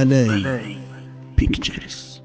Alay Pictures.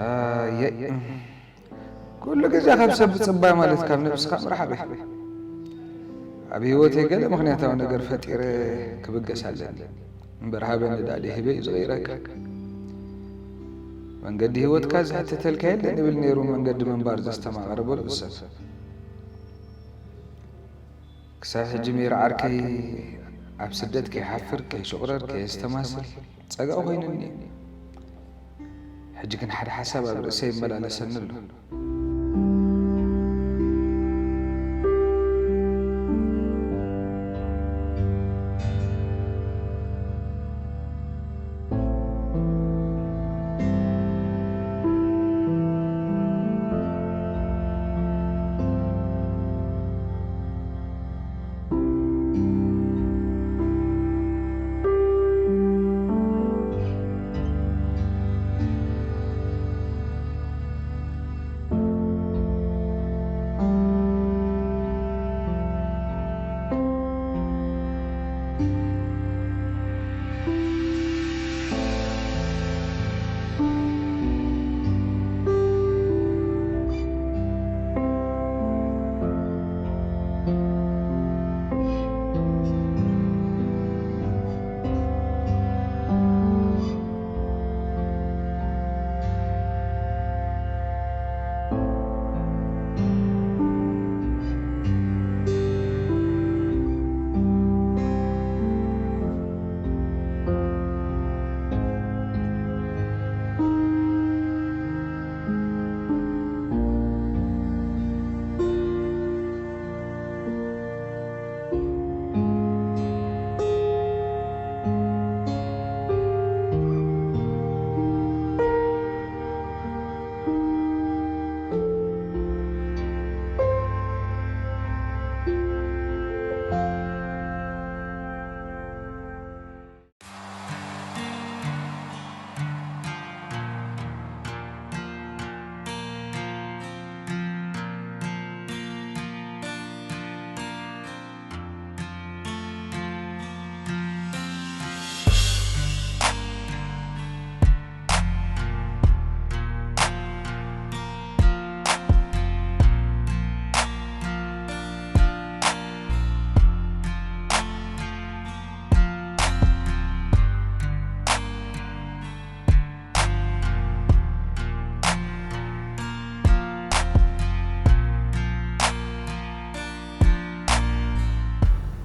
ኣየ፣ ኩሉ ግዜ ካብ ሰብ ምጽባይ ማለት ካብ ነብስኻ ምርሓቕ እዩ። ኣብ ህይወተይ ገለ ምኽንያታዊ ነገር ፈጢረ ክብገስ ኣለኒ። እምበር ሃበኒ ደኣ ደይ ህበይ እዩ ዝቕይረካ። መንገዲ ህይወትካ ዝሕተተልካ የለን ይብል ነይሩ መንገዲ ምንባር ዘስተማቐረ በልዑ ሰብ። ክሳብ ሕጂ ሜሪ ዓርከይ ኣብ ስደት ከይሓፍር፣ ከይሽቑረር፣ ከየስተማስል ጸጋ ኮይኑኒ እዩ። ሕጂ ግን ሓደ ሓሳብ ኣብ ርእሰይ ይመላለሰኒ ኣሎ።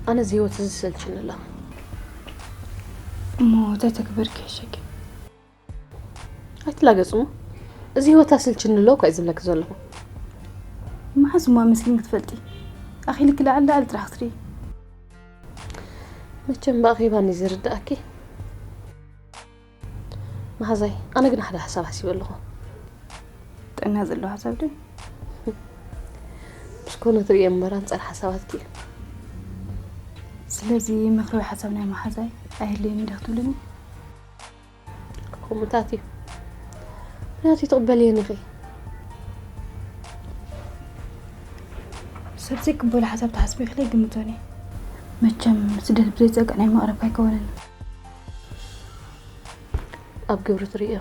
ኣነ እዚ ህይወት እዚ ዝሰልችኒ ኣሎ። እሞ እንታይ ተግበርኪ ይሕሸኪ? ኣይትላገጽ እሞ፣ እዚ ህይወት ኣስልችኒ ኣሎ እኳ እዩ ዝብለኪ ዘለኹ። መሓዝ እሞ ኣመስግን ክትፈልጢ? ኣኺልኪ ላዕሊ ላዕሊ ጥራሕ ክትርኢ። መቸም ብኣኼባን እዩ ዝርዳእኪ። መሓዛይ፣ ኣነ ግን ሓደ ሓሳብ ሓሲበ ኣለኹ። ጥዕና ዘለዎ ሓሳብ ዶ? ምስ ኮነ ትርእየ እምበር ኣንጻር ሓሳባትኪ እዩ። ስለዚ ምኽሪ ወይ ሓሳብ ናይ መሓዛይ ኣየድልየኒ እንዲያ ክትብልኒ? ከምኡታት እዩ። ምክንያቱ ትቕበልየን ኢኺ። ሰብ ዘይቅበሎ ሓሳብ ትሓስቢ ኢኽለ ይግምቶን እየ። መቸም ስደት ብዘይ ጸግዕ ናይ መቕረብካ ኣይከወንን። ኣብ ግብሪ ትርእዮ።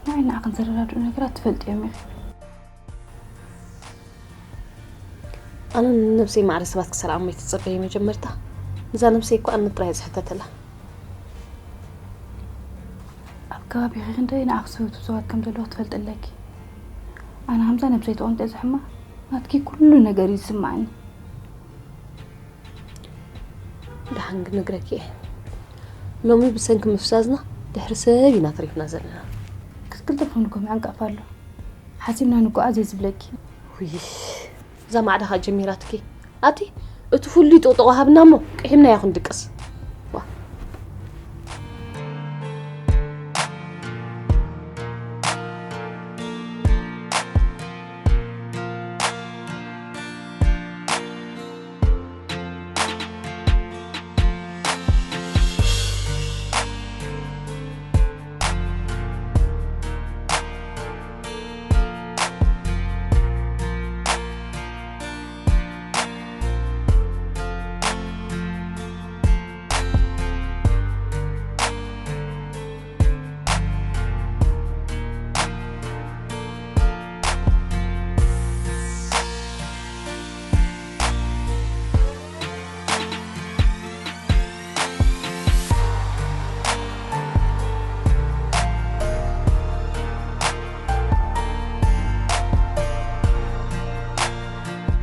ንዓይ ንዓኽን ዘረዳድኡ ነገራት ትፈልጥዮም ኢኺ። ኣነ ንነብሰይ ማዕረ ሰባት ክሰርዓ እሞ ኣይትጸበየ መጀመርታ። እዛ ነብሰይ እኮ ኣነ ጥራይ ዝሕተተላ። ኣብ ከባቢኺ ክንደይ ንዓኽ ዝህውቱ ሰባት ከም ዘለዉ ክትፈልጢ ኣለኪ። ኣነ ከምዛ ነብሰይ ተቐምጠ ዝሕማ ናትኪ ኩሉ ነገር እዩ ዝስማዓኒ። ደሓን ክነግረኪ እየ። ሎሚ ብሰንኪ ምፍዛዝና ድሕሪ ሰብ ኢና ተሪፍና ዘለና። ክትክልጥፍ ንኮ ምዕንቃፍ ኣሎ። ሓሲብና ንጓዓዝ እየ ዝብለኪ። ውይ፣ እዛ ማዕዳ ኸኣ ጀሚራትኪ። ኣቲ እቲ ፍሉይ ጥቕጥቕ ሃብና እሞ ቅሒምና ያኹን ድቅስ። ዋ።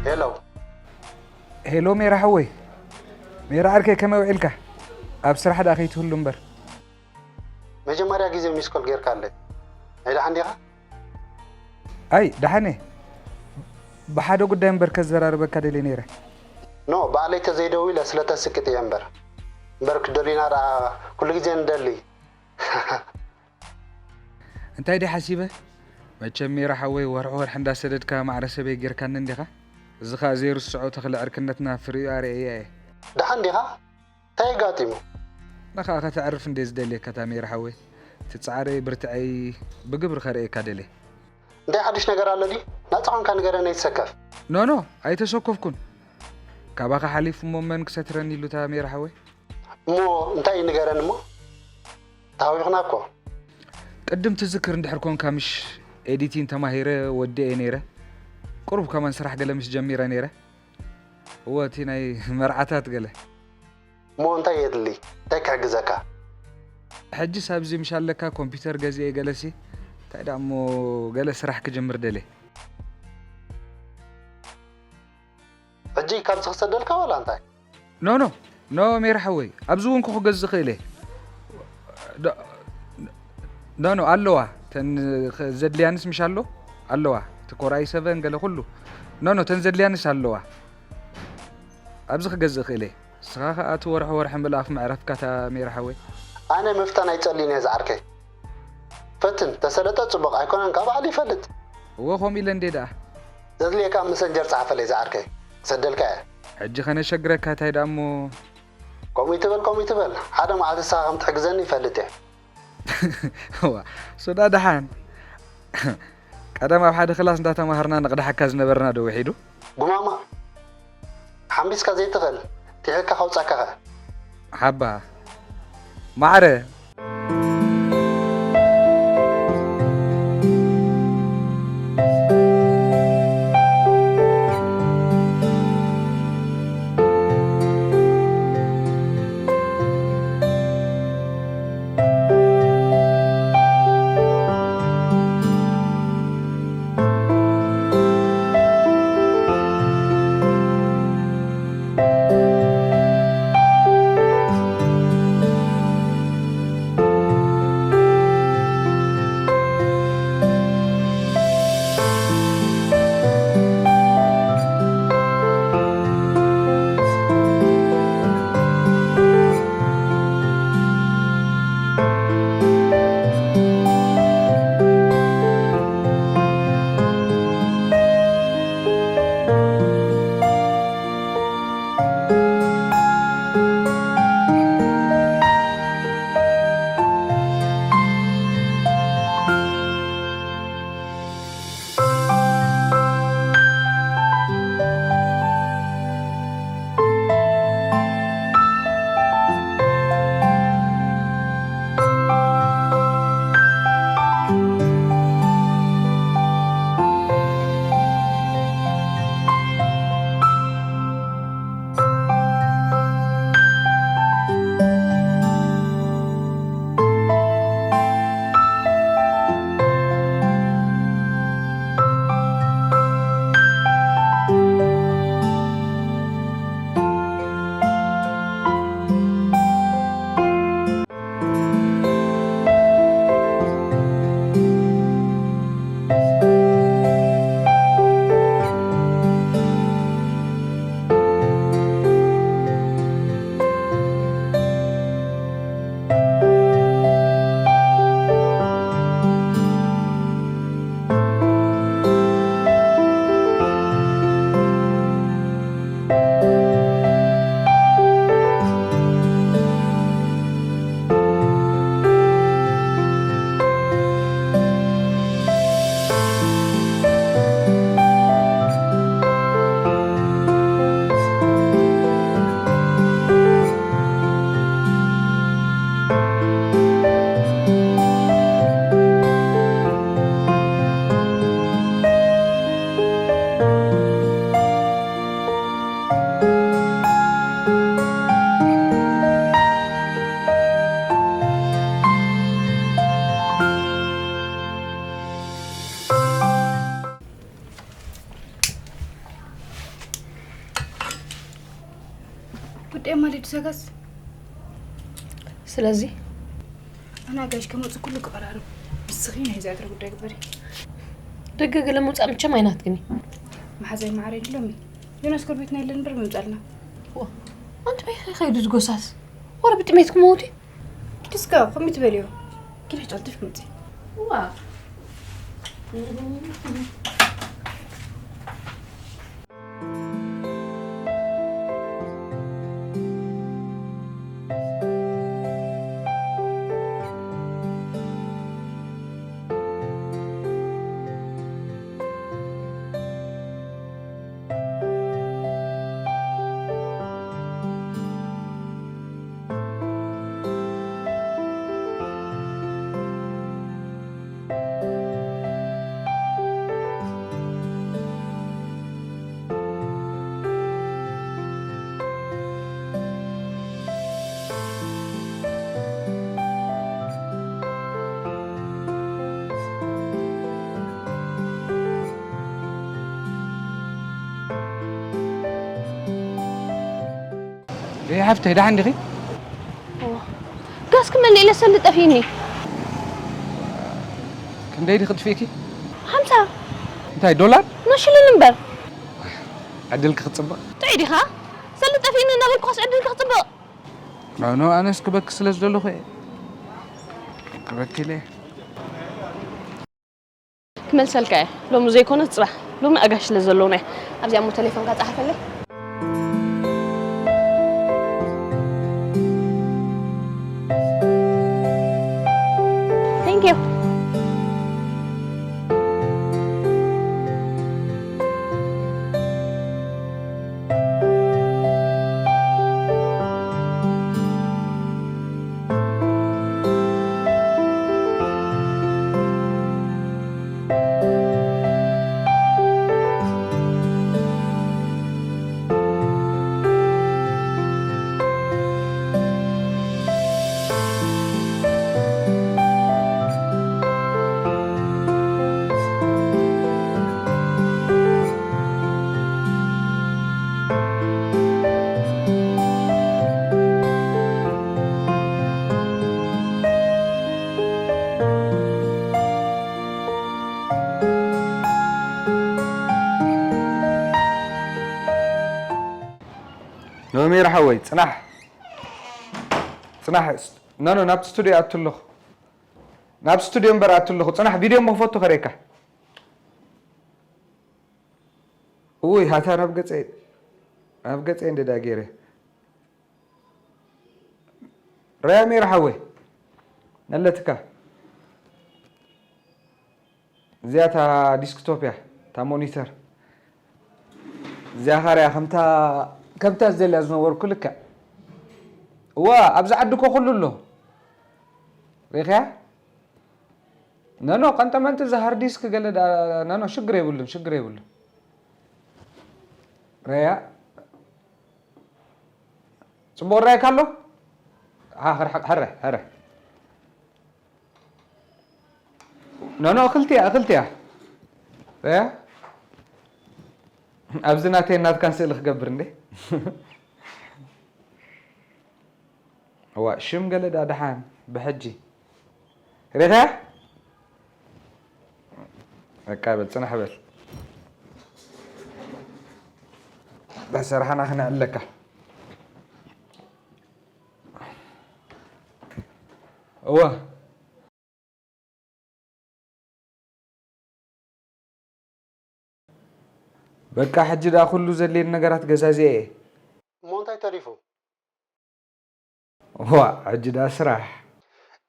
ሄሎ ሄሎ ሜራ ሓወይ፣ ሜራ ዓርከይ ከመይ ውዒልካ? ኣብ ስራሕ ደኣ ከይትህሉ እምበር። መጀመርያ ግዜ ሚስኮል ጌርካለይ። ናይ ደሓን ዲኻ? ኣይ ደሓን እየ። ብሓደ ጉዳይ እምበር ከዘራርበካ ደልየ ነይረ። ኖ፣ ባዕለይ ተዘይደዊለ ስለ ተስቅጥ እየ እምበር። እምበር ክትደልዩና ደኣ ኩሉ ግዜ ንደሊ። እንታይ ድየ ሓሲበ? መቸም ሜራ ሓወይ ወርሒ ወርሒ እንዳሰደድካ ማዕረ ሰበይ ጌርካኒ እንዲኻ። እዚ ኸኣ ዘይርስዖ ተኽሊ ዕርክነትና ፍሪኡ ኣርእየያ እየ። ደሓን ዲኻ? እንታይ ኣጋጢሙ? ንኻ ከተዕርፍ እንድየ ዝደልየካ እታ ሜራ ሓወይ። ትጻዕረይ ብርትዐይ ብግብሪ ከርእየካ ደልየ። እንታይ ሓድሽ ነገር ኣሎ ድዩ? ናጻ ኾንካ ንገረኒ ኣይትሰከፍ። ኖኖ ኣይተሰኮፍኩን። ካባኻ ሓሊፉ እሞ መን ክሰትረኒ ኢሉ እታ ሜራ ሓወይ? እሞ እንታይ እዩ ንገረኒ እሞ? ተሃዊኽና እኮ። ቅድም ትዝክር እንድሕር ኮንካ ምሽ ኤዲቲን ተማሂረ ወዲኤ ነይረ። ቁሩብ ከማን ስራሕ ገለ ምሽ ጀሚረ ነይረ። እወ እቲ ናይ መርዓታት ገለ። እሞ እንታይ የድሊ? እንታይ ክሕግዘካ? ሕጅስ ኣብዚ ምሽ ኣለካ ኮምፒውተር ገዚኤ ገለሲ እንታይ ደኣ እሞ ገለ ስራሕ ክጅምር ደልየ። ሕጂ ካብዚ ክሰደልካ ዋላ እንታይ? ኖ ኖ ኖ ሜራ ሓወይ ኣብዚ እውን ክገዝእ ክእል እየ። ኖ ኖ ኣለዋ ተን ዘድልያንስ ምሽ ኣሎ ኣለዋ እቲ ኮራይ ሰቨን ገለ ኩሉ ኖ ኖ ተን ዘድልያንስ ኣለዋ ኣብዚ ክገዝእ ክእል እየ። ንስኻ ኸኣ እቲ ወርሒ ወርሒ ምልኣኽ መዕረፍካ እታ ሜራ ሓወይ። ኣነ ምፍታን ኣይጸልይን እየ ዝዓርከይ። ፈትን፣ ተሰለጠ ጽቡቕ ኣይኮነን ካብ ባዕሉ ይፈልጥ። እወ ከምኡ ኢለ እንዴ ደኣ። ዘድልየካ ኣብ መሰንጀር ጸሓፈለይ ዝዓርከይ። ክሰደልካ እየ። ሕጂ ኸነሸግረካ እንታይ ደኣ እሞ። ከምኡ ይትበል ከምኡ ይትበል። ሓደ መዓልቲ ንስኻ ከም ትሕግዘኒ ይፈልጥ እየ። እዋ ሶዳ ደሓን። ቀደም ኣብ ሓደ ክላስ እንዳተማሃርና ንቕዳሓካ ዝነበርና ዶ ውሒዱ? ጉማማ ሓምቢስካ ዘይትኽእል ቲሒልካ ከውጻካኸ? ሓባ ማዕረ ደማ ሊዱ ሰጋስ ስለዚ ኣና ጋሽ ከመፁ ኩሉ ክቐራርብ ንስኺ ናይ ዛትረ ጉዳይ ግበሪ። ደገ ገለ ምውፃእ ምቸም ኣይናትግን እዩ። መሓዛይ ማዕረ ይድሎም እዩ። ዮናስ ኮርቤትና የለን እምበር ምምፃልና። ኣንቲ በይ ከይዱ ዝጎሳስ ወረ ብጥሜት ክመውት እዩ። ኪድስካ ከምኡ ትበልዮ ግን ቀልጥፍ ምፂ። ዋ እይ ሓፍተይ ደሓን ዲኺ? ጋስ ክመልእ ኢለ ሰሊ ጠፊኒ። ክንደይ ዲኺ ጥፊእኪ? ሓምሳ እንታይ ዶላር? ኖሽልን እምበር ዕድልኪ ክፅብቕ። ጥዑይ ዲኻ? ሰሊ ጠፊኒ እናበልኩኻስ ዕድልኪ ክፅብቕ። ኖ ኖ ኣነስ ክበኪ ስለ ዝደለኹ እየ ክበኪ ኢለ እየ። ክመልሰልካ እየ ሎሚ ዘይኮነ ፅባሕ። ሎሚ ኣጋሽ ስለ ዘለውና እየ። ኣብዚኣ እሞ ቴሌፎንካ ፀሓፈለይ። Thank you. ኖሜር ሓወይ ፅናሕ ፅናሕ ኖ ኖ ናብቲ ስቱድዮ ኣቱ ኣለኹ ናብ ስቱድዮ እምበር ኣቱ ኣለኹ ፅናሕ ቪድዮ እሞ ክፈቱ ከርእየካ እውይ ሃታ ናብ ገፀይ ናብ ገፀይ እንደ ዳጌረ ራያ ሜራ ሓወይ ነለትካ እዚኣ እታ ዲስክቶፕ እያ እታ ሞኒተር እዚኣ ኻርያ ከምታ ከምታ ዝደልያ ዝነበርኩ ልክዕ እዋ ኣብዚ ዓዲ እኮ ኩሉ ኣሎ ሪኽያ ነኖ ቀንጠመንጢ እዚ ሃርድ ዲስክ ገለ ነኖ ሽግር የብሉን ሽግር የብሉን ረያ ፅቡቅ ራይካ ኣሎ ሓረ ሓረ ኖኖ እክልቲያ እክልቲያ ያ ኣብዚ ናተይ ናትካን ስእሊ ክገብር እንዴ ዋ ሽም ገለ ዳ ደሓን ብሕጂ ሪኸያ በቃ በል ፅናሕ በል ዳሰራሓና ክነዕለካ እወ በቃ ሕጂ ደኣ ኩሉ ዘድልየኒ ነገራት ገዛዚአ እየ እሞ እንታይ ተሪፉ ዋ ሕጂ ደኣ ስራሕ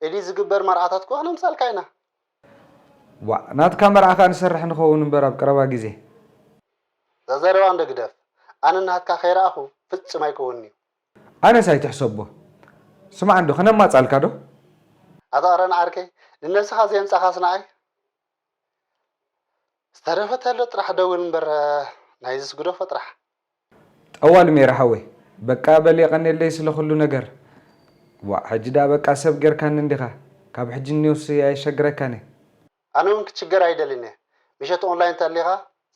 እሊ ዝግበር መርዓታት እኮ ክነምሳልካ ኢና ዋ ናትካ መርዓ ከኣ ንሰርሕ ንኸውን እምበር ኣብ ቀረባ ግዜ እዛ ዘረባ እንዶ ግደፍ ኣነ ናትካ ከይረኣኹ ፍጽም ኣይከውንን እዩ ኣነስ ኣይትሕሰቦ ስማዕ እንዶ ከነማጻልካ ዶ ኣታ ኣረን ዓርከይ ንነብስኻ ዘየምጻኻስ ንዓይ ዝተረፈ ተሎ ጥራሕ ደውል እምበር ናይዝስ ግደፎ ጥራሕ ጠዋሊ ሜረ ሓወይ በቃ በል የቐንየለይ ስለ ኩሉ ነገር ዋእ ሕጂ ደኣ በቃ ሰብ ጌርካኒ እንዲኻ ካብ ሕጂ ኒውስ ኣየሸግረካን እየ ኣነ እውን ክትሽገር ኣይደልን እየ ምሸት ኦንላይን ተሊኻ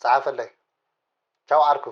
ጸሓፈለይ ቻው ዓርኩ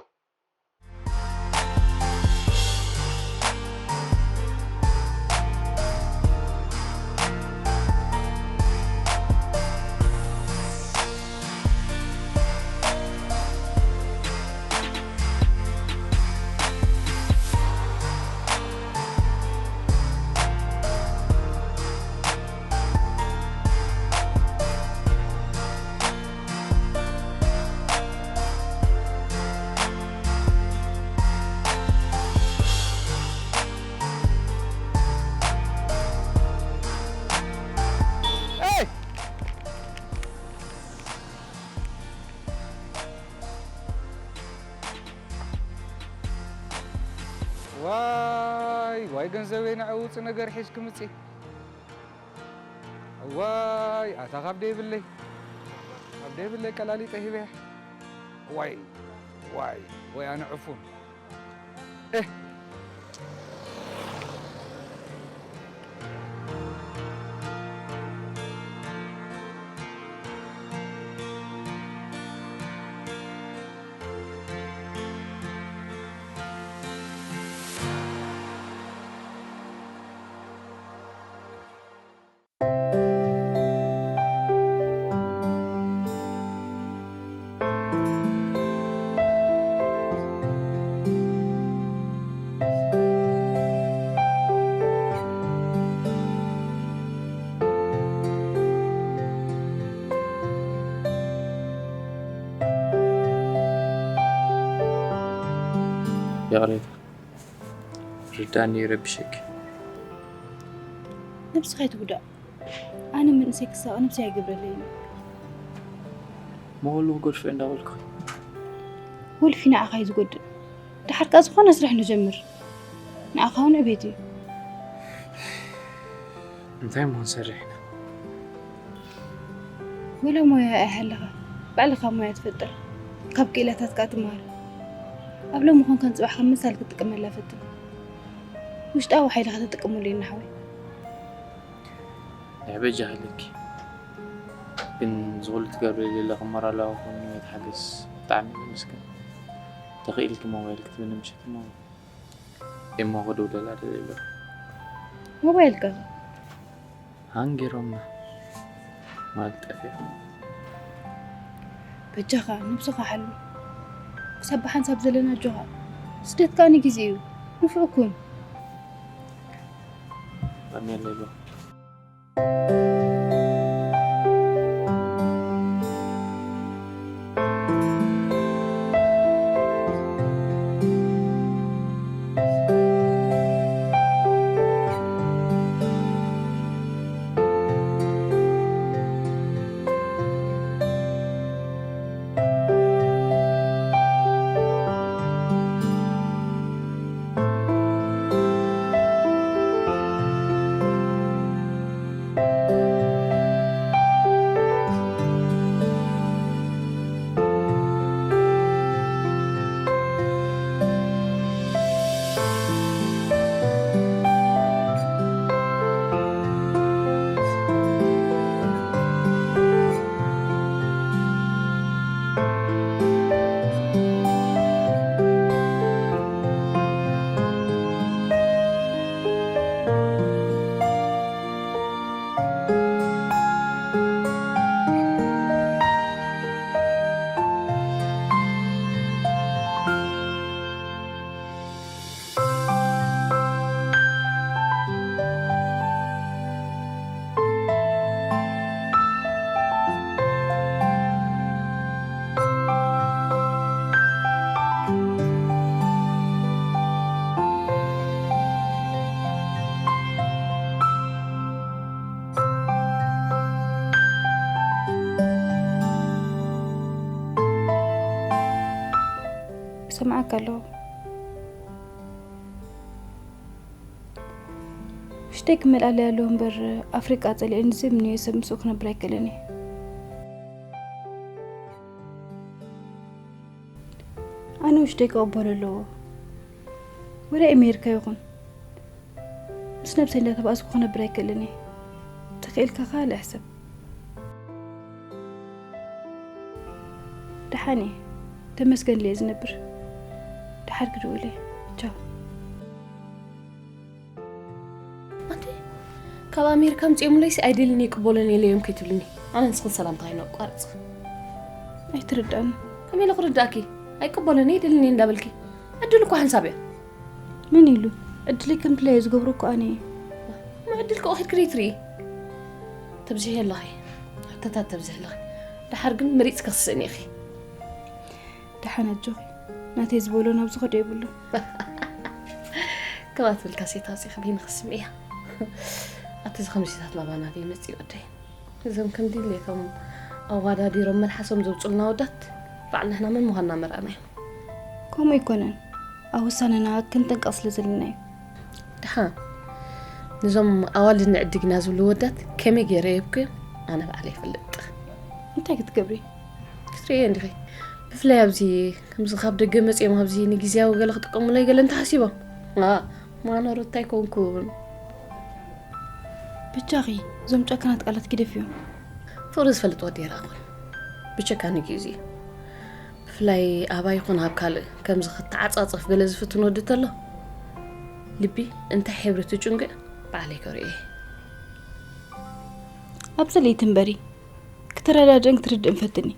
ዋይ ዋይ፣ ገንዘበይ ንዐውፅ ነገር ሒዝኪ ምፂ። ዋይ ኣታ ካብ ደይብለይ፣ ካብ ደይብለይ ቀላሊጠ ሂበያ። ዋይ ዋይ ዋይ፣ ኣነ ዕፉን። ኤህ። ይቕሬታ። ርዳኒ ይረብሸኪ። ነብስኻ ኣይትጉዳእ። ኣነ መንእሰይ ክሳቐ ነብሰይ ኣይገብረለይን። መወሉ ክጎድፎ እንዳበልኩ። ወልፊ ንዓኻ እዩ ዝጎድእ። ደሓር ከኣ ዝኾነ ስራሕ ንጀምር። ንዓኻ እውን ዕቤት እዩ። እንታይ እሞ ክንሰርሕ ኢና? ወላ ሞያ ኣይሃለኻ፣ ባዕልኻ ሞያ ትፈጥር፣ ካብ ክኢላታት ከኣ ትመሃር። ኣብ ሎሚ ኮንካን ጽባሕ ከም መሳል ክትጥቀመላ ፈትን። ውሽጣዊ ሓይልኻ ተጥቀመሉ ኢና ሓወይ። ናይ በጃ ሃለኪ። ግን ዝኹሉ ትገብሪ ዘለኺ ሞራላዊ ኮነ ወይ ሓገዝ ብጣዕሚ እየ ዘመስግን። ተኽኢልኪ ሞባይል ክትብኒ ምሸት እሞ እሞ ክድውለላ ደልየ ኣለኹ። ሞባይልካ ከ? ሃንጊሮምና ማለት ጠፊኡ። በጃኻ ነብስኻ ሓሉ። ክሳብ ብሓንሳብ ዘለና ኣጆኻ። ስደት ከኣ ንግዜ እዩ። ንፉዕ ኩን። ኣሜን ሌሎ። እሰምዓካ ኣለኹ። ውሽጠይ ክመልኣለይ ኣለዎ እምበር፣ ኣፍሪቃ ጸሊኤኒ ዝምንዮ ሰብ ምስኡ ክነብር ኣይክእልን እየ። ኣነ ውሽጠይ ክቕበሎ ኣለዎ። ወላ ኣሜሪካ ይኹን፣ ምስ ነብሰይ እንዳተባእስኩ ክነብር ኣይክእልን እየ። ተኽኢልካ ካልእ ሕሰብ። ደሓን እየ። ተመስገን ኢለ እየ ዝነብር። ደሓር ክድውል እየ። ቻው። ኣንቲ፣ ካብ ኣሜሪካ ምጽኦምለይሲ ኣይደልን እየ፣ ይቅበሎን የለዮም ከይትብልኒ። ኣነ ንስኽን ሰላምታ ኣይነቋርጽ። ኣይትርዳእኒ። ከመይ ኢለ ክርዳእኪ? ኣይቅበሎን እየ፣ ኣይደልን እየ እንዳበልኪ። ዕድል እኮ ሓንሳብ እያ። መን ኢሉ? ዕድለይ ከም ድላየ ዝገብሮ እኮ ኣነ እየ። እሞ ዕድል ከ ኺድኪ ደይትርኢ? ተብዝሒ ኣለኺ። ሕቶታት ተብዝሒ ኣለኺ። ደሓር ግን መሪጽኪ ክትስእኒ ኢኺ። ደሓን ኣጆኺ። ናተይ ዝበሎ ናብ ዝኸዶ የብሉን። ከማትብልካ ሴት ኣውጺኺ በይንኺ ስምዕያ። ኣቲ እዚ ከምዚታት ናባና ዘይመጽእ ወደይ። እዞም ከም ድሌቶም ኣዋዳዲሮም መልሓሶም ዘውጽኡልና ኣወዳት ባዕልና ሕና መን ምዃንና መርኣና እዮም። ከምኡ ኣይኮነን። ኣብ ውሳነና ክንጥንቀቕ ስለ ዘለና እዩ። ደሓን፣ ነዞም ኣዋልድ ንዕድግና ዝብሉ ወዳት ከመይ ገይረ የብኩዮም? ኣነ ባዕለይ ይፈልጥ። እንታይ ክትገብሪ? ክትርእዮ እንዲኺ። ብፍላይ ኣብዚ ከምዚ ካብ ደገ መጺኦም ኣብዚ ንግዝያዊ ገለ ክጥቀሙለይ ገለ እንተሓሲቦም፣ ኣ፣ ማኖሩ እንታይ ኮንኩን? ብቻኺ፣ እዞም ጨካናት ቃላት ግደፍዮም። ፍቕሪ ዝፈልጥ ወዲ የራኹን። ብቸካኒ ግዜ እዩ። ብፍላይ ኣባይ ይኹን ኣብ ካልእ ከምዚ ክተዓጻጸፍ ገለ ዝፍትን ወዲ ተሎ፣ ልቢ እንታይ ሕብሪ ትጭንግዕ ባዕለይ ከርእዮ እየ። ኣብዛ ለይቲ እምበሪ፣ ክተረዳድእን ክትርድእን ፈትኒ።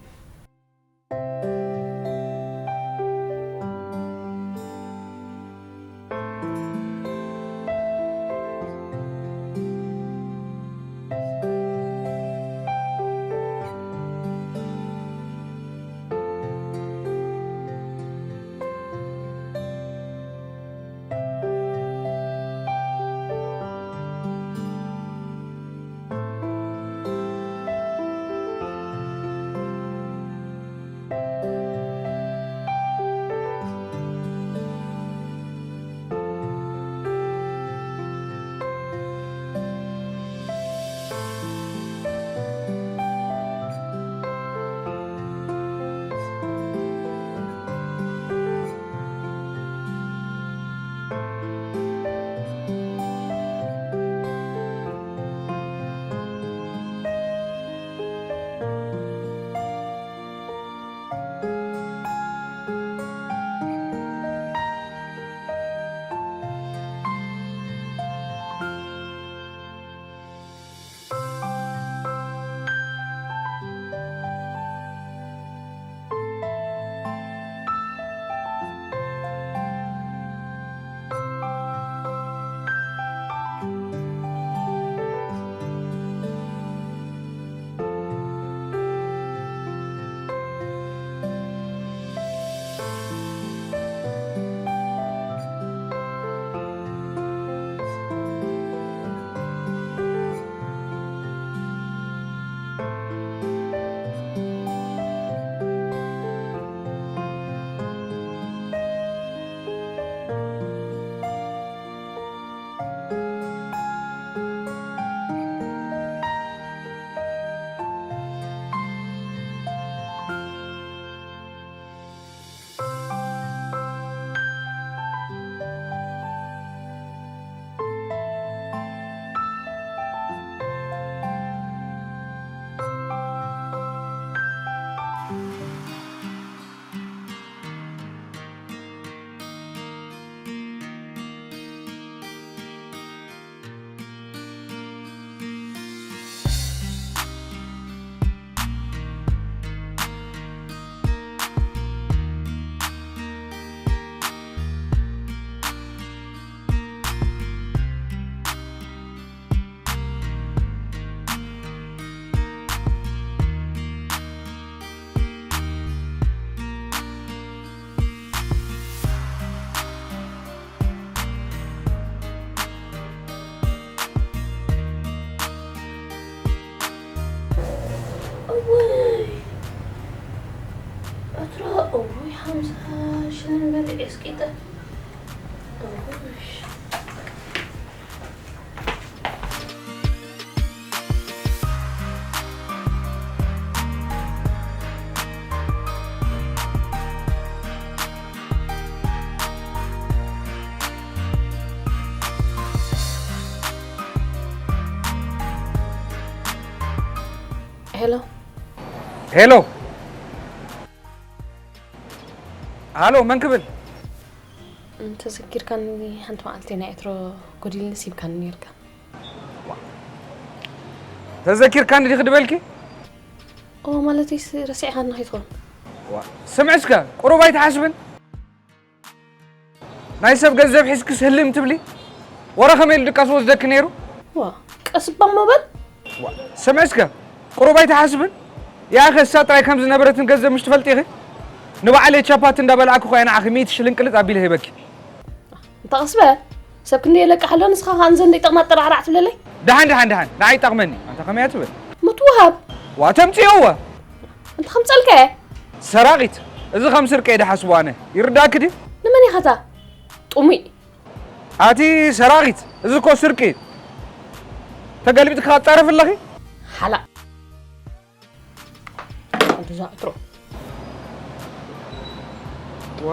እዋይ፣ ኣትራ፣ እውይ፣ ሓምሳ ሽልም በሊዐ እስቂጠ። እውይ። ሄሎ። ሄሎ። ሃሎ፣ መን ክብል? እንተዘኪርካኒ፣ ሓንቲ መዓልቲ ናይ ኤትሮ ጎዲልኒ ሲብካኒ ነይርካ። ተዘኪርካኒ ዲኺ ድበልኪ? ኦ፣ ማለተይስ ረሲዕካኒ ከይትኸውን። ዋ፣ ስምዒ እስከ፣ ቁሩብ ኣይትሓስብን? ናይ ሰብ ገንዘብ ሒዝክስ ህልም ትብሊ? ወረ ከመይ ኢሉ ድቃስ ወስደኪ ነይሩ? ዋ፣ ቀስ እባ እሞ በል። ዋ፣ ስምዒ እስከ፣ ቁሩብ ኣይትሓስብን? ያኸ እሳ ጥራይ ከም ዝነበረትን ገንዘብ ምሽ ትፈልጢ ኢኺ? ንባዕለይ ቻፓት እንዳበላዕኩ እኮ እየ ንዓኺ ሚእቲ ሽልንቅልጥ ኣቢለ ሂበኪ። እንተ ቀስ በል፣ ሰብ ክንደይ የለቅሕ ኣሎ፣ ንስኻ ኸኣ ንዘን ዘይጠቕማ ጠራዕራዕ ትብለለይ? ደሓን፣ ደሓን፣ ደሓን፣ ንዓይ ይጠቕመኒ። ኣንታ ከመይ እያ ትብል? ምትውሃብ። ዋ፣ ተምጽእዮ እወ። እንተ ከምጸልካ እየ። ሰራቒት። እዚ ከም ስርቂ እየ ድሓስቦ ኣነ። ይርዳእኪ ድዩ? ንመን ኢኻ እታ? ጥሙይ። ኣቲ ሰራቒት፣ እዚ እኮ ስርቂ እዩ። ተገልቢጥካ ትጻረፊ ኣለኺ። ሓላ። ኣንተ ዛዕትሮ። ዋ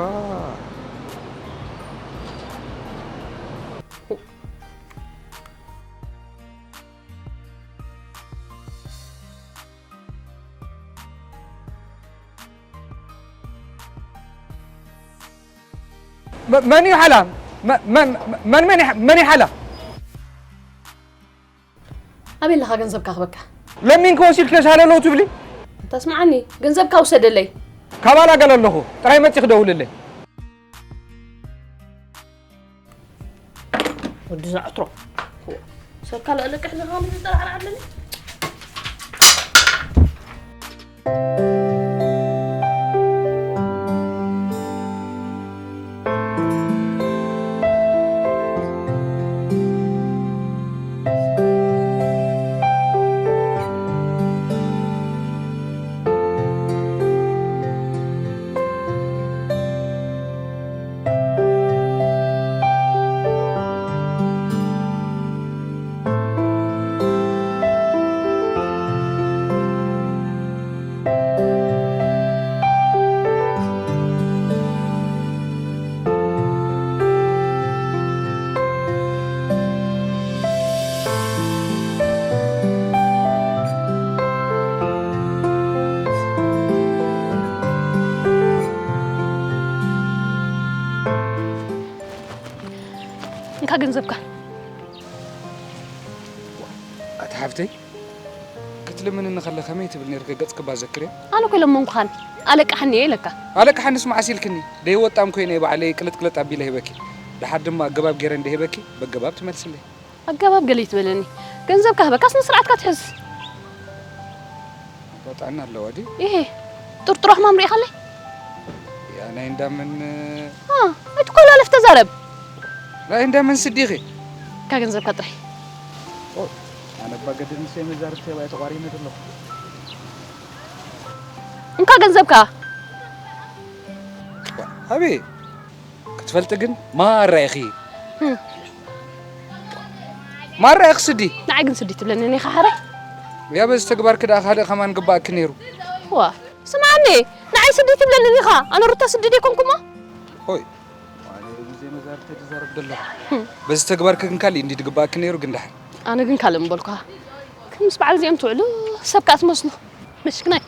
መ- መን እዩ ሓላ? መ- መ- መን መን ይሓ- መን ይሓላ? ኣበይ ኣለኻ ገንዘብካ ክበካ? ለሚንኪ ወሲድኪ ሳለሎ ትብሊ? እንተ ስምዓኒ ገንዘብካ ውሰደለይ። ካባላ ገለ ኣለኹ ጥራይ መፂ ክደውልለይ። ወዲ ዛዕትሮ ሰብ ካልእ ልቅሕ ዝኻሉ ዝጠራዕራ ኣለኒ። እንካ ገንዘብካ። ኣቲ ሓፍተይ ክትልምንኒ ከለ ከመይ ትብል ነርክ ገጽ ክባ ዘክርያ? ኣነ ኮ ለመንኩኻን ኣለቃሓኒ እየ ኢለካ። ኣለቃሓንስ መዓስ ኢልክኒ? ደይወጣም ኮይነ ባዕለይ ቅልጥቅልጥ ኣቢለ ሂበኪ። ድሓር ድማ ኣገባብ ገይረ እንደ ሂበኪ በገባብ ትመልስለይ። ኣገባብ ገለ ይትበለኒ። ገንዘብካ ህበካ ስነ ስርዓትካ ትሕዝ። ወጣና ኣለዋ ድዩ? ይሄ ጥርጥሮ ሕማም ርኢኻለይ? ያ ናይ እንዳመን ኣይትኮላለፍ ተዛረብ። ናይ እንዳመን ስዲኺ? እካ ገንዘብካ ጥራይ። ኣነ እባ ገድል ንሰይ መዛርብቲ ባይ ተቋሪነ ዘለኹ። እንካ ገንዘብካ። ኣቤ ክትፈልጢ ግን ማራ ኢኺ። ማራ ኢኺ ስዲ። ንዓይ ግን ስዲ ትብለኒ እኔ ኻሓረ። ያ በዚ ተግባርኪ ደኣ ካልእ ከማን ግባእኪ ነይሩ። ዋ ስምዓኒ ንዓይ ስዲ ትብለኒ እኒኻ ኣነ ሩታ ስዲ ደይኮንኩሞ። ሆይ ኣነ ብዘይ መዛርብቲ ተዛረብ ደለኹ። በዚ ተግባርኪ ግን ካልእ እንዲ ድግባእኪ ነይሩ ግን ደሓን። ኣነ ግን ካልእ ምበልኩኻ። ግን ምስ በዓል እዚኦም ትውዕሉ ሰብ ከኣ ትመስሉ። መሽክናይ።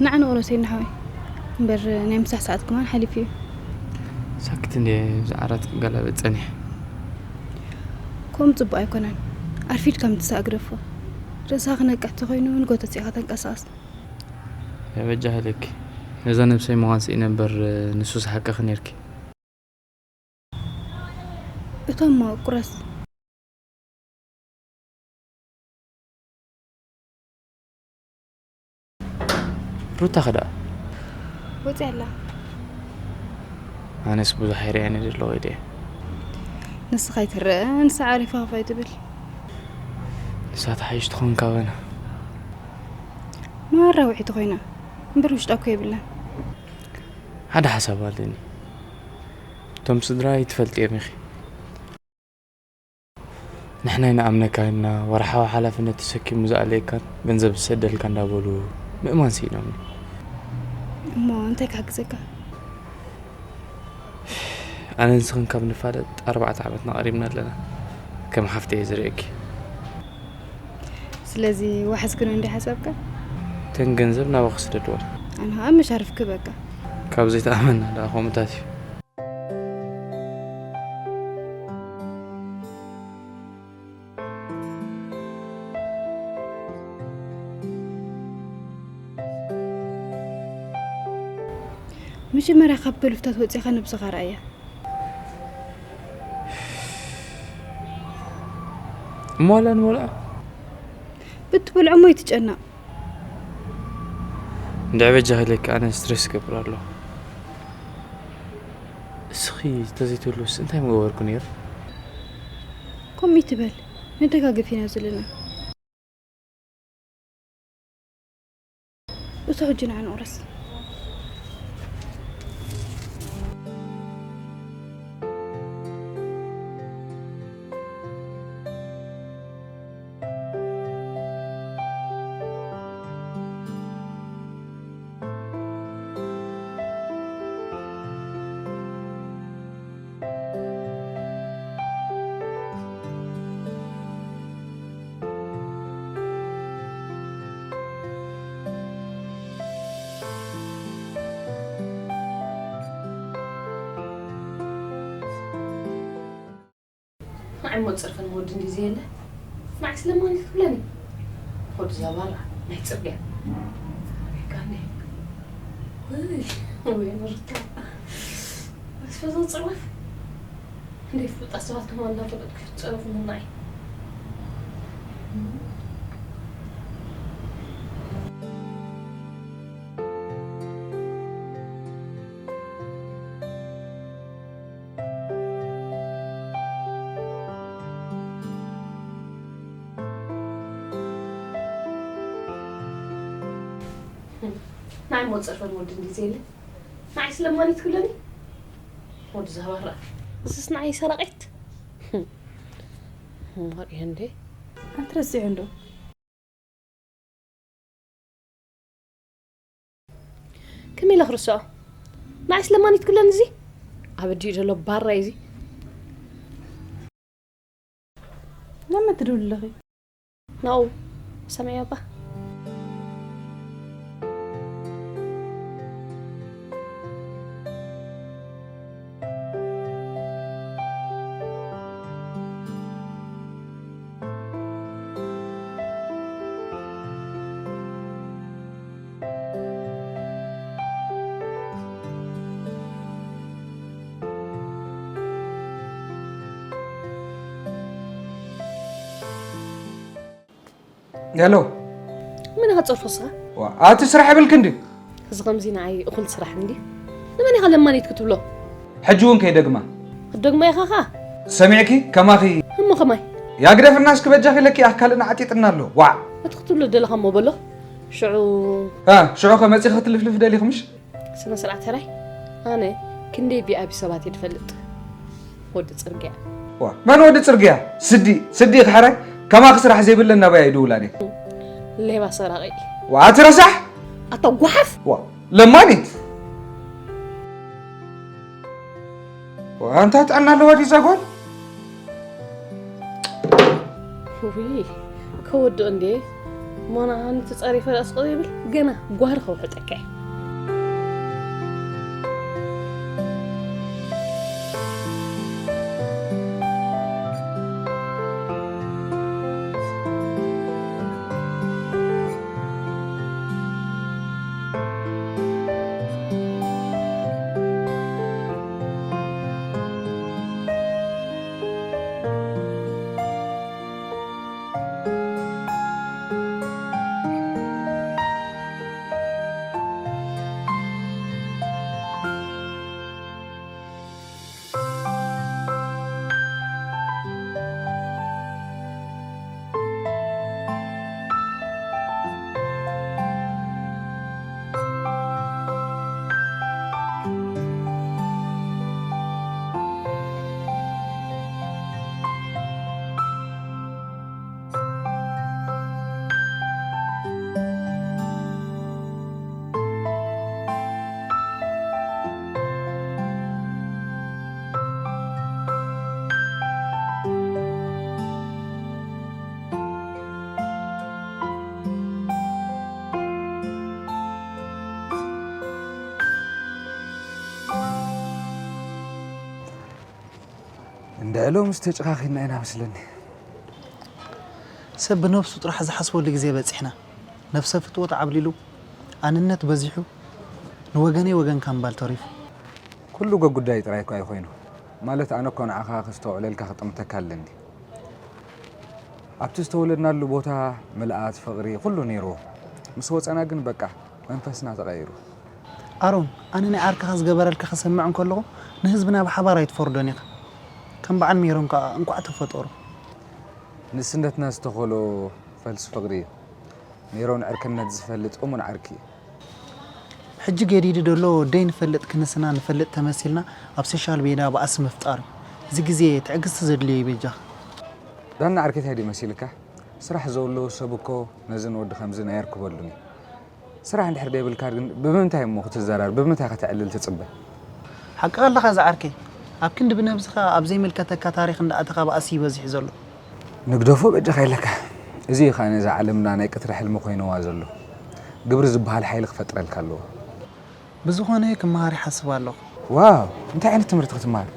ንዓ ንቑረስ የናሓወይ እምበር ናይ ምሳሕ ሰዓት ከማን ሓሊፉ እዩ። ሳክት እንድየ ኣብዚ ዓራት ክገላበጥ ጸኒሐ። ከምኡ ጽቡቕ ኣይኮነን። ኣርፊድካ ምትሳእ ግደፎ። ርእስኻ ክነቅሕ ተኾይኑ ንጎተት ኢኻ ተንቀሳቐስ። በጃ ሃለኪ ነዛ ነብሰይ ምዃን ስኢነ እምበር ንሱስ ሓቅኺ ኔርኪ። እቶም ማውቁረስ። ሩታ ከ ደኣ? ወፂ ኣላ። ኣነስ ብዙሕ ኣይርእያን እየ ዘለኹ ኢለ። ንስኻ ኣይትረአ፣ ንሳ ዓሪፋ ኸፍ ኣይትብል። ንሳ ትሓይሽ ትኸውን ካበና። መሃራ ውዒት ኮይና እምበር ውሽጣ እኮ የብላን። ሓደ ሓሳብ ኣለኒ። እቶም ስድራ ይትፈልጥ እዮም ኢኺ። ንሕና ይንኣምነካ ኢና፣ ወርሓዊ ሓላፍነት ተሰኪሙ ዝኣለየካን ገንዘብ ዝሰደልካ እንዳበሉ ምእማን ስኢኖም። እሞ እንታይ ክሕግዘካ? ኣነ ንስኽን ካብ ንፋለጥ ኣርባዕተ ዓመትና ቀሪብና ኣለና። ከም ሓፍቲ እየ ዝርእየኪ። ስለዚ ዋሕዝ ክኖ እንዲ ሓሳብካ? እተን ገንዘብ ናባኺ ስደድዋ። ኣነ ኸኣ መሻርፍኪ በቃ። ካብ ዘይተኣመና ደኣ ከምኡታት እዩ። መጀመርያ ካብ ከልፍታት ወፂኻ ነብስኻ ረኣያ። እሞ ዋላ ንበልዖ? ብትበልዖ እሞ ይትጨነቕ። እንድዒ በጃኺ ኢለኪ ኣነ ስትሬስ ይገብር ኣለኹ። እስኺ ተዘይትህልውስ እንታይ ምገበርኩ ነይረ? ከምኡ ይትበል፣ ንደጋገፍ ኢና ዘለና። እቶ ሕጂ ንዓ ንቑረስ። ንዓይ እሞ ጸርፈን ወዲ እንዲ ዘየለ፣ ንዓይ ስለማን ትብለኒ። ወዲ ዛባራ ናይ ጽርግያ። ኣቤት ጋኔ። ወይ፣ ወይ፣ ሩታ። ኣስፈዛ ጽርወፍ። እንዴ ፍሉጣት ሰባት ከማን እንዳፈለጥኩ ይጸረፉ ምናይ። ናይ ሞት ጸርፈን ወዲ እንዲ ዘየለ። ንዓይ ስለማን ትብለኒ? ወዲ ዛባራ። እዝስ ንዓይ ሰራቂት? ማር እንዴ? ኣንተ ረሲዑ እንዶ? ከመይ ኢለ ክርስዖ? ንዓይ ስለማን ትብለኒ እዚ? ኣብ ኣዲኡ ዘሎ ባራ እዩ እዚ። ለምን ትድውል ኣለኺ? ናው፣ ሰማይ ኣባ። ሄሎ። መን ኢኻ ትጸርፎ ንስኻ? ዋ፣ ኣቲ ስራሕ ይብልክ እንዲ? እዚ ከምዚ ንዓይ እኹል ስራሕ እንዲ? ንመን ኢኻ ለማኒት ክትብሎ? ሕጂ እውን ከይደግማ። ክትደግማ ኢኻ ኸኣ? ሰሚዕኪ? ከማኺ። እሞ ከማይ? ያግደፍና እስኪ በጃኺ ኢለኪ ኣካልና ዓጢጥና ኣሎ። ዋዕ። እቲ ክትብሎ ደለኻ እሞ በሎ። ሽዑ እ፣ ሽዑ ከ መጺኺ ክትልፍልፍ ደሊኺ ምሽ? ስነ ስርዓት ሕራይ። ኣነ ክንደይ ቢኣቢ ሰባት እየ ዝፈልጥ። ወዲ ጽርግያ። ዋ፣ መን ወዲ ጽርግያ? ስዲ፣ ስዲ ኢኺ ሕራይ? ከማኺ ስራሕ ዘይብለን ናበይ ኣይድውላን እየ። ሌባ ሰራቒ። ዋ፣ ኣቲ ረሳሕ! ኣታ ጓሓፍ! ዋ፣ ለማኒት! ዋ፣ ኣንታ ጥዕና ኣለዋ ድዩ እዛ ጓል? ውይ፣ ከወድኦ እንዴ? ሞና፣ ኣንቲ ጸሪፈ ራስ ቆ ይብል፣ ገና ጓር ከውሕጠካ እየ። ልዕሎም ዝተጨኻኺና ኢና መስለኒ። ሰብ ብነብሱ ጥራሕ ዝሓስበሉ ግዜ በጺሕና። ነብሰ ፍትወት ዓብሊሉ፣ ኣንነት በዚሑ፣ ንወገነይ ወገንካ ምባል ተሪፉ። ኩሉ ገጉዳይ ጥራይ እኮ ኣይኮይኑ። ማለት ኣነ እኮ ንዓኻ ከስተውዕለልካ ክጥምተካ ኣለኒ። ኣብቲ ዝተወለድናሉ ቦታ ምልኣት፣ ፍቕሪ፣ ኩሉ ነይርዎ። ምስ ወጸና ግን በቃ መንፈስና ተቐይሩ። ኣሮን፣ ኣነ ናይ ዓርክኻ ዝገበረልካ ክሰምዕ እንከለኹ ንህዝብና ብሓባር ኣይትፈርዶን ኢኻ። ከም በዓል ሜሮን ከኣ እንቋዕ ተፈጠሩ። ንእስነትና ዝተኸሎ ፈልሲ ፍቕሪ እዩ። ሜሮን ዕርክነት ዝፈልጥ እሙን ዓርኪ እዩ። ሕጂ ገዲዱ ደሎ ወደይ ንፈልጥ ክንስና ንፈልጥ ተመሲልና ኣብ ሶሻል ሜድያ ባእሲ ምፍጣር እዩ። እዚ ግዜ ትዕግስቲ ዘድልዮ እዩ በጃኻ። ዳና ዓርከይ እንታይ ድዩ መሲልካ? ስራሕ ዘውሎ ሰብ እኮ ነዚ ንወዲ ከምዚ ናይ ኣርክበሉን እዩ። ስራሕ እንድሕር ደይብልካ ግን ብምንታይ እሞ ክትዘራር፣ ብምንታይ ከተዕልል ትጽበ? ሓቅኻ ኣለኻ ዝዓርከይ። ኣብ ክንዲ ብነብስኻ ኣብ ዘይምልከተካ ታሪኽ እንዳኣተኻ ባእሲ ይበዝሕ ዘሎ። ንግደፎ በጃኻ ኢለካ። እዚ እዩ ከኣ ነዛ ዓለምና ናይ ቅትሪ ሕልሚ ኮይንዋ ዘሎ። ግብሪ ዝበሃል ሓይሊ ክፈጥረልካ ኣለዎ። ብዝኾነ ክመሃር ይሓስብ ኣለኹ። ዋው፣ እንታይ ዓይነት ትምህርቲ ክትመሃር?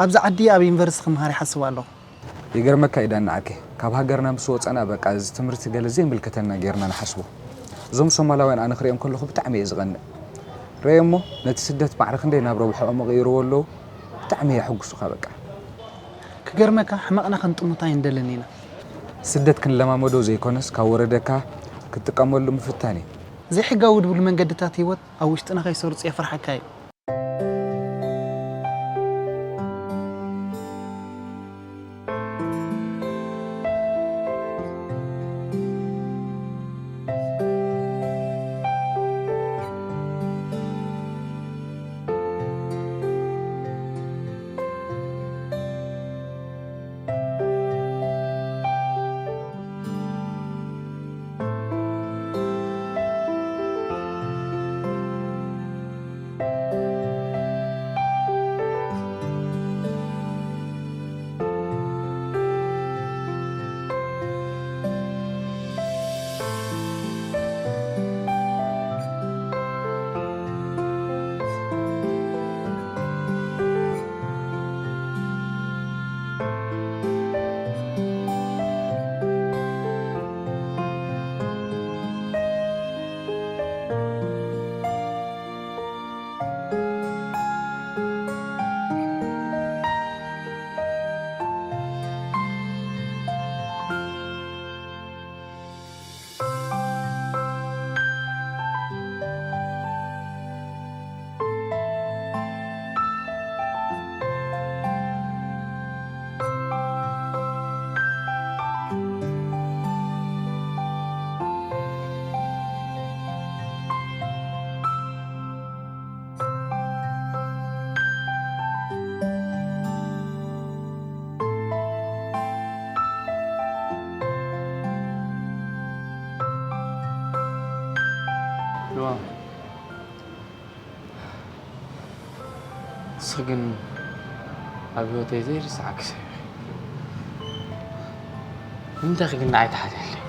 ኣብዚ ዓዲ ኣብ ዩኒቨርሲቲ ክመሃር ይሓስብ ኣለኹ። ይገርመካ እዩ ዳኒ ዓርከይ፣ ካብ ሃገርና ምስ ወጸና በቃ እዚ ትምህርቲ ገለ ዘይምልከተና ጌርና ንሓስቦ። እዞም ሶማላውያን ኣነ ክሪኦም ከለኹ ብጣዕሚ እየ ዝቐንእ። ርእዮ እሞ ነቲ ስደት ማዕረ ክንደይ ናብ ረብሕኦም ይቕይርዎ ኣለዉ። ብጣዕሚ የሐጉሱኻ በቃ። ክገርመካ ሕመቕና ክንጥምቶ ኣይንደልን ኢና። ስደት ክንለማመዶ ዘይኮነስ ካብ ወረደካ ክትጥቀመሉ ምፍታን እዩ። ዘይሕጋዊ ድብሉ መንገድታት ህይወት ኣብ ውሽጥና ከይሰርጹ የፍርሓካ እዩ። ንስኺ ግን ኣብ ህይወተይ ዘይርስዓኪ ሰብ ኢኺ። ንምንታይ ኢኺ ግን ንዓይ ትሓልየለይ?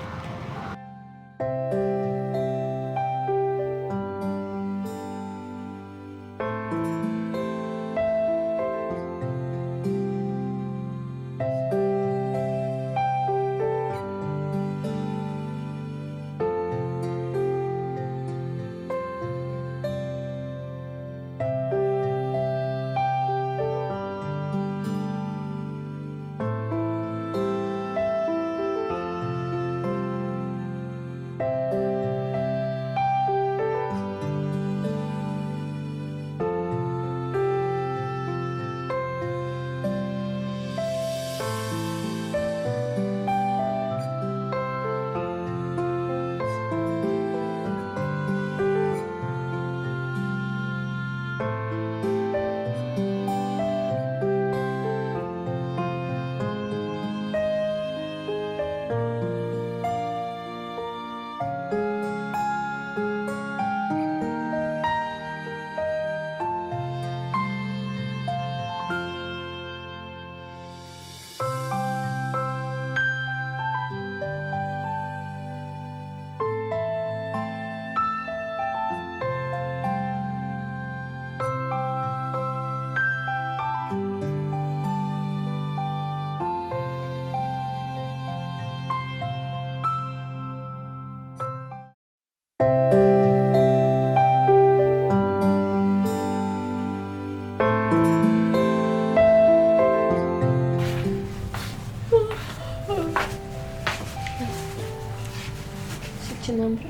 ሽናምሬ።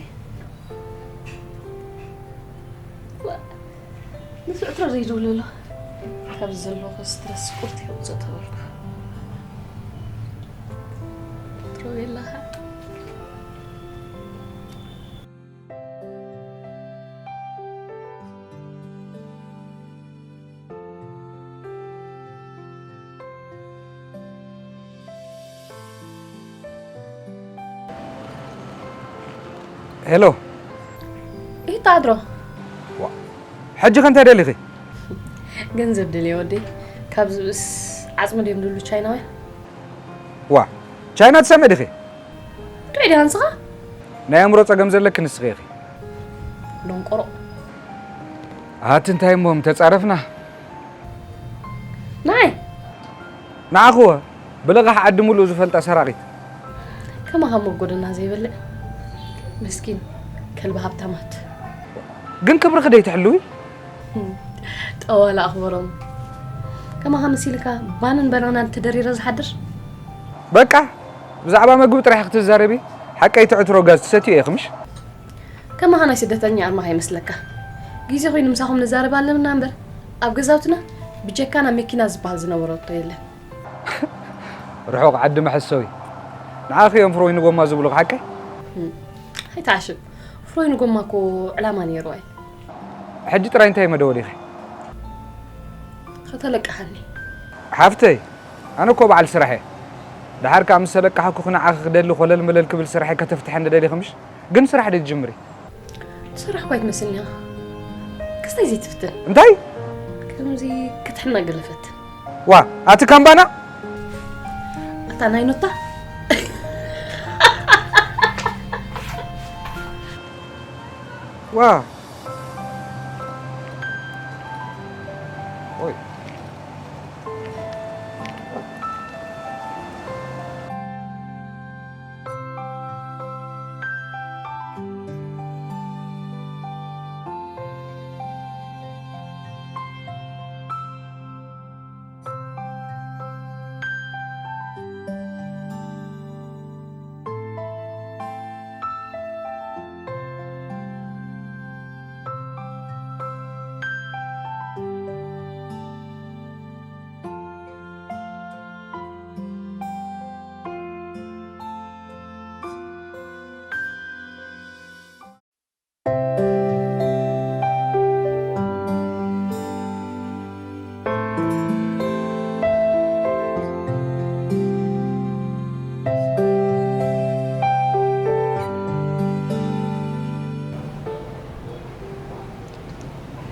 ዋ፣ ምስ ዕትሮ ዘይድውል ኣሎ። ካብ ዘለኹ ስትረስ ቁርጥ የውፅእ ተበልኩ። ዕትሮ የላኻ። ሄሎ። ኢታ ኣድሮ። ዋ፣ ሕጂ ከ እንታይ ደሊኺ? ገንዘብ ደልየ ወደይ። ካብ ዝብእስ ዓጽሚ ድዮም ድብሉ ቻይናውያን? ዋ፣ ቻይና ትሰምዒ ዲኺ? ጥዑይ ዲኻ ንስኻ? ናይ ኣእምሮ ጸገም ዘለኪ ንስኺ ኢኺ። ደንቆሮ። ኣቲ እንታይ እሞ ተጻረፍና? ናይ ንዓኽወ ብለቓሕ ዓዲ ሙሉእ ዝፈልጣ ሰራቒት። ከማኻ እሞ ጎደና ዘይበልዕ ምስኪን ከልቢ ሃብታማት። ግን ክብርኺ ደይትሕልዊ? ጠዋላ ኣኽበሮም። ከማኻ መሲልካ ባንን በናናን ተደሪረ ዝሓድር? በቃ ብዛዕባ መግቢ ጥራሕ ክትዛረቢ? ሓቀይ ትዕትሮ ጋዝ ትሰትዩ ኢኺ ምሽ? ከማኻ ናይ ስደተኛ ኣርማ ከይመስለካ። ግዜ ኮይኑ ምሳኹም ንዛረብ ኣለና እምበር ኣብ ገዛውትና ብጀካ ናብ መኪና ዝበሃል ዝነበረቶ የለን። ርሑቕ ዓዲ መሐሰዊ። ንዓኺ እዮም ፍሮይ ንጎማ ዝብሉ ሓቀይ? ኣይትዓሽብ። ፍሮይ ንጎማ እኮ ዕላማ ነይሩ ኣይ። ሕጂ ጥራይ እንታይ መደወሊኺ? ከተለቅሓኒ። ሓፍተይ፣ ኣነ እኮ በዓል ስራሕ እየ። ደሓር ከኣ ምስ ተለቅሓኩ ንዓኺ ክደሊ ኮለል መለል ክብል ስራሐይ ከተፍትሐኒ ደሊኺ ምሽ? ግን ስራሕ ዶ ትጅምሪ? ትሰርሕ እኳ ኣይትመስልን ኢኻ። ክስታይ ዘይትፍትን። እንታይ? ከምዚ ክትሕና ገለ ፈትን። ዋ፣ ኣቲ ካምባና? ኣታ ናይ ኖታ? ዋ። ኦይ።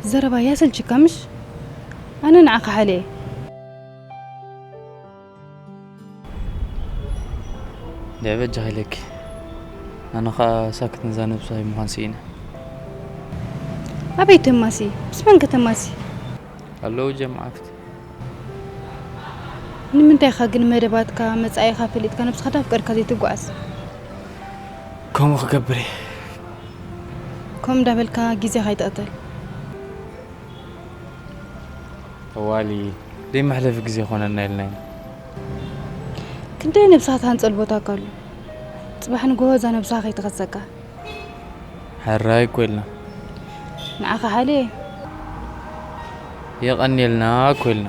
ዘረባ ያሰልችካ ምሽ? ኣነ ንዓኻ ሓልየ። ደበጃ ኢለኪ። ኣነ ኸኣ ሳክት ነዛ ነብሳይ ምዃን ስኢነ። ኣበይ ተማሲ? ምስ መን ከተማሲ? ኣለዉ ጀማዓት። ንምንታይ ኢኻ ግን መደባትካ፣ መጻኢኻ ፈሊጥካ ነብስኻ ዳፍቀድካ ዘይትጓዓዝ? ከምኡ ክገብር እየ። ከምኡ እንዳበልካ ግዜኻ ኣይትቕተል። ጠዋሊ ደይ መሕለፊ ግዜ ይኾነና ኢልና ኢና። ክንደይ ነብስኻ ትሃንጸሉ ቦታ እኳ ኣሎ። ጽባሕ ንግሆ እዛ ነብስኻ ከይትኸሰካ። ሕራይ እኮ ኢልና። ንዓኻ ሓልየ። የቐንየልና እኮ ኢልና።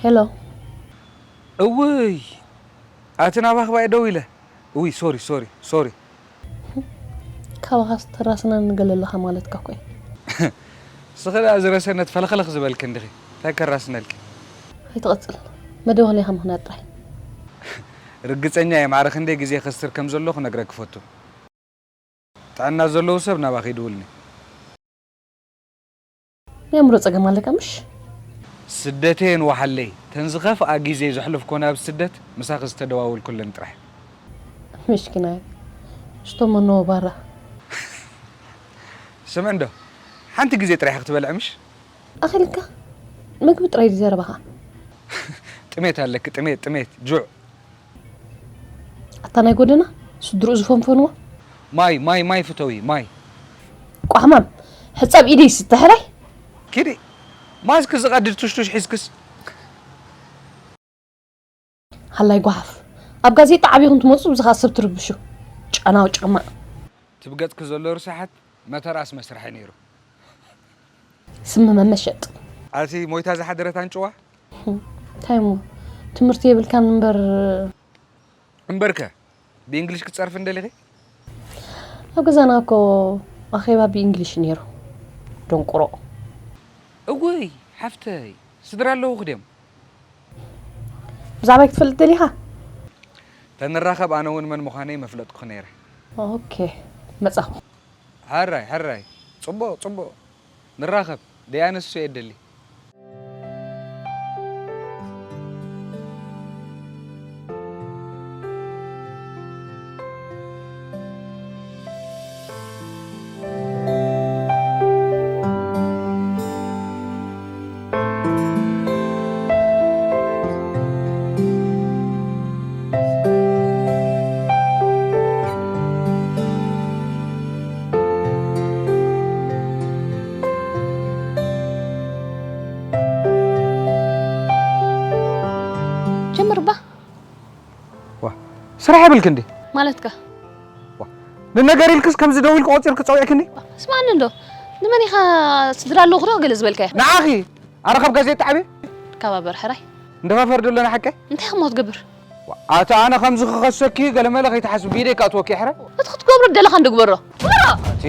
ሄሎ። እውይ ኣቲ ናባኺ ባይ ደው ኢለ። እውይ ሶሪ ሶሪ ሶሪ። ካባኻስ ተራስና ንገለለኻ ማለትካ እኮ እዩ። ስኺ ደኣ ዝረሰነት ፈልኸለኽ ዝበልኪ እንዲኺ። እንታይ ከራስነልኪ? ኣይትቐጽል። መደወልያ ምኽንያት ጥራይ። ርግጸኛ እየ ማዕረ ክንደይ ግዜ ከስትር ከም ዘሎ ክነግረኪ ፈቱ። ጥዕና ዘለዎ ሰብ ናባኺ ይድውልኒ። ናይ ኣእምሮ ጸገም ኣለካ ምሽ? ስደተይ ንወሓለይ ተን ዝኸፍኣ ግዜ ዘሕለፍኮ ናብ ስደት ምሳኺ ዝተደዋወልኩለን ጥራሕ። ምሽኪናይ ሽቶ መኖ ባራ። ስምዕ እንዶ ሓንቲ ግዜ ጥራሕ ክትበልዕ ምሽ? ኣኺልካ ምግቢ ጥራይ ድዩ ዘረባኻ? ጥሜት ኣለኪ ጥሜት ጥሜት ጁዕ። ኣታ ናይ ጎደና ስድርኡ ዝፈንፈንዎ ማይ ማይ ማይ ፍተዊ ማይ። ቋሕማም ሕጻብ ኢደይ ይስተ ሕራይ። ኪዲ ማስክ ዝቐድድ ቱሽቱሽ ሒዝክስ። ሃላይ ጓሓፍ ኣብ ጋዜጣ ዓቢኹም ትመጹ ብዝኻ ሰብ ትርብሹ ጨናው ጫማ። ትብገጽኪ ዘሎ ርሳሓት መተራስ መስርሐ ነይሩ። ስሚ መመሸጥ። ኣቲ ሞይታ ዝሓደረት ኣንጭዋ። እንታይ እሞ ትምህርቲ የብልካን እምበር። እምበርከ ብእንግሊሽ ክትጸርፊ እንደሊኺ? ኣብ ገዛና እኮ ኣኼባ ብእንግሊሽ ነይሩ። ደንቁሮ። እውይ ሓፍተይ ስድራ ኣለውኺ ድዮም? ብዛዕባይ ክትፈልጥ ደሊኻ? ተንራኸብ ኣነ እውን መን ምዃነይ መፍለጥኩ ነይረ። ኦኬ መጻኹ። ሕራይ ሕራይ ጽቡቕ ጽቡቕ ንራኸብ ደይ ኣነሱ እየ ደሊ። ጀምር እባ። ዋ ስራሕ የብልክ እንዴ? ማለትካ? ንነገር ኢልክስ ከምዚ ደው ኢልክ ቆፂርክ ፀዊዕክኒ? ስማዕኒ እንዶ ንመን ኢኻ ስድራ ኣለዉ ክዶ ገለ ዝበልካዮ? ንዓኺ ኣረ ካብ ጋዜጣ ዓብየ ካብ ኣበር ሕራይ እንደፋፈር ደሎና ሓቀ እንታይ ከሞ ትገብር? ኣቲ ኣነ ከምዚ ክኸሰኪ ገለመለ ከይትሓስቢ ብኢደይ ከኣትወኪ ሕረ እቲ ክትገብሮ ደለኻ እንዶ ግበሮ እቲ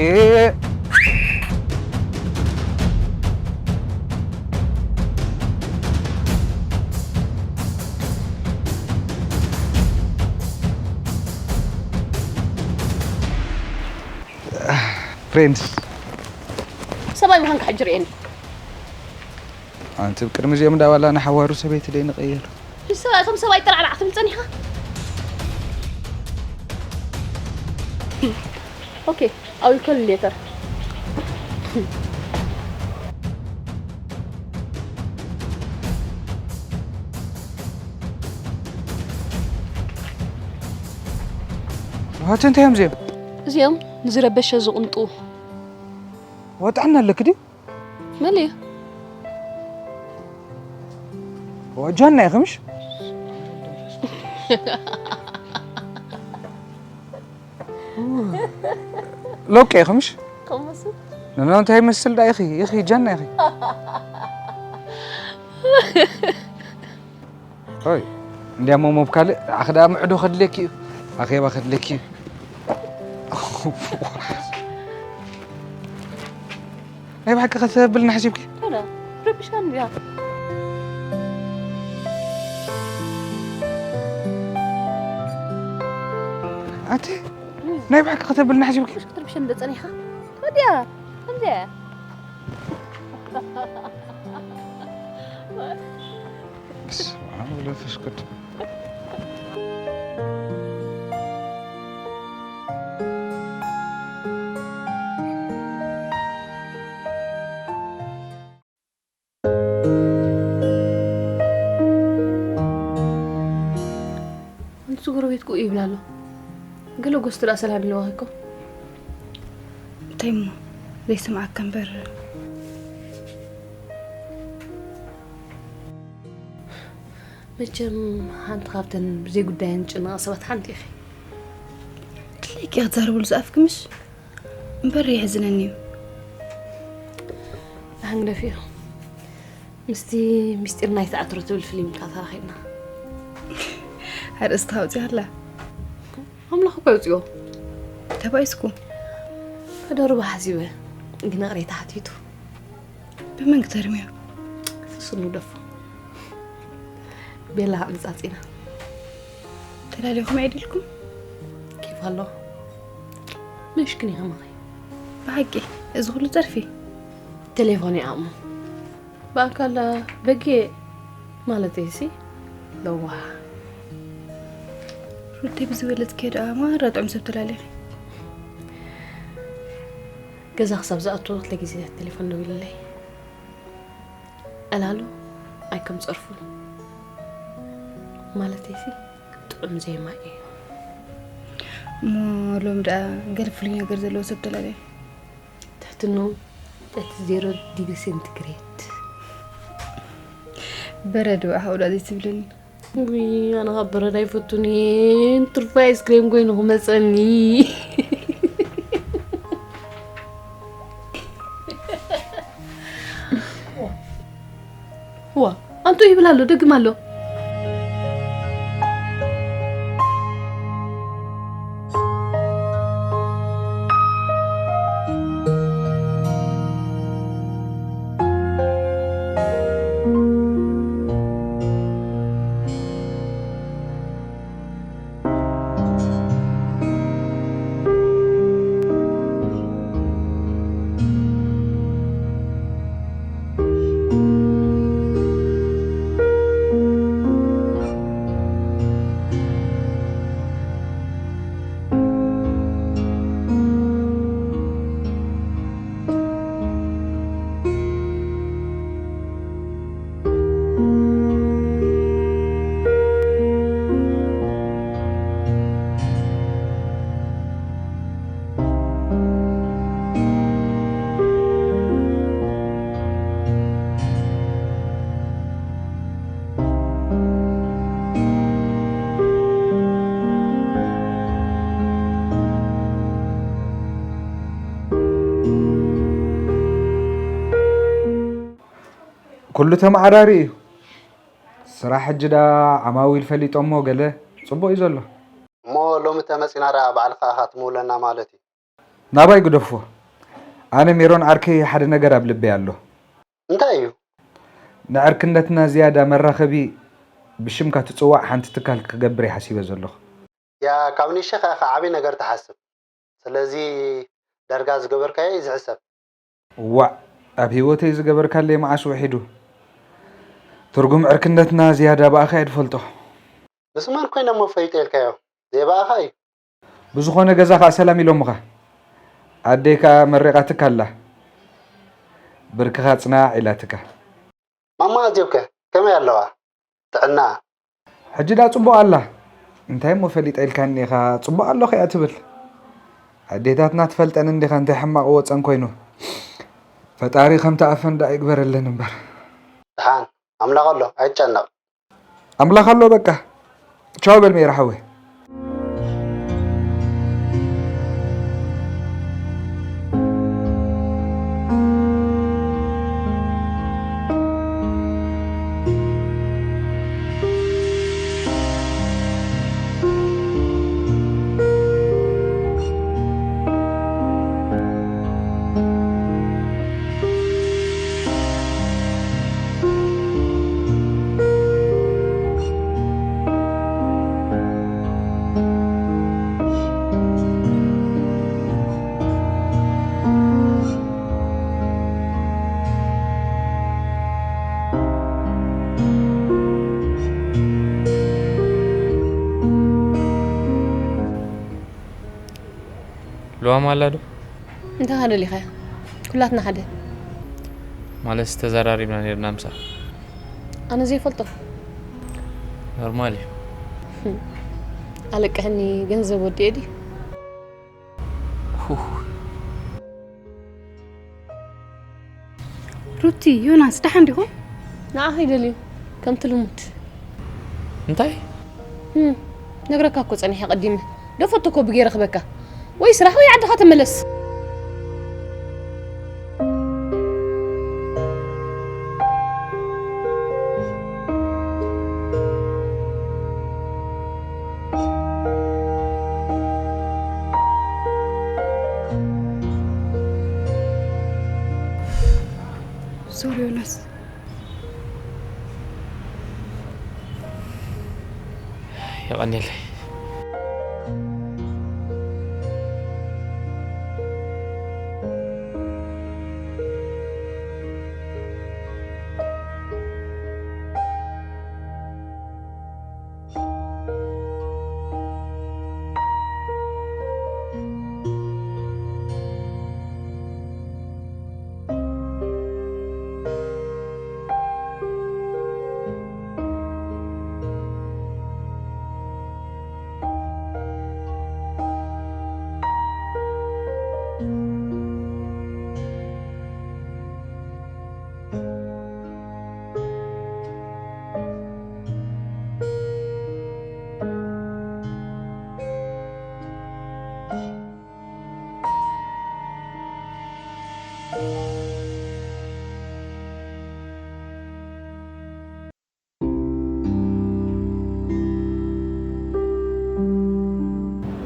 ፍሬንድስ ሰብኣይ ምዃንካ ሕጂ ርእየኒ ኣንቲ ቅድሚ እዚኦም እንዳባላ ንሓዋሩ ሰበይቲ ደይ ንቀየር ንሰብኣይ ከም ሰብኣይ ጠራዕራዕ ትብል ጸኒኻ ኦኬ I will call you later ዋት እንታይ እዮም እዚኦም እዚኦም ንዝረበሸ ዝቕንጡ ወጣዕና ኣለክ ድዩ መለዮ ዋጃና ኢኺ ምሽ ሎቀ ኢኺ ምሽ ንኖ እንታይ ይመስል ዳ ኢኺ ኢኺ ጃና ኢኺ ኦይ እንዲያሞ ሞብ ካልእ ኣኸ ደኣ ምዕዶ ከድለኪ እዩ ኣኼባ ከድለኪ እዩ ናይ ብሓቂ ከተብልና ሓሲብኪ ረብሽካ እንዲያ ኣቲ ናይ ብሓቂ ከተብልና ሓሲብኪ ክትርብሽ እንደ ጸኒኻ ወዲያ እንዲያ በስመ አብ ወመንፈስ ቅዱስ ንሱ ጎረቤትኩ እዩ ይብላ ኣሎ። ገለ ጎስቲ ደኣ ሰላም ኢለዋኺ እኮ። እንታይ እሞ ዘይሰምዓካ እምበር። መቸም ሓንቲ ካብተን ብዘይ ጉዳየን ዝጭነቓ ሰባት ሓንቲ ኢኺ። ድለይኪ ክትዛረብሉ ዝኣፍኪ ምሽ እምበር የሕዝነኒ እዩ። ኣንግደፊ እዩ። ምስቲ ምስጢር ናይቲ ዕትሮ ትብል ፊልም ከኣ ተራኺብና። ኣርእስታ ኣውፂኣ ኣላ። ኣምላኽ እኮ የውፅኦ። ተባኢስኩ። ከደርባ ሓሲበ ግን ቅሬታ ሓቲቱ። ብመን ክተርምዮ? ስስኑ ደፎ። ቤላ ምጻጺና። ተላሊኹም ኣይደልኩም? ኬፍ ኣሎ። ምሽክን ኢኻ ማኺ። ብሓቂ እዚ ኩሉ ጸርፊ? ቴሌፎን ይኣሙ። ብኣካል በጌ ማለት ሲ ለዋ ሩቴ ብዝበለጽ ከ ደኣ ማራ ጥዑም ሰብ ተላሊኺ። ገዛ ክሳብ ዝኣቱ ክልተ ግዜ ቴሌፎን ደዊልለይ። ዕላሉ ኣይከም ጸርፉ ማለተይ ሲ ጥዑም ዜማ እዩ። እሞ ሎም ደኣ ገለ ፍሉይ ነገር ዘለዎ ሰብ ተላሊኺ። ትሕትንኡ እቲ ዜሮ ዲግሪ ሴንቲግሬድ። በረዶ ኣሓውዳ ዘይትብለኒ። ውይ ኣነ ካብ በረድ ኣይፈቱን እየ። ትርፉ ኣይስክሬም ኮይኑ ክመፀኒ። ዋ ኣንቱ ይብል ኣሎ ደግም ኣሎ። ኩሉ ተመዓራሪ እዩ። ስራሕ ሕጂ ደኣ ዓማዊል ፈሊጦሞ ገለ ጽቡቕ እዩ ዘሎ። እሞ ሎሚ ተመጺና ደኣ ባዕልኻ ኢኻ ትምውለና ማለት እዩ። ናባይ ግደፎ። ኣነ ሜሮን ዓርከይ ሓደ ነገር ኣብ ልበይ ኣሎ። እንታይ እዩ? ንዕርክነትና ዝያዳ መራኸቢ ብሽምካ ትጽዋዕ ሓንቲ ትካል ክገብር እየ ሓሲበ ዘለኹ። ያ ካብ ንእሽኻ ኢኻ ዓብዪ ነገር ትሓስብ። ስለዚ ዳርጋ ዝገበርካዮ እዩ ዝሕሰብ። ዋእ ኣብ ህይወተይ ዝገበርካለይ መዓስ ውሒዱ። ትርጉም ዕርክነትና ዝያዳ ብኣኻ እየ ዝፈልጦ። ምስ መን ኮይነ እሞ ፈሊጠ ኢልካዮ? ዘይብኣኻ እዩ። ብዝኾነ ገዛ ኸኣ ሰላም ኢሎምኻ። ኣደይ ከኣ መሪቓትካ ኣላ። ብርክኻ ጽናዕ ኢላትካ። ማማ ኣዜብከ ከመይ ኣለዋ? ጥዕናኣ? ሕጂ ደኣ ጽቡቕ ኣላ። እንታይ እሞ ፈሊጠ ኢልካኒ ኢኻ ጽቡቕ ኣለኹ እያ ትብል። ኣዴታትና ትፈልጠን እንዲኻ እንታይ ሕማቕ ወጸን ኮይኑ። ፈጣሪ ከምቲ ኣፈን ደኣ ይግበረለን እምበር። ደሓን ኣምላኽ ኣሎ ኣይትጨነቕ። ኣምላኽ ኣሎ በቃ። ቻው በል ሜራ ሓወይ። ልዋም ኣላ ዶ? እንታይ ደሊኻ? ኩላትና ሓደ። ማለት ተዘራሪብና ነርና ምሳ። ኣነ ዘይፈልጦ። ኖርማል እዩ። ኣለቅሕኒ ገንዘብ ወዲኤ ድዩ? ሩቲ፣ ዮናስ፣ ደሓን ዲኹም? ንዓኺ ይደልዩ ከምቲ ልሙድ። እንታይ? ህም፣ ነግረካ እኮ ጸኒሐ ቀዲመ። ዶ ፈቶ ኮቢ ገይረ ክበካ? ወይ ስራሕ ወይ ዓድኻ ተመለስ። ሶሪ ዮናስ። የቐንየለይ።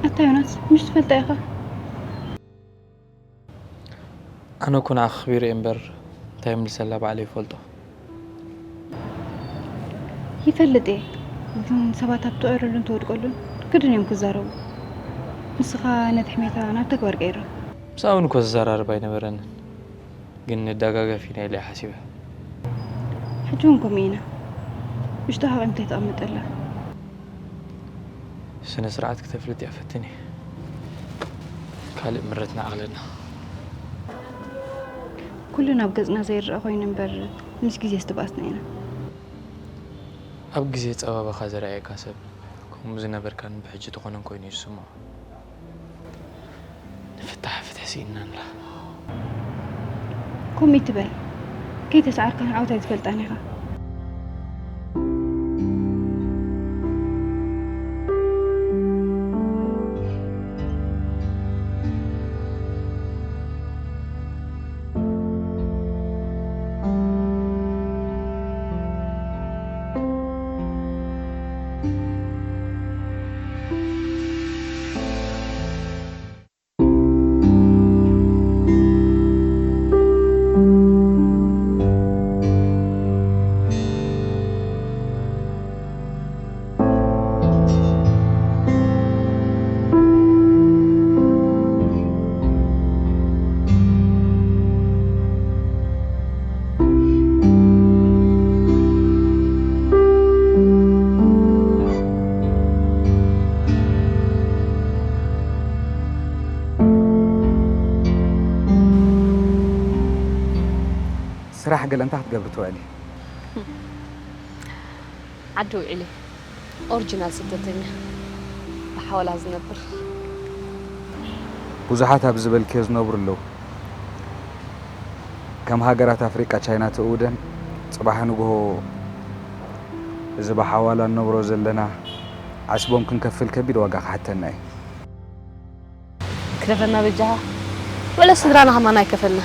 ኣታ ዮናስ፣ ምሽ ትፈልጣ ኢኻ? ኣነ እኮ ንዓኺ ኣኽቢረ እየ እምበር፣ እንታይ ምልሰላ ባዕለይ ይፈልጦ። ይፈልጥ እየ፣ ግን ሰባት ኣብ ትዕረሉን ትወድቀሉን ግድን እዮም ክዛረቡ። ንስኻ ነቲ ሕሜታ ናብ ተግባር ቀይሮ። ምሳኡ እውን እኮ ዝዘራረብ ኣይነበረንን፣ ግን ንደጋገፍ ኢና ኢለ እየ ሓሲበ። ሕጂ እውን ከምኡ ኢና። ውሽጣ ሃቒም እንታይ ተቐምጥ ኣላ? ስነ ስርዓት ክተፍልጥ እያ ፈትኒ። ካልእ ምረት ንዓቕልና። ኩሉ ናብ ገጽና ዘይረኣ ኮይኑ እምበር፣ ምስ ግዜ ዝተባእስና ኢና። ኣብ ግዜ ጸባባኻ ዝረኣየካ ሰብ፣ ከምኡ ዝነበርካን ብሕጂ ትኾነን ኮይኑ እዩ ዝስምዖ። ንፍታሕ ፍትሒ ስኢንና ንላ። ከምኡ ይትበል። ከይተስዓርካ ንዓወት ኣይትፈልጣን ኢኻ። ስራሕ ገለ እንታይ ክትገብሪ ትውዕሊ? ዓዲ ውዒለ። ኦሪጂናል ስደተኛ። ብሓወላ ዝነብር። ብዙሓት ኣብ ዝበልክዮ ዝነብሩ ኣለዉ። ከም ሃገራት ኣፍሪቃ ቻይና ትእውደን፣ ጽባሕ ንግሆ እዚ ብሓዋላ ንነብሮ ዘለና ዓስቦም ክንከፍል ከቢድ ዋጋ ክሓተና እዩ። ክደፈና በጃኻ። ወለ ስድራና ከማን ኣይከፈልና።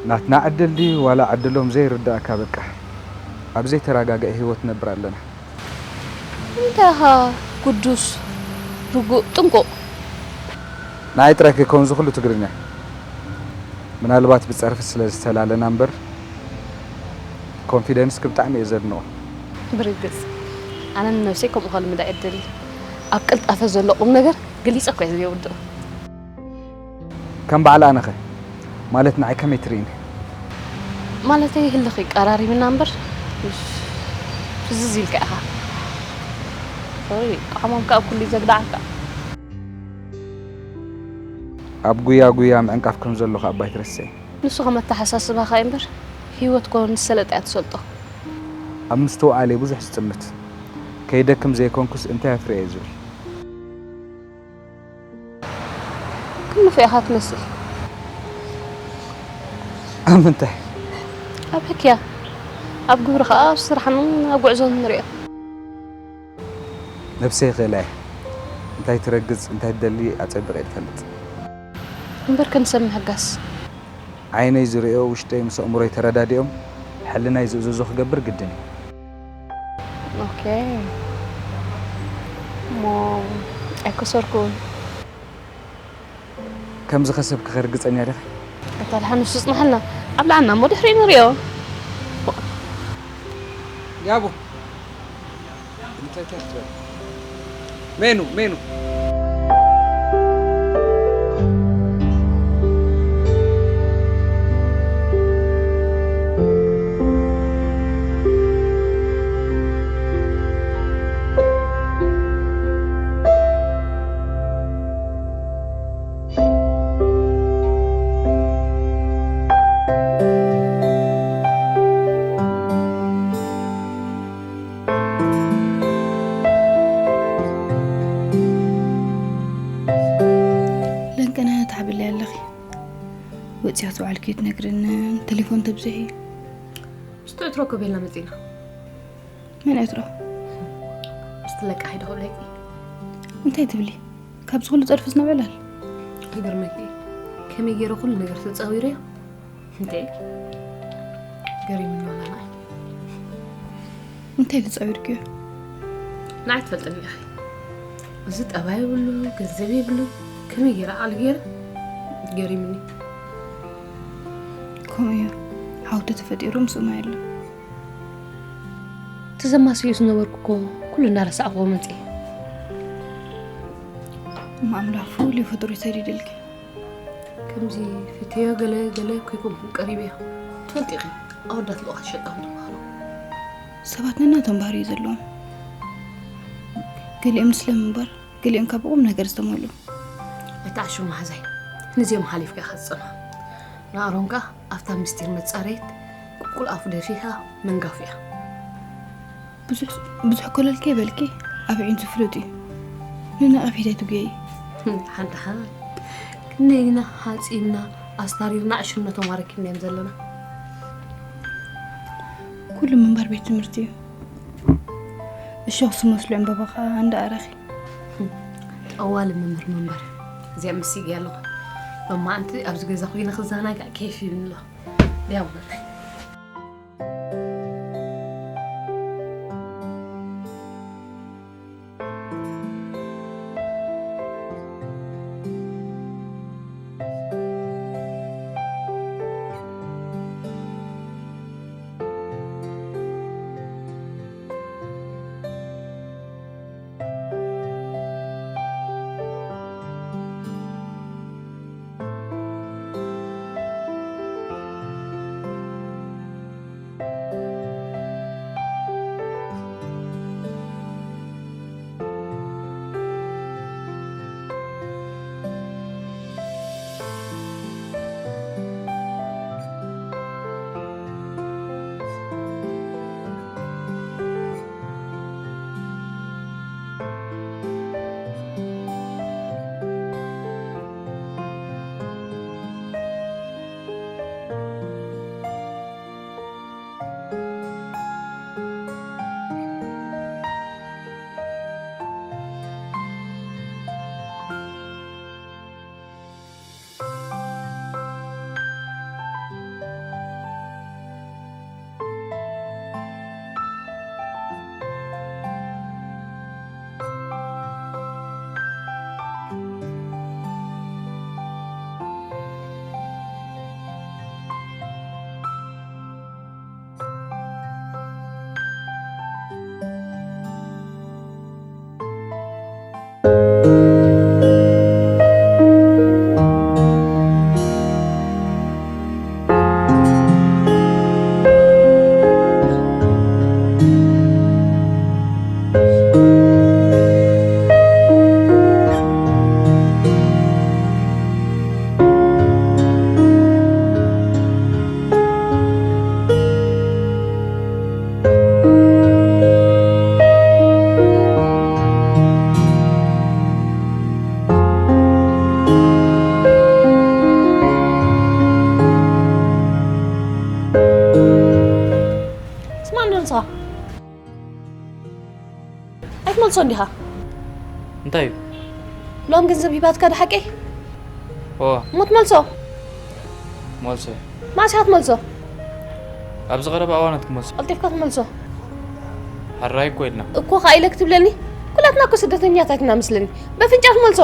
ናትና ዕድል ድዩ ዋላ ዕድሎም ዘይርዳእካ በቃ ኣብ ዘይተረጋገአ ህይወት ነብር ኣለና። እንታይ ኢኻ ግዱስ፣ ርጉእ፣ ጥንቁቕ? ንዓይ ጥራይ ከይከውን እዚ ኩሉ ትግርኛ ምናልባት ብጸርፊ ስለ ዝተላለና እምበር ኮንፊደንስኪ ብጣዕሚ እየ ዘድንቖ። ብርግጽ ኣነ ንነብሰይ ከምኡ ከልምዳ እየ ዝደሊ። ኣብ ቅልጣፈ ዘሎ ቁም ነገር ገሊጸ እኳ እየ ዘየውድኦ። ከም በዓል ኣነኸ ማለት ንዓይ ከመይ ትርእይኒ? ማለተይ ህልኽ ይቀራሪብና እምበር ፍዝዝ ኢልካ ኢኻ። ሶሪ ቃዕሞም ከኣ ኩሉ ዘግዳዓካ። ኣብ ጉያ ጉያ ምዕንቃፍ ከም ዘሎ ከኣ ባይትረስዒ። ንሱ ከም ኣተሓሳስባኻ እዩ እምበር ህይወት ኮ ንሰለጥ እያ ትሰልጦ። ኣብ ምስትውዓለይ ብዙሕ ዝጥምት ከይደክም ዘይኮንኩስ እንታይ ኣፍርየ ዝብል። ክንፉ ኢኻ ትመስል። ኣብ ምንታይ? ኣብ ሕክያ፣ ኣብ ግብሪ ኸኣ ኣብ ስራሕን ኣብ ጉዕዞን ንሪኦ። ነብሰይ ይኽእላ እየ። እንታይ ትረግጽ እንታይ ትደሊ ኣጸቢቐ እየ ዝፈልጥ። እምበር ከም ሰብ ምሕጋስ። ዓይነይ ዝርእዮ ውሽጠይ ምስ ኣእምሮይ ተረዳዲኦም ሕልናይ ዝእዘዞ ክገብር ግድን እዩ። ኦኬ እሞ ኣይከሰርኩን። ከም ዝኸሰብኪ ኸ ርግጸኛ ዲኺ? ኣታ ድሓን ንሱ ጽናሓልና። ኣብልዓና እሞ ድሕሪኡ ንሪኦ። ያቡ፣ እንታይ ትያትር? ሜኑ፣ ሜኑ። ለንቀና ትሓብለይ ኣለኺ። ወፂያ ትውዓልኪ ትነግርኒ፣ ቴሌፎን ተብዝሒ። ምስቲ ዕትሮ ኮፍ ኢልና መፂና። መን ዕትሮ? ምስቲ ለቃሒ ዶ ክብለኪ? እንታይ ትብሊ? ካብዚ ኩሉ ፀድፍስ ናብ ዕላል? ይገርመኪ፣ ከመይ ገይረ ኩሉ ነገር ተፃዊረዮ? እንዴ፣ ገሪሙኒ ዋላ ንዓይ። እንታይ ተፃዊርክዮ? ንዓይ ትፈልጥኒ ኢኺ። እዚ ጠባይ የብሉ፣ ገንዘብ የብሉ፣ ከመይ ገይረ ዓል ገይረ? ገሪሙኒ። ከምኡ እዩ፣ ሓው ተተፈጢሩ ምስኡ ማይ ኣሎ። እቲ ዘማስዮ ዝነበርኩ እኮ ኩሉ እናረሳዕኩዎ መፅየ። እሞ ኣምላኽ ፍሉይ ፍጡር ይሰዲድልኪ። ከምዚ ፍትዮ ገለ ገለ እኮ ኣይኮንኩን ቀሪበዮ። ትፈልጢ ኢኺ፣ ኣወዳት ልኡኻት ሸጣን ምዃኖም። ሰባት ነናቶም ባህሪ እዩ ዘለዎም። ገሊኦም ንስለ ምንባር፣ ገሊኦም ካብ ቁም ነገር ዝተመልኡ። ኣይትዓሽው መሓዛይ፣ ነዚኦም ሓሊፍካ ኢኻ ትጸንሖ። ንኣሮን ከኣ ኣብታ ምስጢር መጻረይት ቁልቁል ኣፉ ደፊእካ መንጋፉ እያ። ብዙሕ፣ ብዙሕ ኮለል ከይበልኪ፣ ኣብ ኣዒንቱ ፍሉጥ እዩ። ንነቐፌታ ኣይትጉየዪ። ሓንቲ ሓ-፣ ክንደይ ኢና ሓጺብና፣ ኣስታሪርና፣ ዕሽነቶም ኣረኪብናዮም ዘለና። ኩሉ ምንባር ቤት ትምህርቲ እዩ። እሾኽ ዝመስሉ ዕምበባ ኸኣ እንዳኣረኺ። ጠዋሊ መምህር ምንባር። እዚኣ መሲገያ ኣለኹ። ሎማዓንቲ ኣብዚ ገዛ ኮይነ ክዘናጋዕ ኬፍ ይብኒ ኣሎ። ዲያ ወገነይ። ስማዕ እንዶ ንስኻ። ኣይትመልሶ እንዲኻ። እንታይ እዩ? ሎም ገንዘብ ሂባትካ ዶ ሓቀይ? እወ። እሞ ትመልሶ? መልሶ እየ። መዓስ ኢኻ ትመልሶ? ኣብዚ ቀረባ እዋናት ክመልሶ። ቀልጢፍካ ትመልሶ። ሕራይ እኮ ኢልና። እኮ ኸኣ ኢለ ክትብለኒ? ኩላትና እኮ ስደተኛታት ኢና መስለኒ። በፍንጫ ትመልሶ።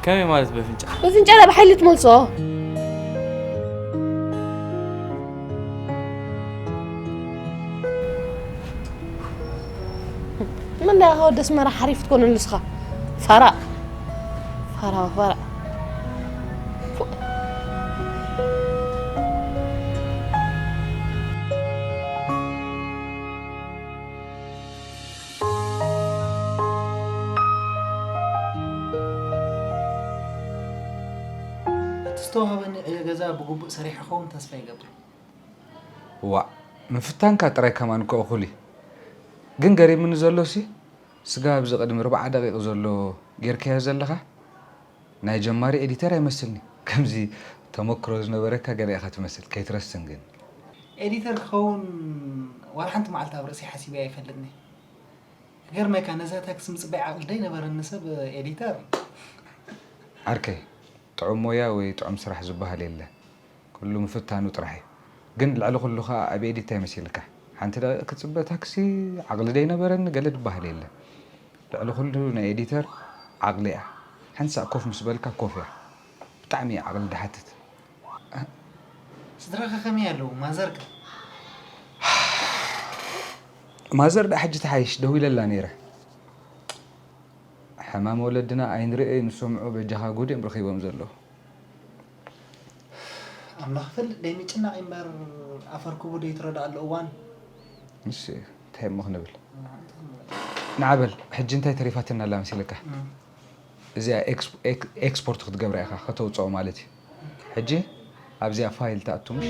ከመይ ማለት በፍንጫ? በፍንጫ ኢላ ብሓይሊ ትመልሶ። ምን ዳኻ ወደ ኣስመራ ሓሪፍ ትኮን ንስኻ? ፋራ። ፋራ፣ ፋራ። እቲ ዝተዋህበኒ ዕዮ ገዛ ብግቡእ ሰሪሐ ክኸውን ተስፋ ይገብር። ዋእ፣ ምፍታንካ ጥራይ ከማን እኮ እኹል እዩ። ግን ገሪምኒ ዘሎሲ፣ ስጋ ኣብዚ ቅድሚ ርብዓ ደቂቕ ዘሎ ጌርካዮ ዘለኻ ናይ ጀማሪ ኤዲተር ኣይመስልኒ። ከምዚ ተመክሮ ዝነበረካ ገለ ኢኻ ትመስል፣ ከይትረስን ግን። ኤዲተር ክኸውን ዋላ ሓንቲ መዓልቲ ኣብ ርእሰይ ሓሲበ ኣይፈልጥን እየ። ክገርመካ፣ ነዛ ታክሲ ምጽባይ ዓቕሊ ደይነበረኒ ሰብ ኤዲተር። ዓርከይ፣ ጥዑም ሞያ ወይ ጥዑም ስራሕ ዝበሃል የለ። ኩሉ ምፍታኑ ጥራሕ እዩ። ግን ልዕሊ ኩሉ ኸኣ ኣብ ኤዲት እንታይ መሲልካ? ሓንቲ ደቂቕ ክጽበ ታክሲ፣ ዓቕሊ ደይነበረኒ ገለ ዝበሃል የለ። ልዕሊ ኩሉ ናይ ኤዲተር ዓቕሊ እያ። ሓንሳእ ኮፍ ምስ በልካ ኮፍ እያ። ብጣዕሚ እያ ዓቕሊ ድሓትት። ስድራኸ ከመይ ኣለዉ? ማዘርከ? ማዘር ደኣ ሕጂ ትሓይሽ፣ ደዊለላ ነይረ። ሕማም ወለድና ኣይንርእዮ ንሰምዖ፣ በጃኻ ጉድ እዮም ረኺቦም ዘለዉ። ኣምላኽ ይፈልጥ፣ ደይምጭናቕ እምበር ኣፈርክቡ ደይትረድኣሉ እዋን። እሺ፣ እንታይ እሞ ክንብል? ንዓ በል፣ ሕጂ እንታይ ተሪፋትና ኣላ መሲልካ? እም። እዚኣ ኤክስ-፣ ኤክ-፣ ኤክስፖርት ክትገብራ ኢኻ፣ ከተውጽኦ ማለት እዩ። ሕጂ ኣብዚኣ ፋይል ትኣቱ፣ ምሽ?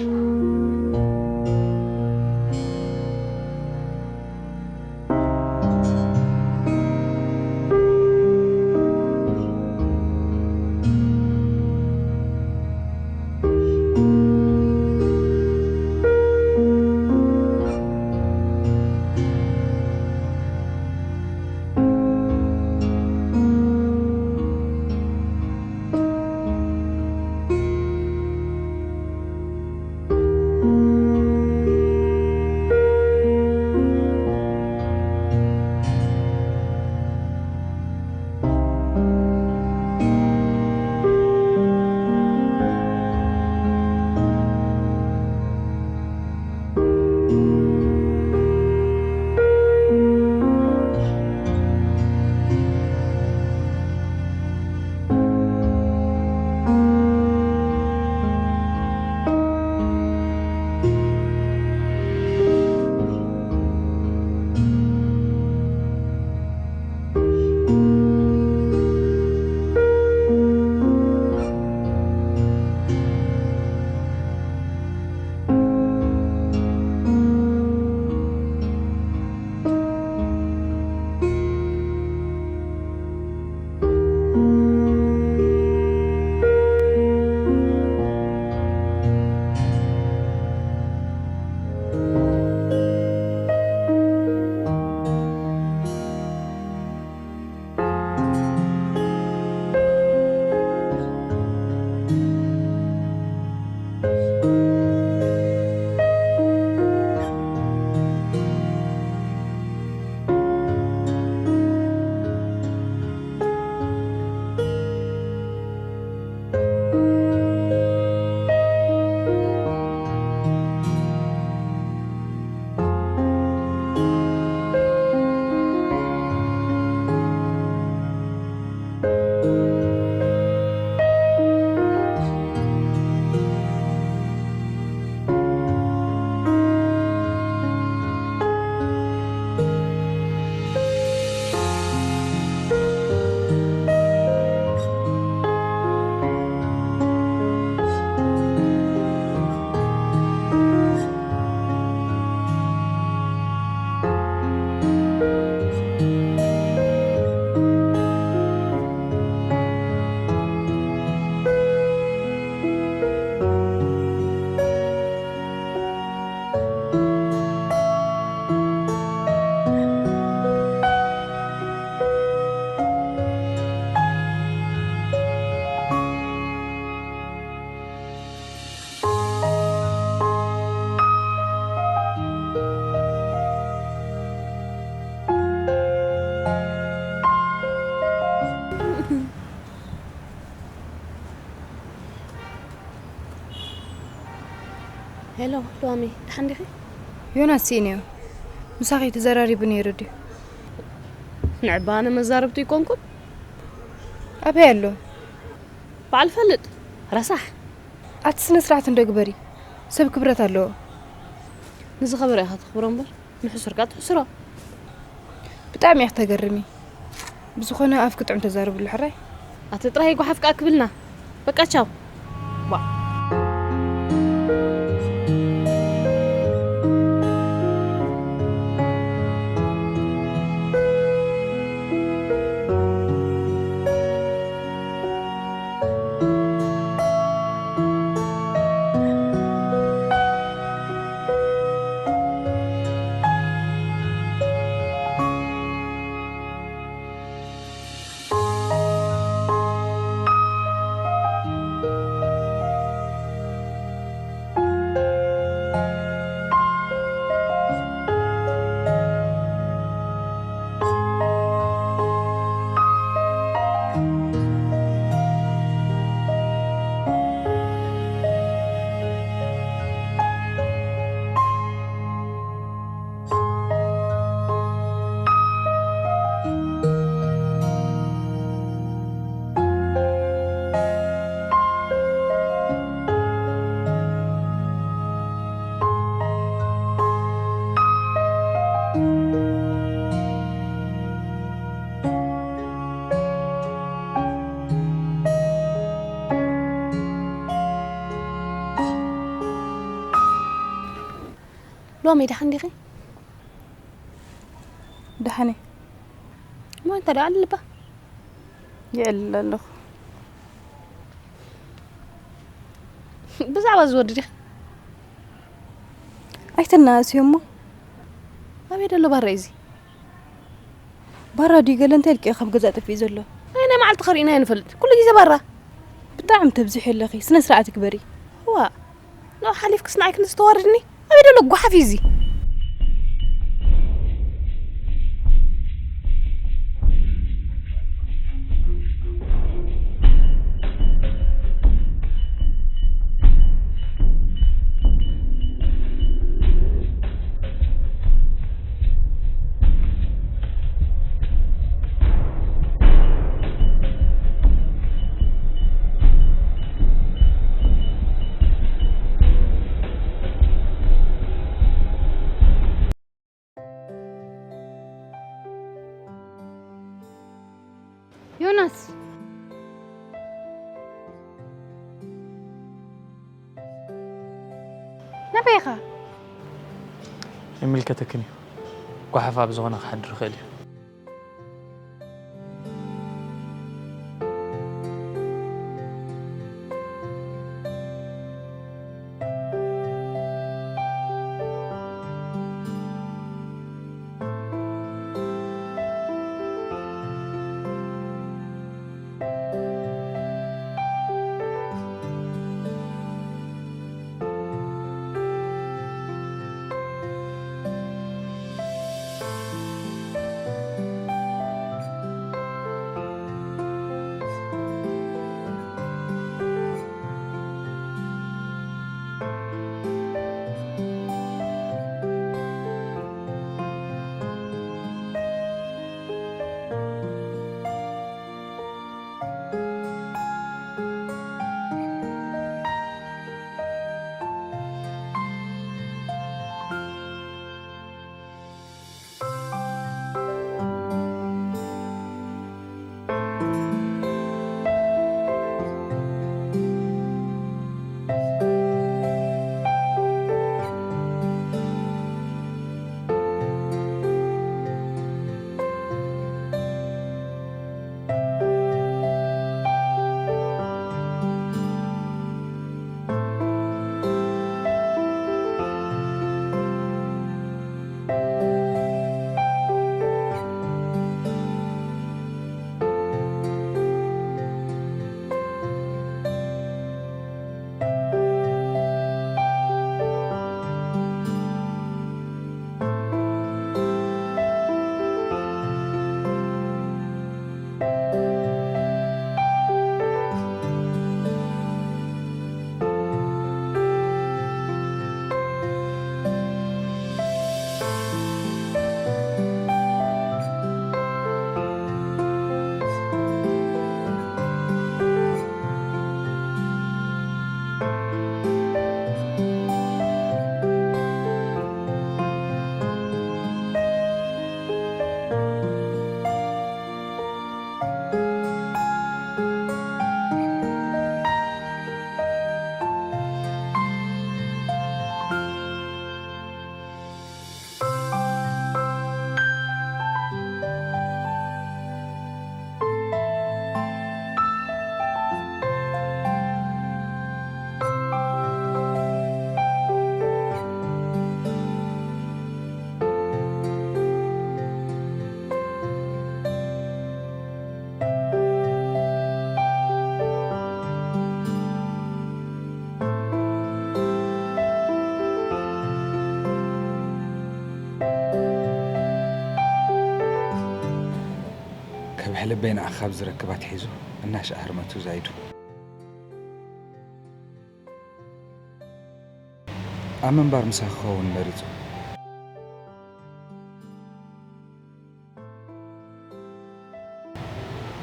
ሄሎ ሉዋመይ፣ ደሓን ዲኺ? ዮናስ ስኢነዮ። ምሳኺ ተዘራሪቡ ነይሩ ድዩ? ንዕባነ መዛረብቱ ይኮንኩን ኣበይ ኣሎ? በዓል ፈልጥ ረሳሕ። ኣቲ ስነ ስርዓት እንዶ ግበሪ። ሰብ ክብረት ኣለዎ። ንዝኸበረ ኢኻ ተኽብሮ እምበር ንሕሱርካ ትሕስሮ። ብጣዕሚ ኢኻ ተገርሚ። ብዝኾነ ኣፍ ክጥዕም ተዛረብሉ ሕራይ። ኣቲ ጥራይ ጓሓፍካ ክብልና። በቃ ቻው። ዋ። ሎሚ ደሓን ዲኺ? ደሓን እየ። እሞ እንታይ ደኣ ኣልባ? የዕልል ኣለኹ። ብዛዕባ እዚ ወዲ ዲኺ? ኣይተናእስዮ እሞ። ኣበይ ደሎ ባራ እዩ እዚ? ባራ ድዩ ገለ እንታይ ኢልክዮ ካብ ገዛ ጠፊኡ ዘሎ? ኣይ ናይ መዓልቲ ኸሪእና ኣይንፈልጥ። ኩሉ ግዜ ባራ። ብጣዕሚ ተብዝሒ ኣለኺ። ስነ ስርዓት ግበሪ። ዋ። ንኡ ሓሊፍክስ ንዓይ ክንዲ ዝተዋርድኒ? ኣበይ ደሎ ጓሓፍ እዩ እዚ? ዮናስ፣ ናበይ ኢኻ? ይምልከተክን እዩ። ጓሓፍ ኣብ ዝኾነ ክሓድር ይኽእል እዩ። ሕልበይ ንዓኻ ኣብ ዝረክብ ኣትሒዙ እናሻዕ ህርመቱ ዛይዱ። ኣብ ምንባር ምሳኺ ክኸውን መሪጹ።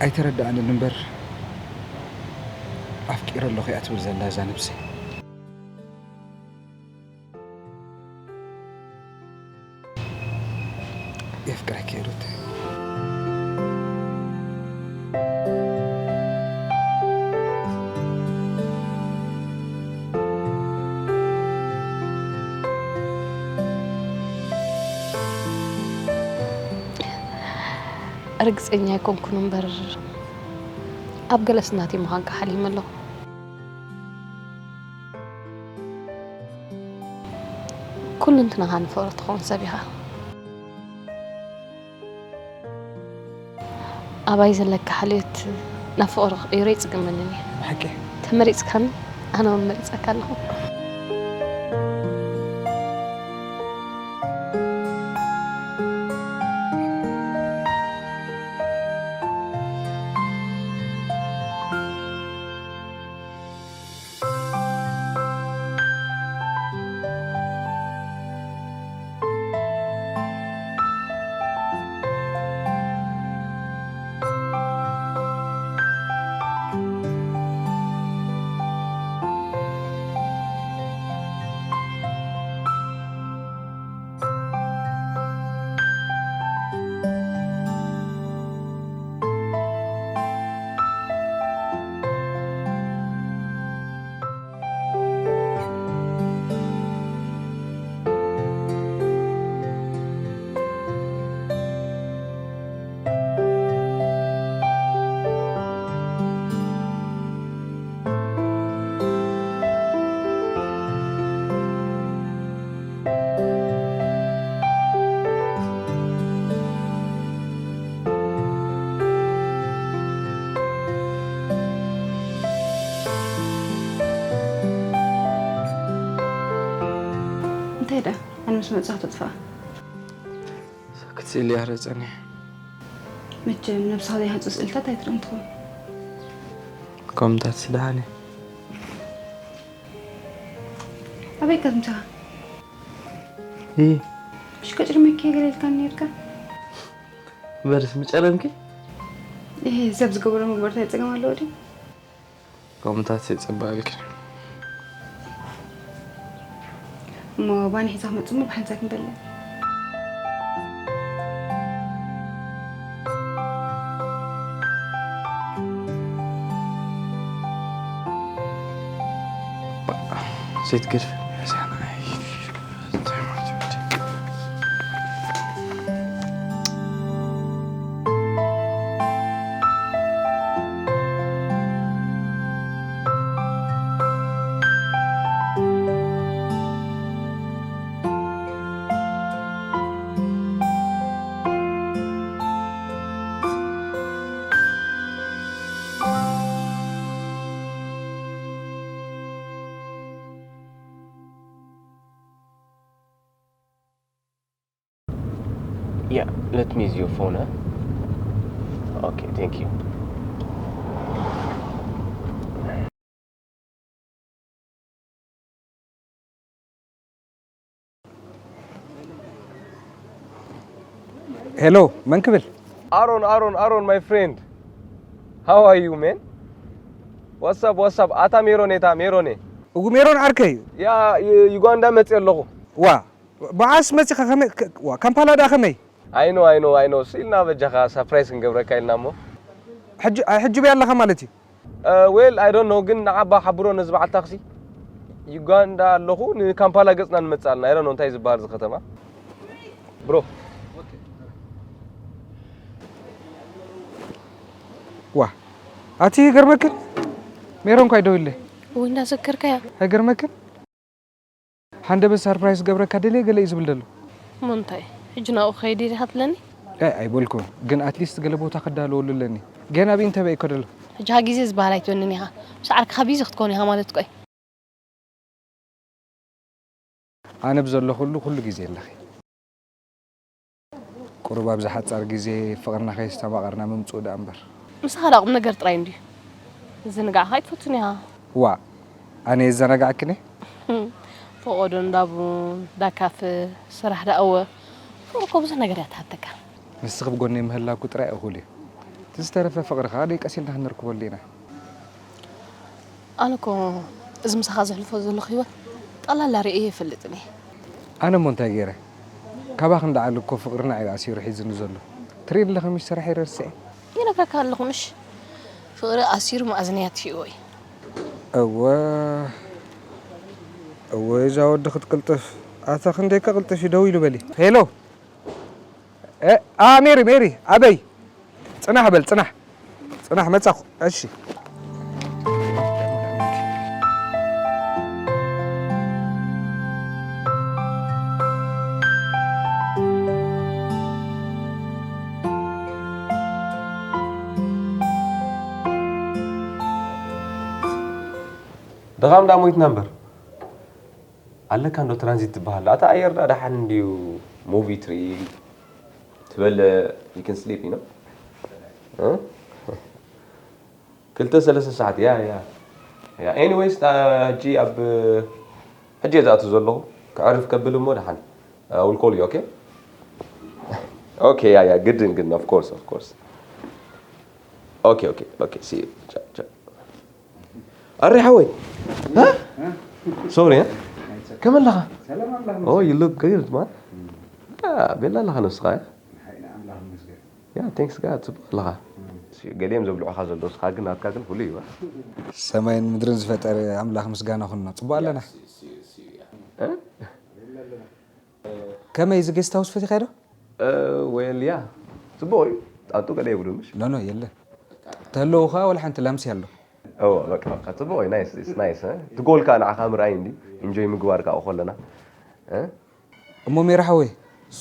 ኣይተረድኣንን እምበር፣ ኣፍቂረ ኣለኹ እያ ትብል ዘላ እዛ ነብሰይ። የፍቅረኪ ሩተይ። ርግጸኛ ኣይኮንኩን እምበር፣ ኣብ ገለስ ናተይ ምዃንካ ሓሊመ ኣለኹ። ኩልንትናኻ ንፍቕሪ ትኸውን ሰብ ኢኻ። ኣባይ ዘለካ ሓልዮት ናብ ፍቕሪ ክቕይሮ ይጽገመንን እዩ። ብሓቂ? ተመሪጽካኒ፣ ኣነ እውን መሪጸካ ኣለኹ። እንታይ ደኣ? ኣነ ምስ መጻኹ ተጥፍኣ። ክትስእሊ እያ ጸኒሐ። መቸም ነብስኻ ዘይሃንጹ ስእልታት ኣይትርእን ትኸውን። ከምታት ስደሓኒ። ኣበይ ከ ትምጻኻ? እ። ምሽ ከጭርመኪ ገለ ኢልካኒ ነርካ? በርስ ምጨረምኪ? እህ፣ ሰብ ዝገበሮ ምግባር እንታይ ጸገም ኣለዎ ድዩ? ከምታት የጸባልኪ። እሞ ባኒ ሒዛ ክመጽእ እሞ ብሓንሳብ ክንበልዕ። ዘይትገድፍ። Yeah, let me use your phone, huh? Okay, thank you. ሄሎ፣ መን ክብል? Aaron, Aaron, Aaron, my friend. How are you, man? What's up, what's up? ኣታ ሜሮን፣ የታ ሜሮን? እጉ ሜሮን ዓርከይ እዩ። ያ፣ ዩ-፣ ዩጋንዳ መጽእ ኣለኹ። ዋ፣ ብዓስ መጺኻ ከመይ፣ ከ-፣ ዋ፣ ካምፓላ ደኣ ከመይ? I know, I know, I know። ስኢልና በጃኻ ሳፕራይዝ ክንገብረካ ኢልና እሞ። ሕጂ፣ ኣይ፣ ሕጂ በይ ኣለኻ ማለት እዩ? Uh, well, I don't know፣ ግን ንዓባ ሓብሮ ነዚ በዓል ታክሲ። ዩጋንዳ ኣለኹ፣ ንካምፓላ ገጽና ንመጽእ ኣለና። I don't know እንታይ ዝበሃል እዚ ከተማ። ብሮ። ዋ፣ ኣቲ ይገርመክን? ሜሮን እኳ ይደውይለይ። ወይ እንዳዘከርካያ። ኣይገርመክን? ሃንደበት ሳርፕራይዝ ገብረካ ደልየ ገለ እዩ ዝብል ዘሎ። እሞ እንታይ? ሕጂ ናብኡ ክኸይድ እየ ዲኻ ትብለኒ? ኣይ፣ ኣይበልኩን፣ ግን ኣትሊስት ገለ ቦታ ክዳለወሉ ኣለኒ። ገና ብኢንተበይ እኮ ደሎ። ሕጂ ኻ ግዜ ዝበሃል ኣይትበንን ኢኻ። ምስ ዓርክኻ ቢዚ ክትከውን ኢኻ ማለት እኮ እዩ። ኣነ ብዘለኹሉ ኩሉ ግዜ ኣለኺ። ቁሩብ ኣብዚ ሓጻር ግዜ ፍቕርና ከየስተማቐርና ምምጽኡ ደኣ እምበር። ምሳኻ ደኣ ቁም ነገር ጥራይ እንድዩ። ዝንጋዕኻ ኣይትፈቱን ኢኻ። ዋእ፣ ኣነ የዘናግዓክን እየ? ፈቖዶ እንዳ ቡን፣ እንዳ ካፈ፣ ስራሕ ደኣ እወ። ፍቕሪ እኮ ብዙሕ ነገር እያ ትሃብተካ። ንስኺ ብጎነይ ምህላውኪ ጥራይ እኹል እዩ። እቲ ዝተረፈ ፍቕሪ ከኣ ደይ ቀስ ኢልና ክንርከበሉ ኢና። ኣነ እኮ እዚ ምሳኻ ዘሕልፎ ዘለኹ ህይወት ጠቕላላ ርእየ ኣይፈልጥን እየ። ኣነ እሞ እንታይ ገይረ? ካባኺ እንዳዓሊ እኮ ፍቕርና እዩ ኣሲሩ ሒዙኒ ዘሎ። ትርእይኒ ኣለኺ ምሽ ስራሐይ ረሲዐ። ይነግረካ ኣለኹ ምሽ ፍቕሪ ኣሲሩ መኣዝንያ ኣጥፊእዎ እዩ። እወ እወ እዛ ወዲ ክትቅልጥፍ። ኣታ ክንደይ ከቕልጥፍ እዩ ደው ኢሉ በሊ። ሄሎ እ፣ ኣ ሜሪ ሜሪ ኣበይ? ጽናሕ በል ጽናሕ ጽናሕ መጻኹ። እሺ ድኻም ዳ ሞይትና እምበር ኣለካ እንዶ ትራንዚት ትበሃል ኣታ ኣየር ዳ ደሓን እንድዩ ሙቪ ትርኢ ትበልዕ you can sleep you know ክልተ ሰለስተ ሰዓት ያ ያ ያ anyways ሕጂ ኣብ ሕጂ እየ ዝኣቱ ዘለኹ ክዕርፍ ከብል እሞ ደሓን I will call you okay okay ያ ያ ግድን ግድን of course of course okay okay okay see you ciao ciao ኣሬ ሓወይ sorry ከመይ ኣለኻ oh you look good man ቤላ ኣለኻ ነብስኻ ያ thanks God ጽቡቕ ኣለኻ ገሊኦም ዘብልዑኻ ዘለዉ እስኻ ግን ናትካ ግን ፍሉይ እዩ ሰማይን ምድርን ዝፈጠረ ኣምላኽ ምስጋና ኩኖ ጽቡቕ ኣለና ከመይ እዚ ጌስት ሃውስ ፈቲኻዮ ዶ well yeah ጽቡቕ እዩ ጣንጡ ገለ የብሉ ምሽ no no የለን ተለዉ ኸዓ ወላ ሓንቲ ላምሲ ኣሎ እወ በቃ በቃ ጽቡቕ እዩ nice it's nice እ ትጎል ከኣ ንዓኻ ምርኣይ እንዲ enjoy ምግባር ከኣ ከለና እ እሞ ሜራ ሓወይ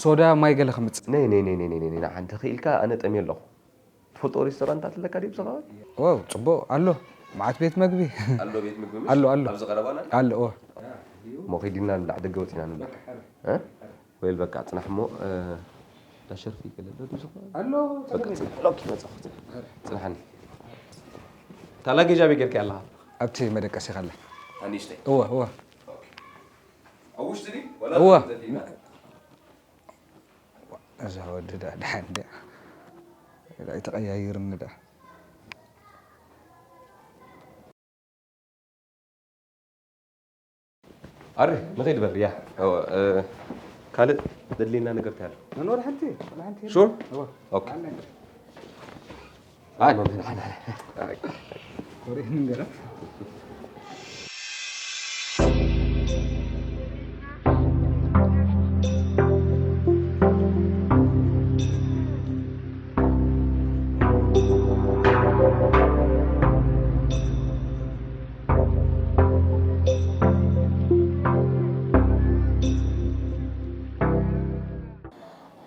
ሶዳ ማይ ገለ ክምጽእ ነይ ነይ ነይ ነይ ነይ ንዓ እንተ ኽኢልካ ኣነ ጠምየ ኣለኹ ትፈልጦ ሬስቶራንታት ኣለካ ድዩ ብዚ ከባቢ ዋው ጽቡቕ ኣሎ መዓት ቤት መግቢ ኣሎ ቤት ምግቢ ኣሎ ኣሎ ኣብዚ ቀረባና ኣሎ እወ እሞ ኸይድና ንብላዕ ደገ ወጺና ንብላዕ እ ወይል በቃ ጽናሕ እሞ ዳሸርፊ ይገለለ ብዙ ኣሎ ጸገም የለን። ኦኬ መጻኹ ጽናሕኒ ታላ ጌጃ ቤት ጌርካ ኣለኻ ኣብቲ መደቀሲ ካለ ኣንሽተይ እወ እወ ኣብ ውሽጢ ድዩ ወላ እወ። እዛ ወዲ ዳ ድሓን ድያ ኣይተቐያይርኒ ዳ ኣሪ ንኸይድ በል ያ ካልእ ዘድልየና ነገር እንታይ ኣሎ ወላ ሓንቲ ወላ ሓንቲ ሹር ኦኬ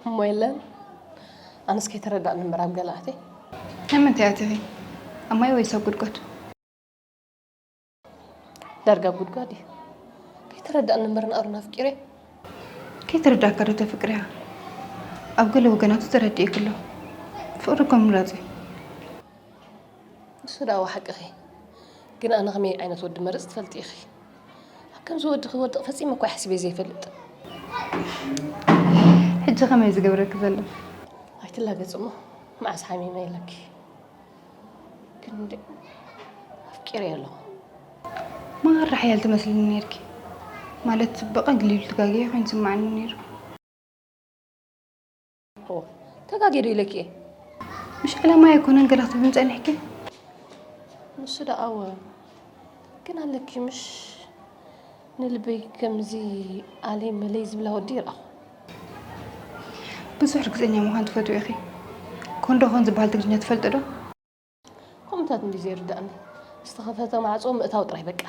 እሞ የለን ኣነስ ከይተረዳእኒ እምበር ኣብ ገለ ኣትየ ናይ ምንታይ ኣቲኺ ኣብ ማይ ወይስ ኣብ ጉድጓድ ዳርጋ ኣብ ጉድጓድ እዩ ከይተረዳእኒ እምበር ንኣሮን ኣፍቂረዮ ከይተረዳእካ ዶ ተፍቅርያ ኣብ ገለ ወገናቱ ተረዲእኪ ኣሎ ፍቅሪ እኮ ምምራፅ እዩ ንሱ ደኣ ሓቅኺ ግን ኣነ ከመይ ዓይነት ወዲ መርፅ ትፈልጢ ኢኺ ኣብ ከምዚ ወዲ ክወድቕ ፈፂመ እኳ ሓሲበ ዘይፈልጥ ሕጂ ከመይ ዝገብረኪ ዘሎ ኣይትላገፂ እሞ መዓስ ሓሚመ ኢለኪ ክንዲ ኣፍቂረዮ ኣለኹ ማራ ሓያል ትመስልኒ ነይርኪ ማለት ብቐሊሉ ትጋገዪ ኮይኑ ይስምዓኒ ነይሩ ተጋግየ ዶ ኢለኪ እየ ምሽ ዕላማይ ኣይኮነን ገለ ክትብልኒ ጸኒሕኪ ንሱ ደኣ እወ ግን ኣለኪ ምሽ ንልበይ ከምዚ ኣለይ መለይ ዝብላ ወዲ ይረኣኹ ብዙሕ ርግጸኛ ምዃን ትፈትዊ ኢኺ ኮንዶ ኾን ዝበሃል ትግርኛ ትፈልጢ ዶ ከምኡታት እንዲ ዘይርዳእኒ ዝተኸፈተ ማዕፆ ምእታው ጥራይ በቃ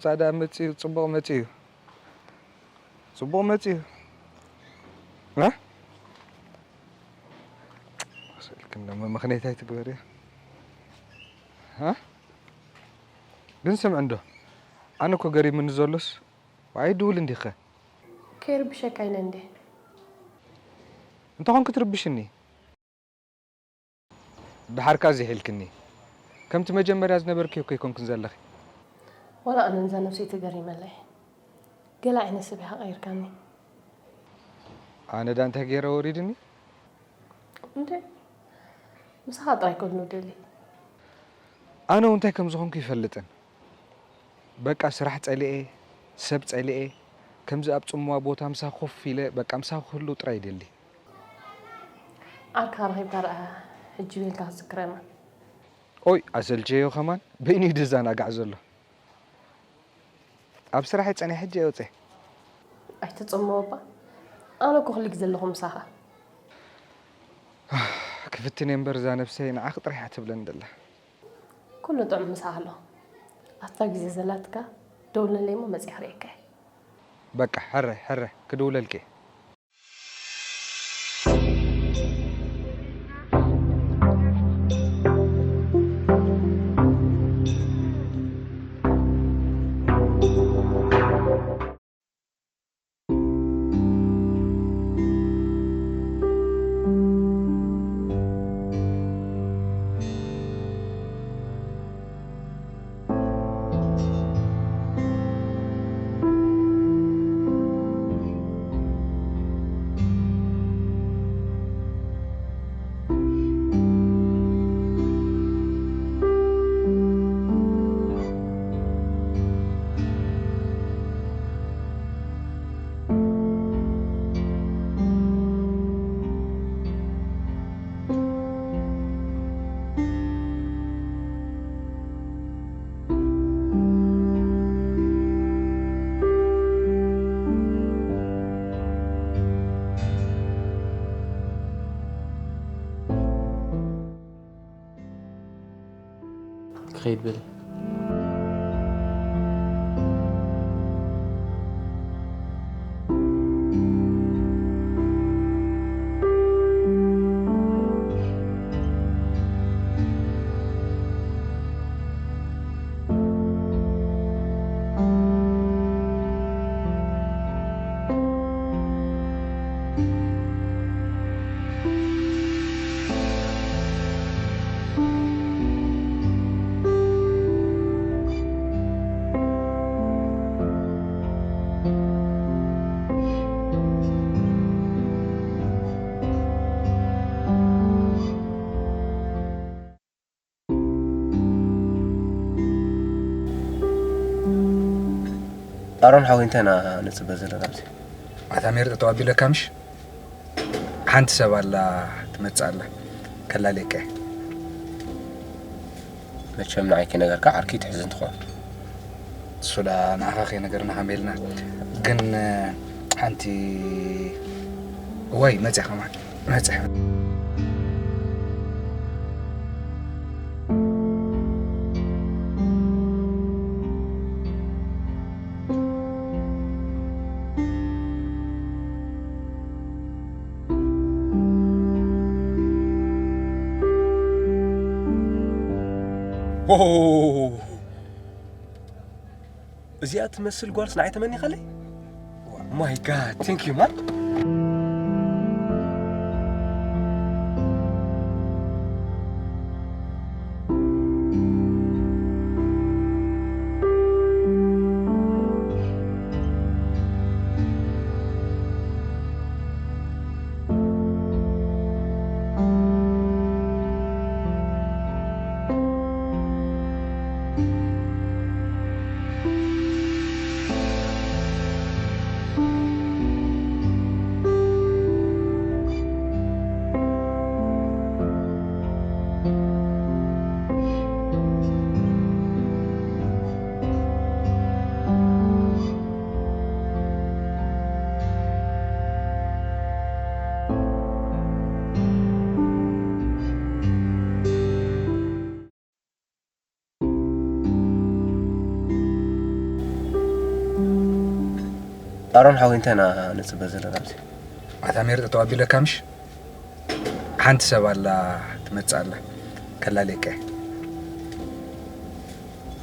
ጻዳ መጺኡ ጽቡቕ መጺኡ ጽቡቕ መጺኡ እ ስልክን ደሞ ምኽንያት ኣይትግበር እያ እ ግን ስምዕ እንዶ ኣነ እኮ ገሪምኒ ዘሎስ ዋይ ድውል እንዲኸ ከይርብሸካ ኢለ እንዴ እንተኾን ክትርብሽኒ ደሓርካ እዚ ሒልክኒ ከምቲ መጀመርያ ዝነበርክዮ እኮ ኣይኮንክን ዘለኺ ወላ ኣነ ንዛ ነብሰይ ተገሪመለይ ገለ ዓይነት ሰብ ኢኻ ቀይርካኒ ኣነ ዳ እንታይ ገይረ ወሪድኒ እንዴ ምሳኻ ጥራይ ከሉ ደሊ ኣነ እውን እንታይ ከም ዝኾንኩ ይፈልጥን በቃ ስራሕ ጸሊኤ ሰብ ጸሊኤ ከምዚ ኣብ ጽምዋ ቦታ ምሳኺ ኮፍ ኢለ በቃ ምሳኺ ክህሉ ጥራይ ይደሊ ዓርካ ረኺብካ ደኣ ሕጂ ቤልካ ክዝክረና ኦይ ኣሰልቸዮ ከማን በይኑ እዩ ዝዘናጋዕ ዘሎ ኣብ ስራሕ ጸኒሐ ሕጂ የውፀ ኣይትጽምዎ እባ ኣነ እኮ ኩሉ ግዜ ኣለኹ ምሳኻ ክፍትን እየ እምበር እዛ ነብሰይ ንዓኺ ጥራሕ እያ ትብለኒ ዘላ ኩሉ ጥዑም ምሳኻ ኣሎ ኣብታ ግዜ ዘላትካ ደውለለይ እሞ መፅእ ክርእየካ እየ በቃ ሕረ ሕረ ክድውለልኪ እየ ክኸይድ በሊ። ኣሮን ሓወይ እንታይ ኢና ንፅበ ዘለና ኣብዚ? ኣታ ሜር ጠጠው ኣቢለካ ምሽ ሓንቲ ሰብ ኣላ ትመፅእ ኣላ ከላልየካ እየ። መቸም ንዓይ ከይነገርካ ዓርኪ ትሕዝን ትኾን። እሱ ዳ ንዓኻ ከይነገርና ከመይ ኢልና ግን ሓንቲ እዋይ መፅያ ከማን መፅያ እዚኣ ትመስል ጓልስ ንዓይ ተመኒኻለይ? My God, thank you man. ኣሮን ሓወይ፣ እንታይ ኢና ንጽበ ዘለና ኣብዚ? ኣታ ሜር ጠጠው ኣቢለካ ምሽ? ሓንቲ ሰብ ኣላ ትመጽእ ኣላ። ከላልየካ እየ።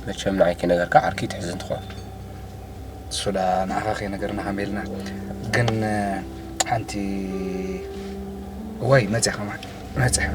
መቸም ንዓይ ከይነገርካ ዓርከይ ትሕዝን ትኾን። እሱ ደኣ ንዓኻ ከይነገርና ከመይ ኢልና? ግን ሓንቲ፣ እዋይ፣ መጽያ ከማን፣ መጽያ።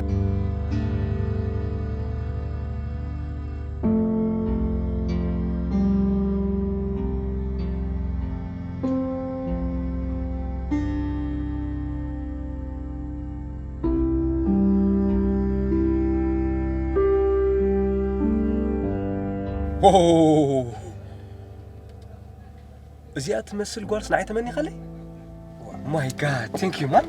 ዎው! እዚኣ ትመስል ጓልስ ንዓይ ተመኒኻለይ? My God, thank you, man.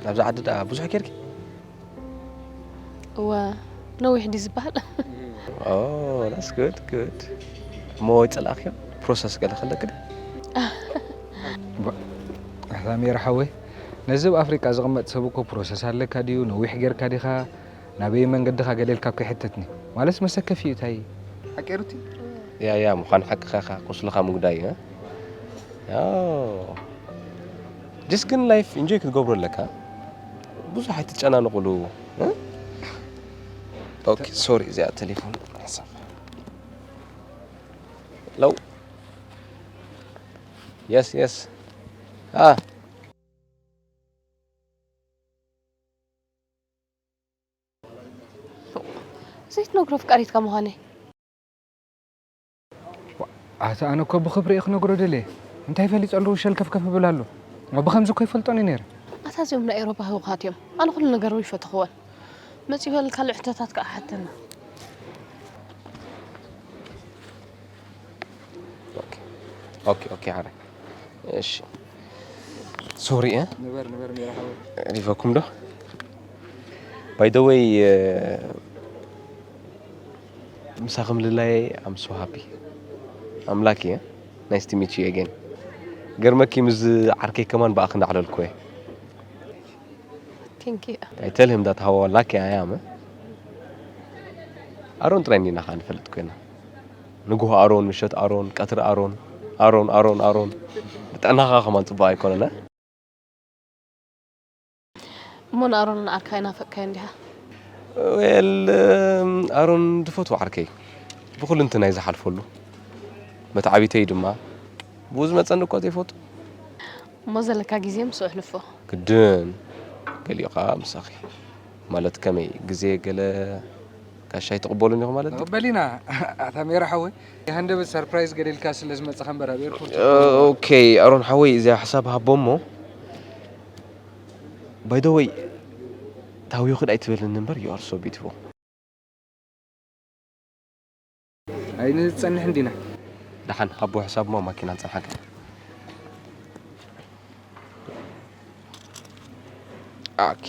ናብዛ ዓዲ ደኣ ብዙሕ ጌርኪ? እወ፣ ነዊሕ ድዩ ዝበሃል? Oh, that's good, good. እሞ ይጸላእክዮ? ፕሮሰስ ገለ ከለክ ዶ? ባ-፣ ኣታ ሜራ ሓወይ፣ ነዚ ኣብ ኣፍሪቃ ዝቕመጥ ሰብ እኮ ፕሮሰስ ኣለካ ድዩ? ነዊሕ ጌርካ ዲኻ? ናበይ መንገድኻ ገለ ኢልካ እኮ ይሕተትኒ። ማለትስ መሰከፊ እዩ፣ እንታይ? ሓቂ ሩቲ? ያ፣ ያ፣ ምዃን ሓቅኻ ኢኻ፣ ቁስልኻ ምጉዳይ፣ እ? ያው፣ just ግን ላይፍ ኢንጆይ ክትገብሮ ኣለካ። ብዙሕ ኣይትጨናነቑሉ፣ እ? ኦኬ፣ ሶሪ፣ እዚኣ ቴሌፎን። ሄሎ። የስ፣ የስ። ኣ። ዘይትነግሮ ኣፍቃሪትካ ምዃነይ። ኣታ ኣነ እኮ ብኽብሪ እየ ክነግሮ ደልየ። እንታይ ፈሊጠሉ ሸልከፍከፍ ይብል ኣሎ። እሞ ብኸምዚ እኮ ይፈልጦን እዩ ነይረ። ኣታ እዚኦም ናይ ኤውሮጳ ህውኻት እዮም። ኣነ ኩሉ ነገር ይፈተኽዎን። መጺኡ በል ካልእ ሕቶታት ከኣ ሓተና። ኦኬ፣ ኦኬ፣ ኦኬ፣ ሓራይ። እሺ። ሶሪ፣ እ? ንበር፣ ንበር፣ ሜራ ሓወይ። ሪፈኩም ዶ? By the way፣ እ፣ ምሳኹም ልላየ፣ I'm so happy. I'm lucky, እ? Nice to meet you again. ገርመኪ፣ ምስ ዓርከይ ከማን ብኣኽ እንዳዕለልኩ እየ። Thank you. I tell him that how lucky I am, እ? ኣሮን ጥራይ እንዲና ኸዓ ንፈልጥ ኮይና። ንግሆ ኣሮን፣ ምሸት ኣሮን፣ ቀትሪ ኣሮን፣ ኣሮን፣ ኣሮን፣ ኣሮን። ንጥዕናኻ ከማን ጽቡቕ ኣይኮነን፣ እ? እሞ ንኣሮን ንዓርካ ኣይናፈቅካዮን ዲኻ? ዌል፣ ኣሮን ዝፈትዎ ዓርከይ። ብኹልንትናይ ዝሓልፈሉ መትዓቢተይ ድማ ብኡ ዝመጸኒ እኮ ዘይፈቱ። እሞ ዘለካ ግዜ ምስ ኣሕልፎ። ግድን ገሊኡ ኸዓ ምሳኺ። ማለት ከመይ፣ ግዜ ገለ ጋሻ ኣይትቕበሉን ኢኹም ማለት ድዩ? ንቕበል ኢና። ኣታ ሜራ ሓወይ፣ የሃንደበት ሰርፕራይዝ ገዲልካ ስለ ዝመጻኻ እምበር ኣብ ኤርፖርት ኦኬ፣ ኣሮን ሓወይ፣ እዚኣ ሓሳብ ሃቦ እሞ። By the way፣ ታዊኺ ዳኣ ኣይትበልኒ እምበር፣ you are so beautiful። ኣይንጸንሕን ዲና። ደሓን ሃቦ፣ ሕሳብ እሞ ማኪና ንጸንሓካ። ኦኬ።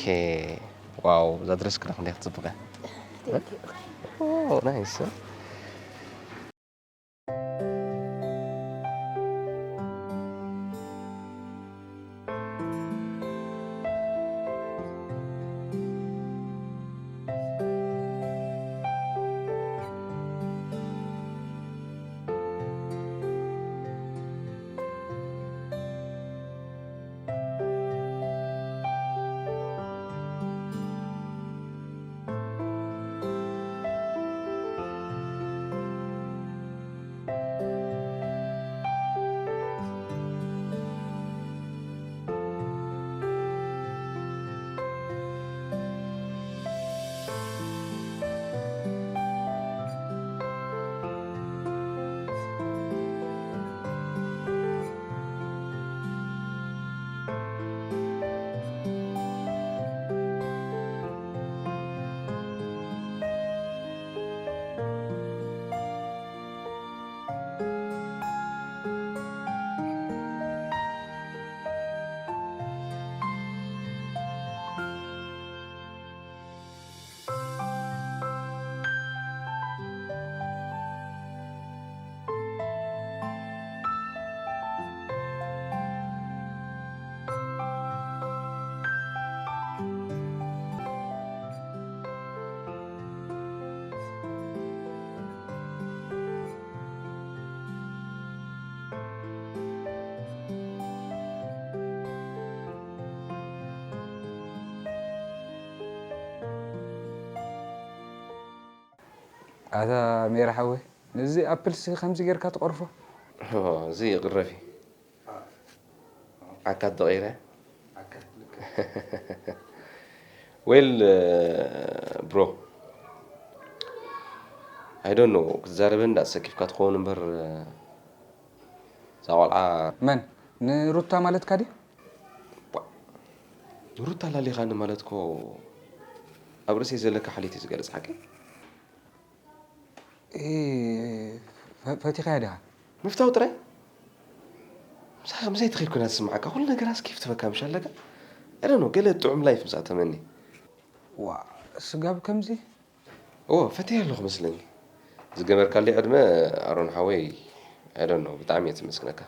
ዋው፣ እዛ ድረስ ክዳ ክንደይ ክትጽብቕ እያ። ኦ፣ ናይስ። ኣታ ሜራ ሓወይ፣ ነዚ ኣፕልሲ ከምዚ ጌርካ ትቐርፎ? እዚ ይቕረፊ። ዓካት ተቐይረ። ዌል ብሮ፣ ኣይ ዶንት ኖ፣ ክትዛረበ እንዳ ሰኪፍካ ትኸውን እምበር፣ እዛ ቆልዓ መን? ንሩታ ማለትካ ድዩ? ንሩታ ላሊኻኒ ማለት እኮ ኣብ ርእሰይ ዘለካ ሓልዮት እዩ ዝገልጽ። ሓቂ እ፣ ፈ- ፈቲኻያ ዲኻ? ምፍታው ጥራይ። ምሳኻ ምሳይ ተኺድ ኮይና ትስምዓካ፣ ኩሉ ነገራ ስኬፍ ትበካ ምሽ ኣለካ። ኣይ ዶንት ኖ፣ ገለ ጥዑም ላይፍ ምሳ ተመኒ። ዋ፣ ስጋብ ከምዚ? እዎ፣ ፈትየ ኣለኹ መስለኒ። ዝገበርካለይ ዕድመ ኣሮን ሓወይ፣ ኣይ ዶንት ኖ፣ ብጣዕሚ እየ ዘመስግነካ።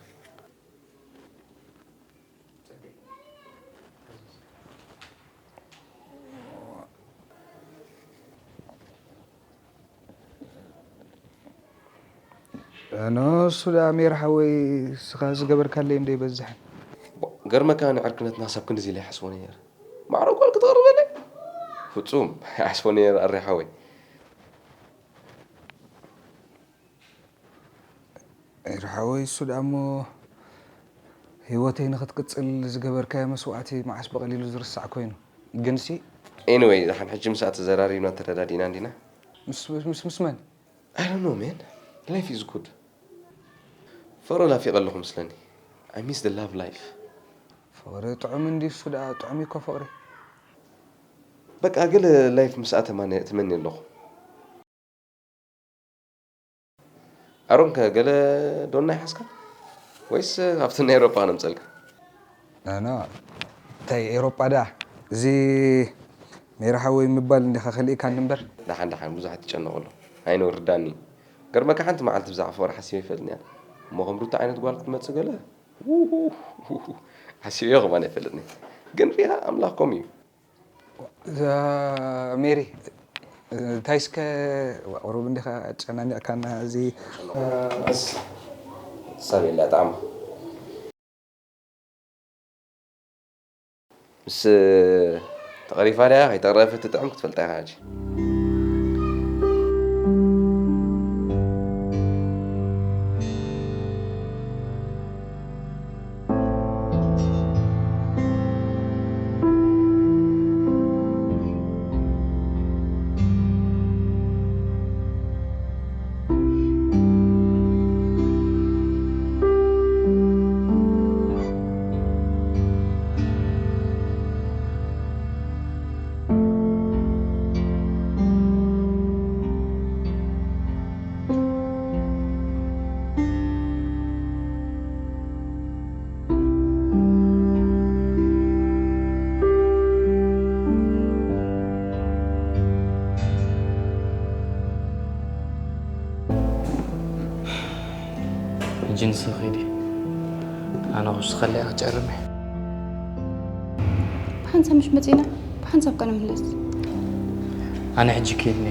ኣነ እሱ ደኣ ሜር ሓወይ፣ እስኻ ዝገበርካለይ እንዶ ይበዝሕን። ገርመካ፣ ንዕርክነትና ሳብ ክንድዚ ኢለ ይሓስቦ ነይረ። ማዕረ ጓል ክትቐርበለይ? ፍጹም ኣይሓስቦ ነይረ ኣሪ ሓወይ። ኤር ሓወይ፣ እሱ ደኣ እሞ ህይወተይ ንኽትቅጽል ዝገበርካዮ መስዋእቲ መዓስ ብቐሊሉ ዝርሳዕ ኮይኑ። ግንሲ ኤኒወይ፣ ደሓን ሕጂ ምስኣ ተዘራሪብና ተረዳዲእና እንዲና። ምስ ምስ ምስ መን? I don't know, man. Life is good. ፍቕሪ ናፊቐ ኣለኹ ምስለኒ። I miss the love life. ፍቕሪ ጥዑም እንዲ እሱ ደኣ ጥዑም እዩ እኮ ፍቕሪ። በቃ ገለ ላይፍ ምስኣ ተማነ- ትመኒ ኣለኹ። ኣሮን ከ ገለ ዶና ይሓዝካ? ወይስ ኣብቲ ናይ ኤውሮጳ ነምጸልካ? ኖ ኖ፣ እንታይ ኤውሮጳ ደኣ? እዚ ሜራ ሓወይ ምባል እንዲኻ ከሊእካኒ እምበር። ደሓን ደሓን፣ ብዙሕ ኣይትጨነቐሉ። ኣይነውርዳኒ። ገርመካ ሓንቲ መዓልቲ ብዛዕባ ፍቕሪ ሓሲበ ይፈልጥኒ እያ። እሞ ከም ሩታ ዓይነት ጓል ክትመጽእ ገለ? ውሁሁሁ፣ ሓሲበዮ ከማን ኣይፈልጥኒ። ግን ሪኣ ኣምላኽ ከምኡ እዩ። እዛ ሜሪ፣ እንታይ እስከ ቁሩብ እንዲኻ ኣጨናኒቕካና፣ እዚ በስ ሳብ የላ ጣዕማ። ምስ ተቐሪፋ ድያ ከይተቐረፈት ትጥዕም ክትፈልጣ ኢኻ ሕጂ። ንስኺ ኸይዲ፣ ኣነ ክውስኸለይ ክጨርም እየ። ብሓንሳብ ምሽ መጺና ብሓንሳብ ከ ንምለስ። ኣነ ሕጂ ከይድኒ፣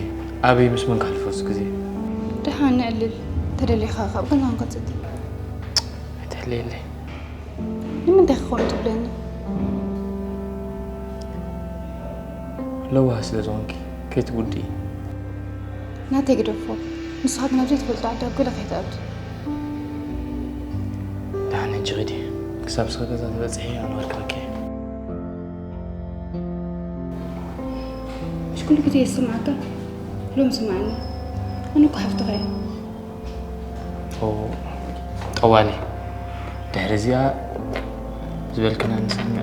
ኣበይ ምስ መን ከሕልፎ እዚ ግዜ? ደሓን ንዕልል፣ ተደሊኻ ካብ ገዛ ክንከትት። ኣይትሕልየለይ። ንምንታይ ክኸውን ትብለኒ? ለዋህ ስለ ዝኾንኪ ከይትጉድኢ። ናተይ ግደፎ። ንስኻ ግን ኣብ ዘይትፈልጦ ዓዲ ኣብ ገለ ከይትኣቱ። ደሓን ሕጂ ኺዲ። ክሳብ ስኻ ገዛ ትበጽሒ ኣነ ክርከበኪ እየ። ምሽ ኩሉ ግዜ ይስምዓካ? ሎም ስምዓኒ። ኣነ እኮ ሓፍትኻ እየ። ኦ፣ ጠዋሊ። ድሕሪ እዚኣ ዝበልክና ንሰምዕ።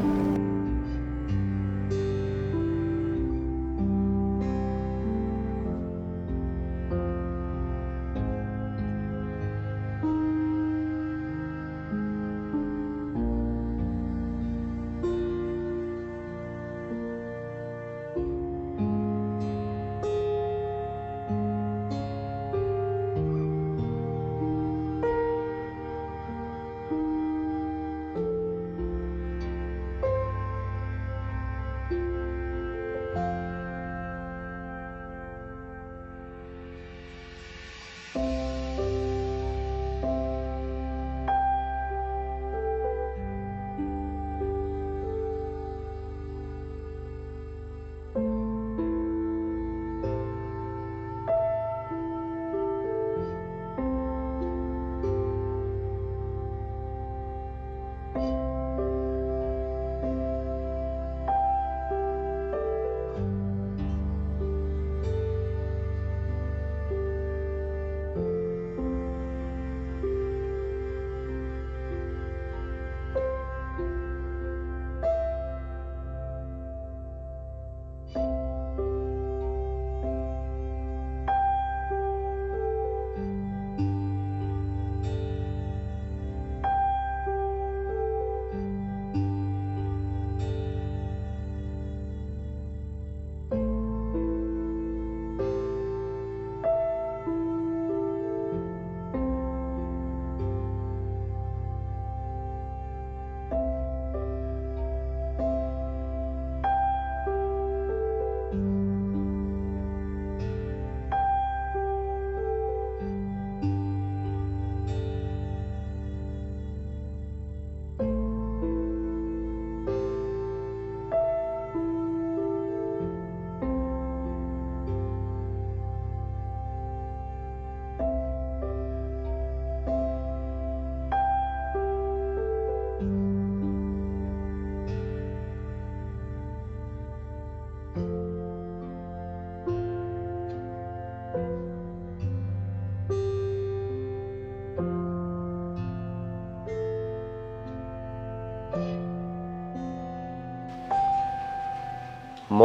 እሞ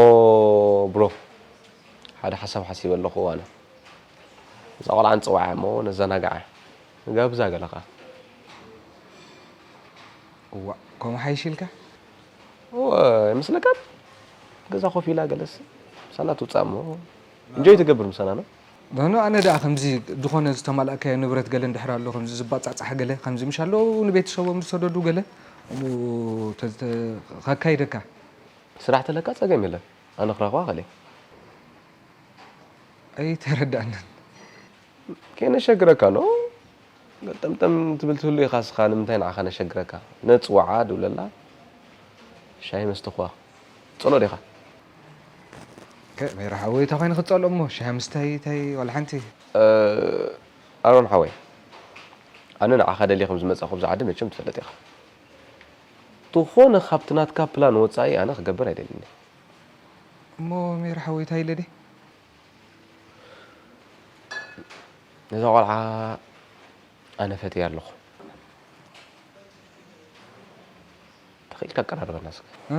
ብሮ፣ ሓደ ሓሳብ ሓሲበ ኣለኹ ኣነ። እዛ ቆልዓ ንጽውዓ እሞ ነዘናግዓ። ንጋብዛ ገለ ኸኣ። እዋእ፣ ከምኡ ሓይሽ ኢልካ? እወ፣ ይመስለካን? ገዛ ኮፍ ኢላ ገለስ ምሳና ትውጻእ እሞ ኢንጆይ ትገብር ምሳና ነው። ኖ፣ ኖ፣ ኣነ ደኣ ከምዚ ዝኾነ ዝተማልኣካዮ ንብረት ገለ እንድሕር ኣሎ፣ ከምዚ ዝባጻጻሕ ገለ፣ ከምዚ ምሽ ኣለዉ ንቤተሰቦም ዝሰደዱ ገለ፣ እሞ ተ-፣ ተ-፣ ከካይደካ። ስራሕ ተለካ ጸገም የለን። ኣነ ክረኽባ ከለይ። ኣይተረዳእንን። ከይነሸግረካ ኖ። ገጠምጠም ትብል ትህሉ ኢኻ ስኻ፣ ንምንታይ ንዓኻ ነሸግረካ? ነጽውዓ፣ ድውለላ። ሻሂ መስተ ኳ። ጸሎ ዲኻ? ከ-፣ ሜራ ሓወይ፣ እንታይ ኮይኑ ክጸልኦ እሞ? ሻሂ ምስታይ፣ እንታይ፣ ዋላ ሓንቲ? እ፣ ኣሮን ሓወይ፣ ኣነ ንዓኻ ደልየ ከም ዝመጻኹ ኣብዚ ዓዲ መቸም ትፈልጥ ኢኻ። ዝኾነ ካብቲ ናትካ ፕላን ወጻኢ ኣነ ክገብር ኣይደልን እየ። እሞ ሜራ ሓወይ፣ እንታይ ኢለ ድየ? ነዛ ቆልዓ ኣነ ፈትያ ኣለኹ። ተኽኢልካ ኣቀራርበና እስከ። እ?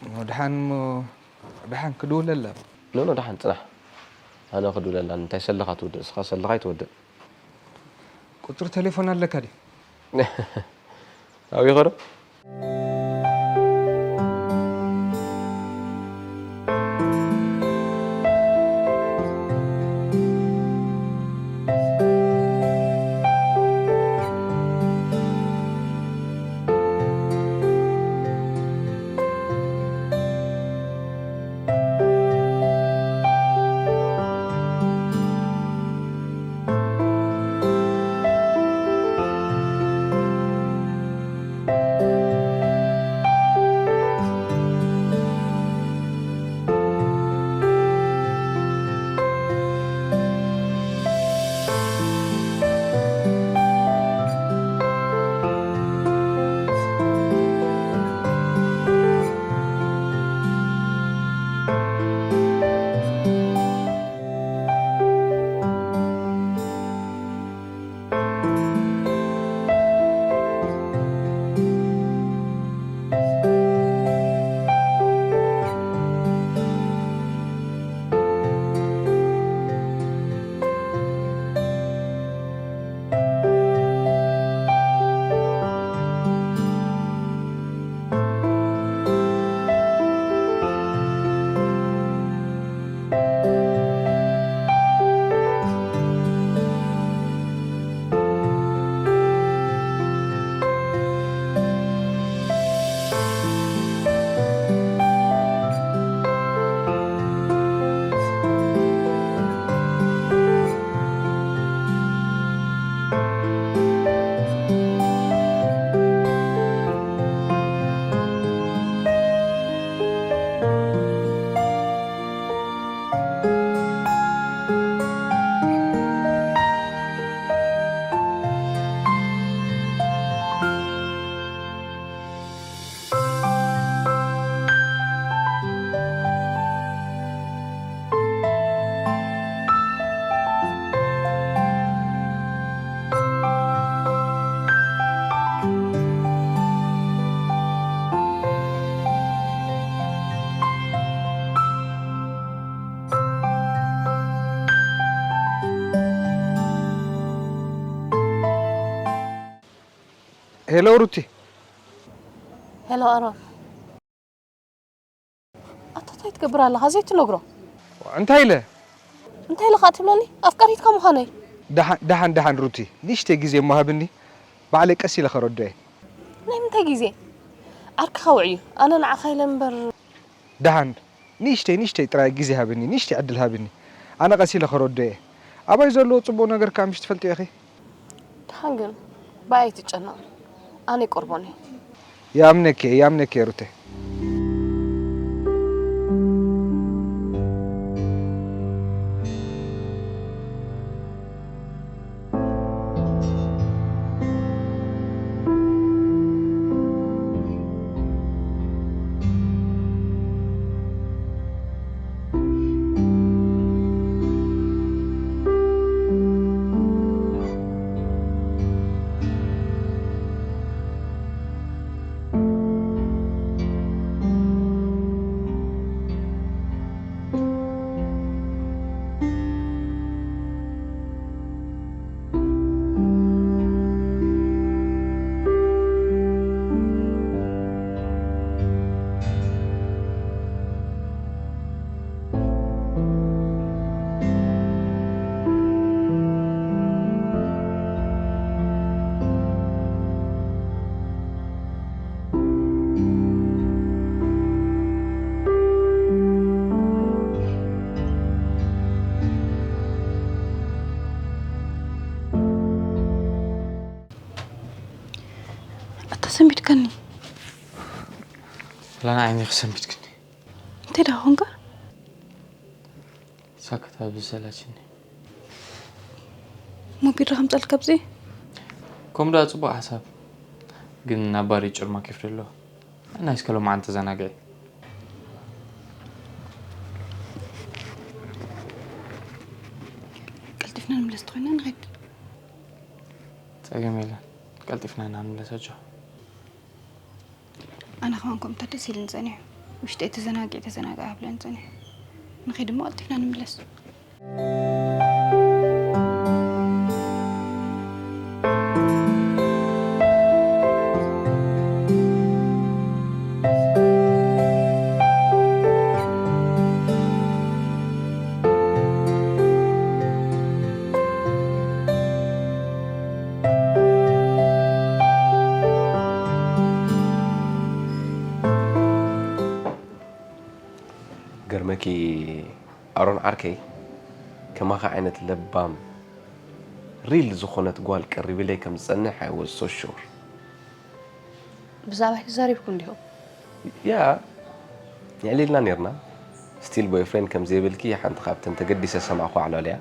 እሞ ደሓን፣ እሞ ደሓን ክድውለላ። ኖ፣ ኖ፣ ደሓን ጽናሕ። ኣነ ክድውለላ፣ እንታይ ሰለኻ ትውድእ፣ እስኻ ሰለኻ ኣይትወድእ። ቁጽሪ ቴሌፎን ኣለካ ድዩ? ኣብኡ ይኸዶ። ሄሎ ሩቲ። ሄሎ ኣሮን፣ ኣታ እንታይ ትገብር ኣለኻ ዘይትነግሮ? እንታይ ኢለ? እንታይ ኢልኻ ትብለኒ? ኣፍቃሪትካ ምዃነይ። ደሓን ደሓን ሩቲ፣ ንእሽተይ ግዜ እሞ ሃብኒ፣ ባዕለይ ቀስ ኢለ ከረድኦ እየ። ናይ ምንታይ ግዜ? ዓርክኻ ውዕዩ፣ ኣነ ንዓኻ ኢለ እምበር። ደሓን ንእሽተይ ንእሽተይ ጥራይ ግዜ ሃብኒ፣ ንእሽተይ ዕድል ሃብኒ፣ ኣነ ቀስ ኢለ ከረድኦ እየ። ኣባይ ዘለዎ ጽቡቕ ነገር ከኣ ምሽ ትፈልጥዮ ኢኺ። ደሓን ግን ብኣይ ኣይትጨነቕ፣ ኣነ ይቆርቦን እየ። ይኣምነኪ እየ፣ ይኣምነኪ እየ ሩተይ። ኣታ ሰንቢድካኒ። ላና ዓይኒ ክሰንቢድክኒ። እንታይ ደኣ ኾንካ? ሳክታ ብሰላችኒ። ሞቢል ከምጻልካ ኣብዚ። ከም ደኣ ጽቡቕ ሓሳብ ግን ናብ ባሪ ጭርማ ኬፍ ደሎ ናይ እስከ ሎማዓንቲ ተዘናግዒ። ቀልጢፍና ንምለስ ተኾይና ንኸድ። ጸገም የለን። ቀልጢፍና ኢና ንምለስ ኣጆ። ኣነ ከማን ከምታ ደስ ኢልን ጸኒሑ ውሽጠይ ተዘናጊ ተዘናጋ ኣብለን ጸኒሑ። ንኸድ እሞ ቀልጢፍና ንምለስ። ገርመኪ ኣሮን ዓርከይ ከማኻ ዓይነት ለባም ሪል ዝኾነት ጓል ቀሪብለይ ከም ዝጸንሕ I was so sure። ብዛዕባይ ተዛሪብኩም ዲኹም? ያ የዕሊልና ኔርና። ስቲል ቦይፍሬንድ ከም ዘይብልኪ ሓንቲ ካብተን ተገዲሰ ሰማዕኩ ኣዕላልያ።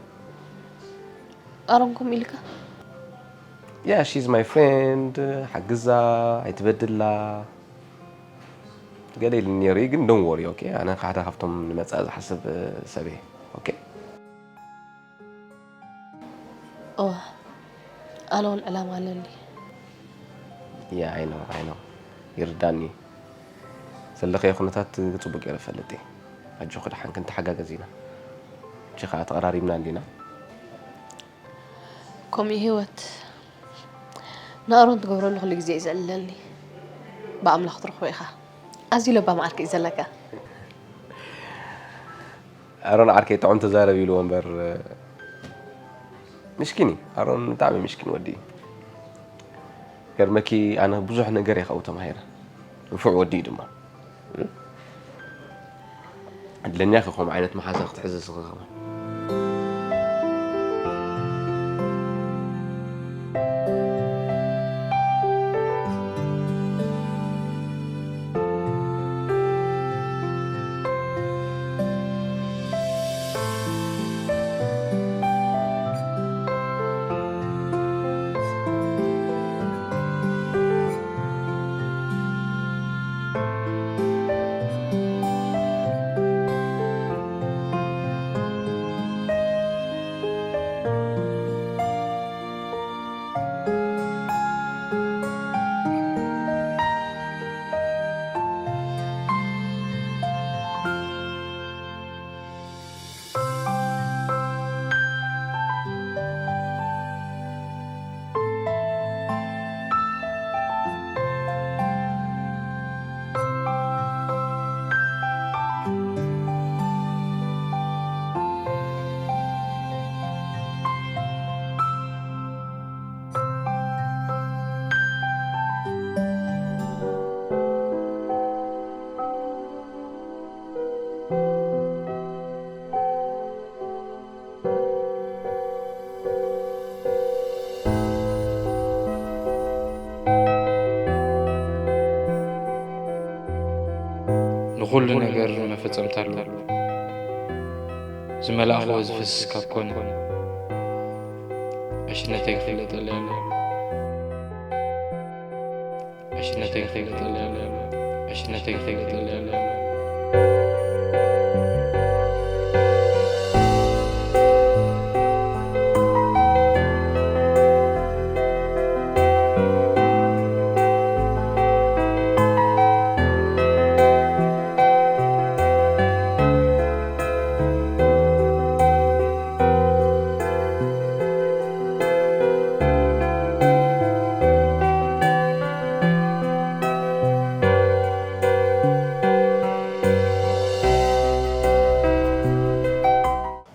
ኣሮን ከምኡ ኢልካ? Yeah, she's my friend. ሓግዛ ኣይትበድላ። ገለ ኢሉ ነይሩ ግን don't worry, okay? ኣነ ሓደ ካብቶም ንመጻኢ ዝሓስብ ሰብ እየ። Okay? እዋ ኣነ እውን ዕላማ ኣለኒ። Yeah, I know, I know. ይርዳኒ። ዘለኸዮ ኩነታት ጽቡቅ ገይረ እፈልጥ እየ። ኣጆኺ ደሓን ክንተሓጋገዝ ኢና። ሕጂ ከኣ ተቐራሪብና እንዲና። ከምኡ ህይወት ንኣሮን ትገብረሉ ኩሉ ግዜ እዩ ዘዕልለኒ። ብኣምላኽ ትረኽቦ ኢኻ። ኣዝዩ ለባም ዓርኪ እዩ ዘለካ። ኣሮን ዓርከይ ጥዑም ተዛረብ ኢልዎ እምበር ምስኪን እዩ። ኣሮን ብጣዕሚ ምስኪን ወዲ እዩ። ገርመኪ ኣነ ብዙሕ ነገር እየ ካብኡ ተማሂረ። ንፉዕ ወዲ እዩ ድማ። ዕድለኛ ኢኺ ከምኡ ዓይነት መሓዛ ክትሕዚ ስኺ ከማን። ኩሉ ነገር መፈጸምታ ኣለዎ። ዝመላእኽዎ ዝፈስስ ካብ ኮነ፣ ዕሽነተይ ክፍለጠለይ ኣለዎ። ዕሽነተይ ክፍለጠለይ ኣለዎ። ዕሽነተይ ክፍለጠለይ ኣለዎ።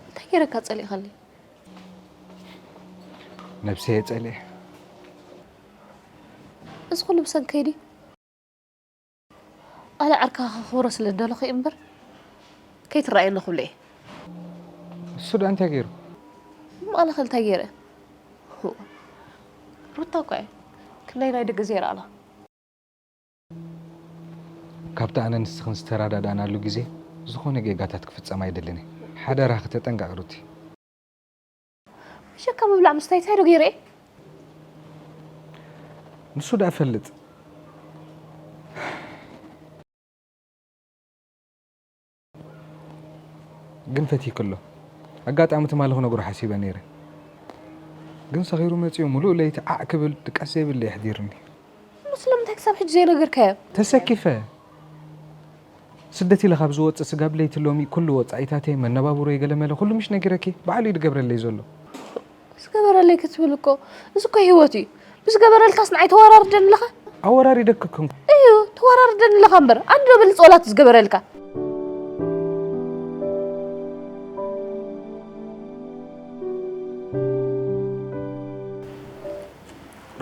እንታይ ገይረካ ጸሊእኻኒ? ነብሰይ እየ ጸሊኤ። እዚ ኩሉ ብሰንከይ ድዩ? ኣነ ዓርካኻ ክኽብሮ ስለ ዝደለኹ እየ እምበር፣ ከይትረኣየኒ ክብሎ እየ። እሱ ደኣ እንታይ ገይሩ? ኣነ ከ እንታይ ገይረ? ሩታ እኮ እየ። ክንደይ ናይ ደገ ዘይረኣና። ካብቲ ኣነ ንስኽን ዝተረዳዳእናሉ ግዜ፣ ዝኾነ ጌጋታት ክፍጸም ኣይደልን እየ። ሓደራኺ ተጠንቀቒ ሩቲ። ብጀካ ምብላዕ ምስታይ እንታይ ዶ ገይረ እየ? ንሱ ደኣ ፈልጥ። ግን ፈቲክሎ። ኣጋጣሚ ትማሊ ክነግሮ ሓሲበ ነይረ። ግን ሰኺሩ መጺኡ ምሉእ ለይቲ ዓዕ ክብል ድቃስ ዘይብለይ ኣሕዲሩኒ። እሞ ስለምንታይ ክሳብ ሕጂ ዘይነገርካዮ? ተሰኪፈ። ስደት ኢለ ካብ ዝወጽእ ስጋብ ለይቲ ሎሚ ኩሉ ወጻኢታተይ፣ መነባብሮይ፣ ገለመለ ኩሉ ምሽ ነጊረኪ፣ ባዕሉ እዩ ዝገብረለይ ዘሎ። ዝገበረለይ ክትብል እኮ፣ እዚ እኮ ህይወት እዩ። ብዝገበረልካስ ንዓይ ተወራርደኒ ኣለኻ? ኣወራሪደክክን። እዩ፣ ተወራርደኒ ኣለኻ እምበር፣ ኣነ ዶ በልጽ ወላት ዝገበረልካ?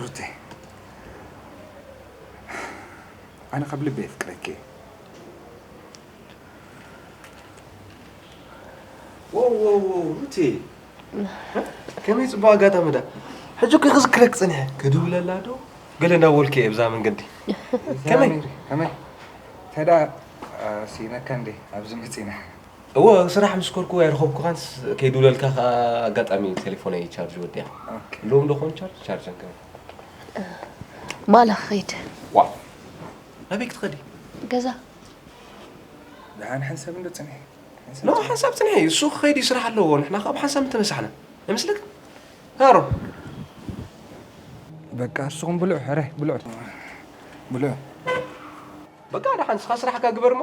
ሩቴ፣ ኣነ ካብ ልበይ የፍቅረኪ እየ። ዎው፣ ዎው፣ ዎው፣ ሩቴ። ከመይ ጽቡቕ ኣጋጣሚ ዳ። ሕጂ እኮ ክዝክረክ ጸኒሐ። ክድውለላ ዶ? ገለ እንዳበልኩ እየ ብዛ መንገዲ። ከመይ? ከመይ? ተዳ፣ አ፣ ሲነካ እንዴ ኣብዚ መጺና? እወ፣ ስራሕ ምስ ከድኩ ኣይረኸብኩኻንስ፣ ከይድውለልካ ከኣ ኣጋጣሚ ቴሌፎነይ ቻርጅ ወዲኣ። ኦኬ። ሎም ዶ ኾን ቻርጅ? ቻርጅ እንከ። ማላ ኸይድ። ዋ። ናበይ ክትኸዲ? ገዛ። ደሓን ሓንሳብ እንዶ ጽንሒ። ሓንሳብ ኖ፣ ጽንሒ። ሓንሳብ ጽንሒ። እሱ ክኸይድ እዩ፣ ስራሕ ኣለዎ። ንሕና ከኣ ብሓንሳብ ምተመሳሕና። ኣይመስለክን? ሃሮ። በቃ፣ ንስኹም ብልዑ፣ ሕረ፣ ብልዑ። ብልዑ። በቃ፣ ደሓን ንስኻ ስራሕካ ግበር እሞ።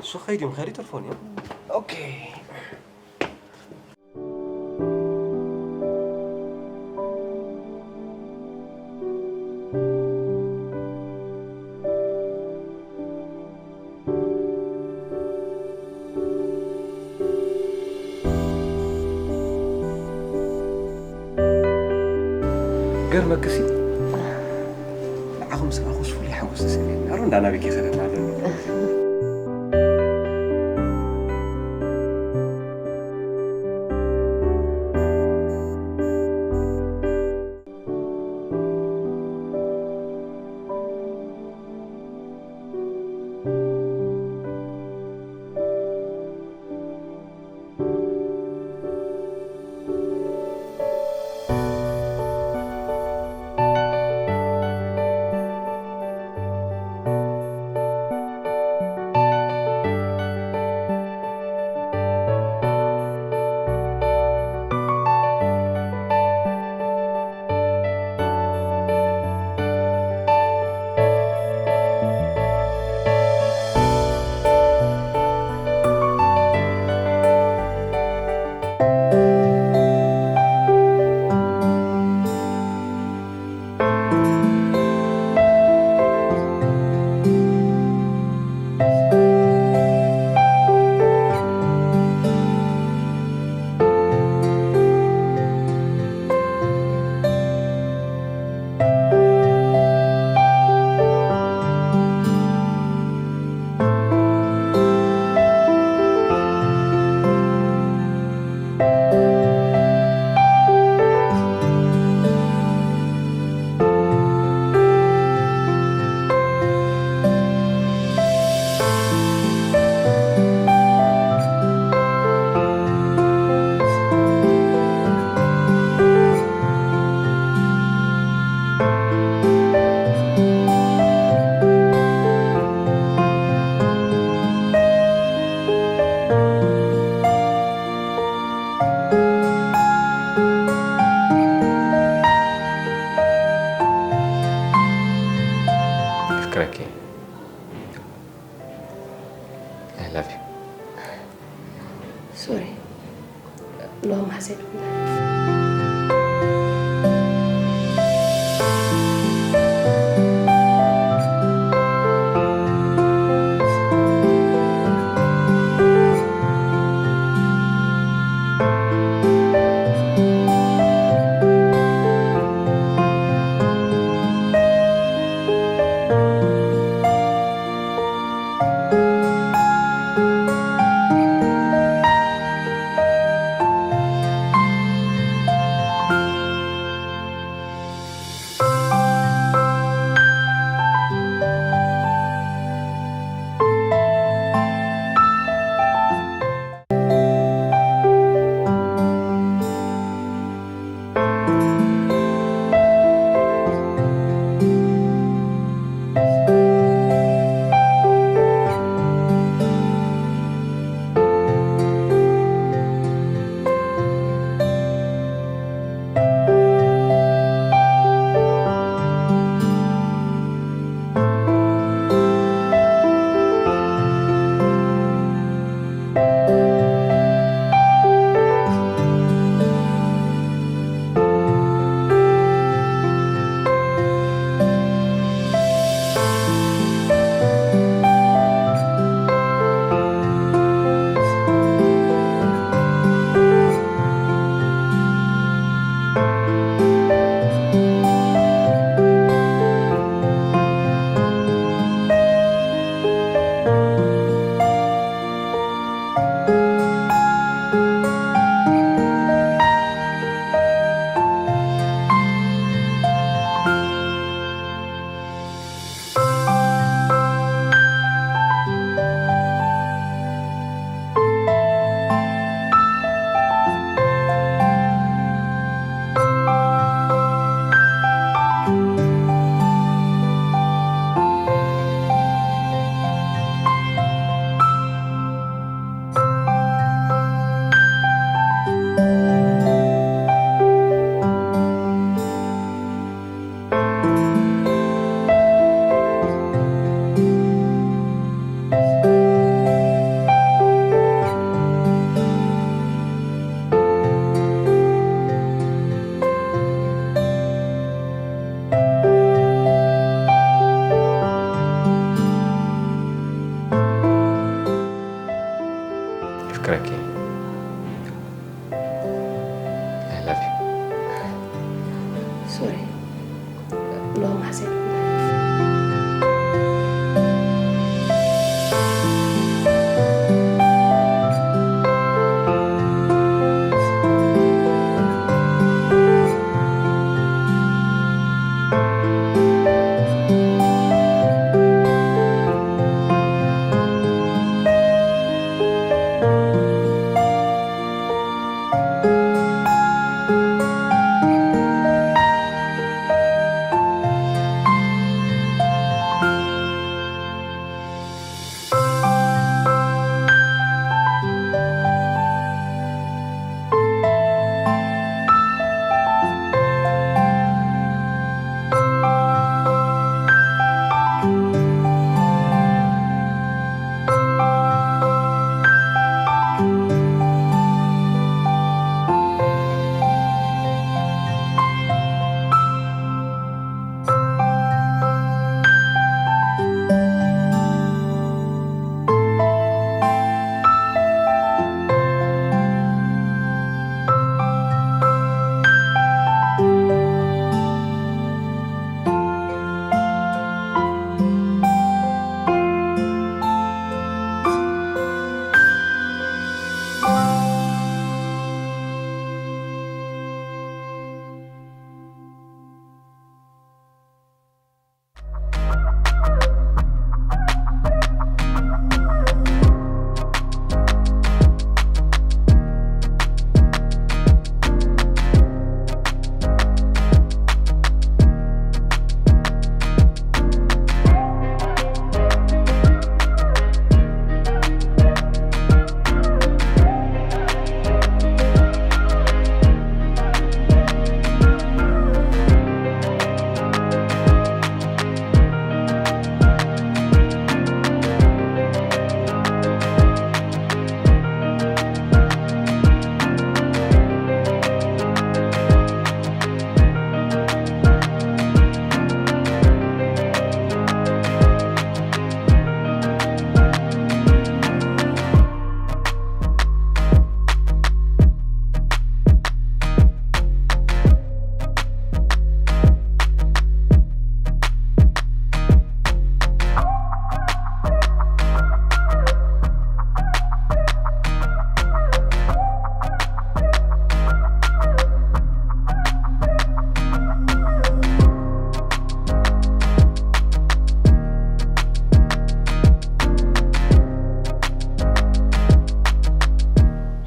እሱ ክኸይድ እዩ፣ ምኽያድ ይተርፎን እዩ። ኦኬ። ገርመክሲ፣ ንዓኹም ምስ ረኣኹስ ፍሉይ ሓጎስ ተሰምየኒ። ኣሮ እንዳ ናበይ ከይኸደና ኣሎ። ክረኪ I love you. ሶሪ ሎማ ሓሰይት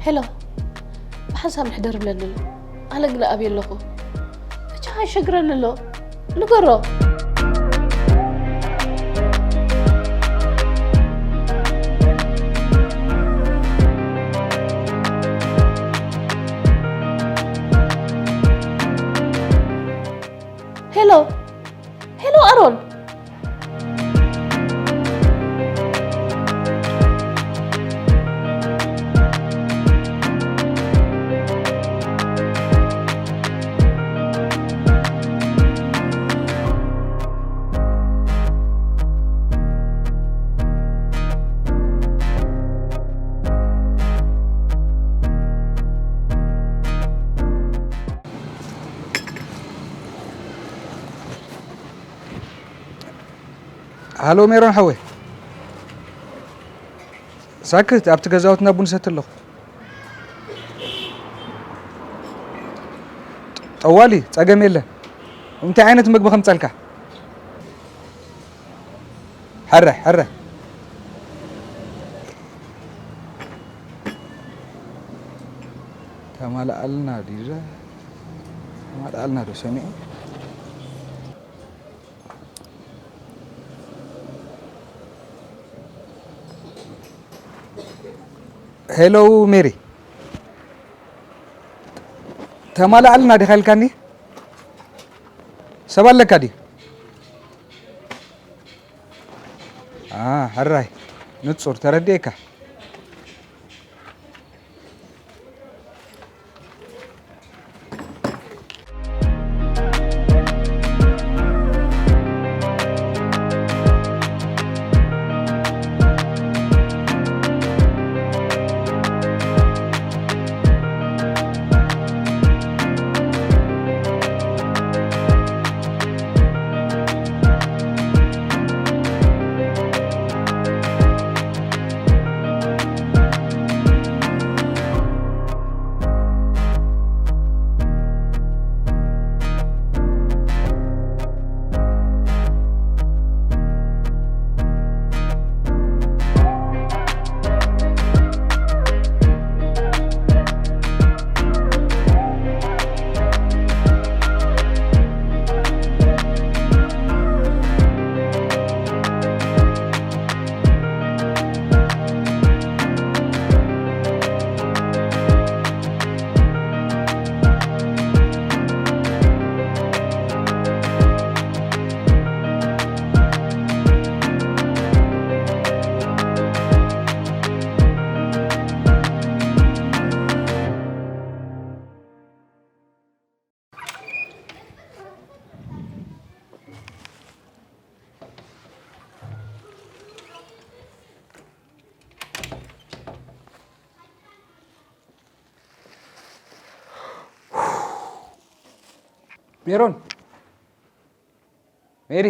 ሄሎ፣ ብሓንሳብ ምሕደር ብለኒ ኣሎ። ኣነ ግን ኣብየ ኣለኹ? ብቻ ይሸግረኒ ኣሎ። ንገሮ። ሄሎ፣ ሄሎ ኣሮን። ሃሎ ሜሮን ሓወይ፣ ሳክት ኣብቲ ገዛውትና ቡን ሰቲ ኣለኹ። ጠዋሊ ጸገም የለን። እንታይ ዓይነት ምግቢ ከምጸልካ? ሕረ ሕረ። ተማልኣልና ዲዘ ተማልኣልና ዶ ሰሚዑ? ሄሎ ሜሪ፣ ተማልኣልና ዲኻ ኢልካኒ? ሰብ ኣለካ ድዩ? አ፣ ሕራይ፣ ንጹር ተረዲኤካ። ሜሮን፣ ሜሪ።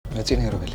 መፂኡ ነይሩ በለ።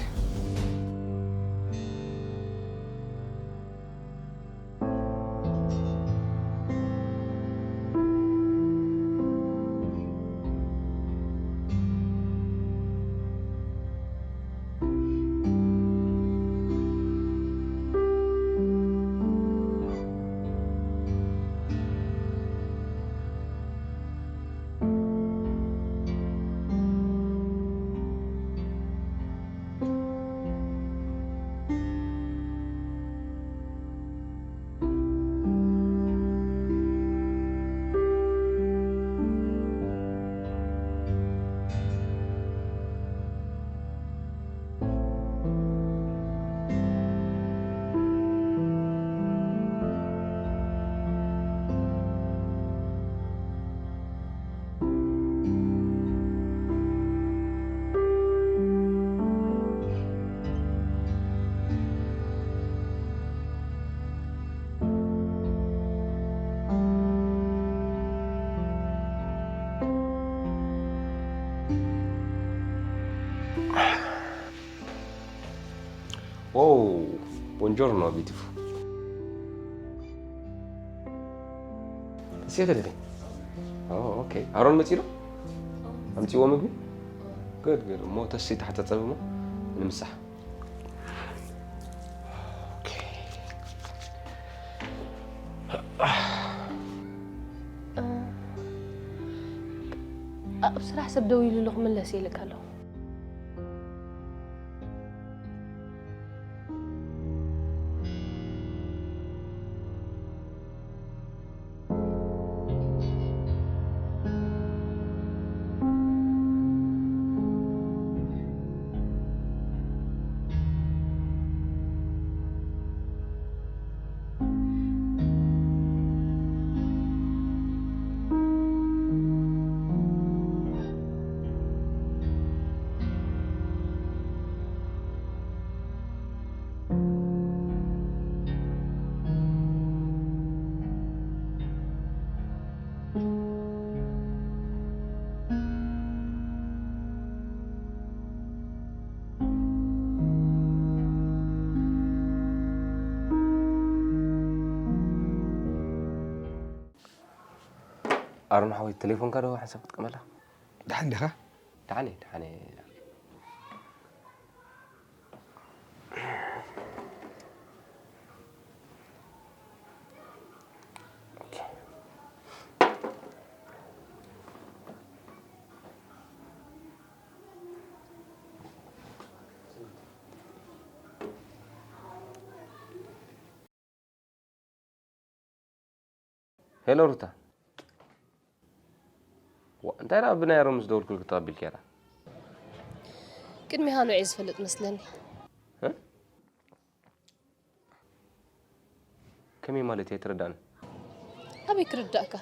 You're no beautiful. እስኪ ከደደ። ኦ፣ ኦኬ። ኣሮን መጺኡ ዶ? ኣምጺዎ ምግቢ? Good, good. እሞ ተሲ ተሓጻጸብ እሞ ንምሳሕ። ኦኬ። ኣብ ስራሕ ሰብ ደው ኢሉ ኣለኹ፣ መለስ ኢልካ ኣለኹ። ኣሮን ሓወይ፣ ቴሌፎንካ ዶ ሓንሳብ ክትጥቀመላ? ደሓን ዲኻ? ደሓን እየ፣ ደሓን እየ። ሄሎ ሩታ። ዋ፣ እንታይ ደኣ ብናይ ኣሮን ምስ ደወልኩልኪ ተቐቢልኪ ኢኻ? ቅድሚኻ ንዑ እየ ዝፈልጥ መስለኒ። እ? ከመይ ማለት እዩ? ኣይተረዳእን። ኣበይ ክርዳእካ?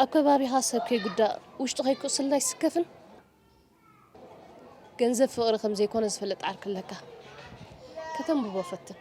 ኣብ ከባቢኻ ሰብ ከይጉዳእ፣ ውሽጡ ከይቁስል ኣይስከፍን። ገንዘብ ፍቕሪ ከም ዘይኮነ ዝፈልጥ ዓርኪ ኣለካ። ከተንብቦ ፈትን።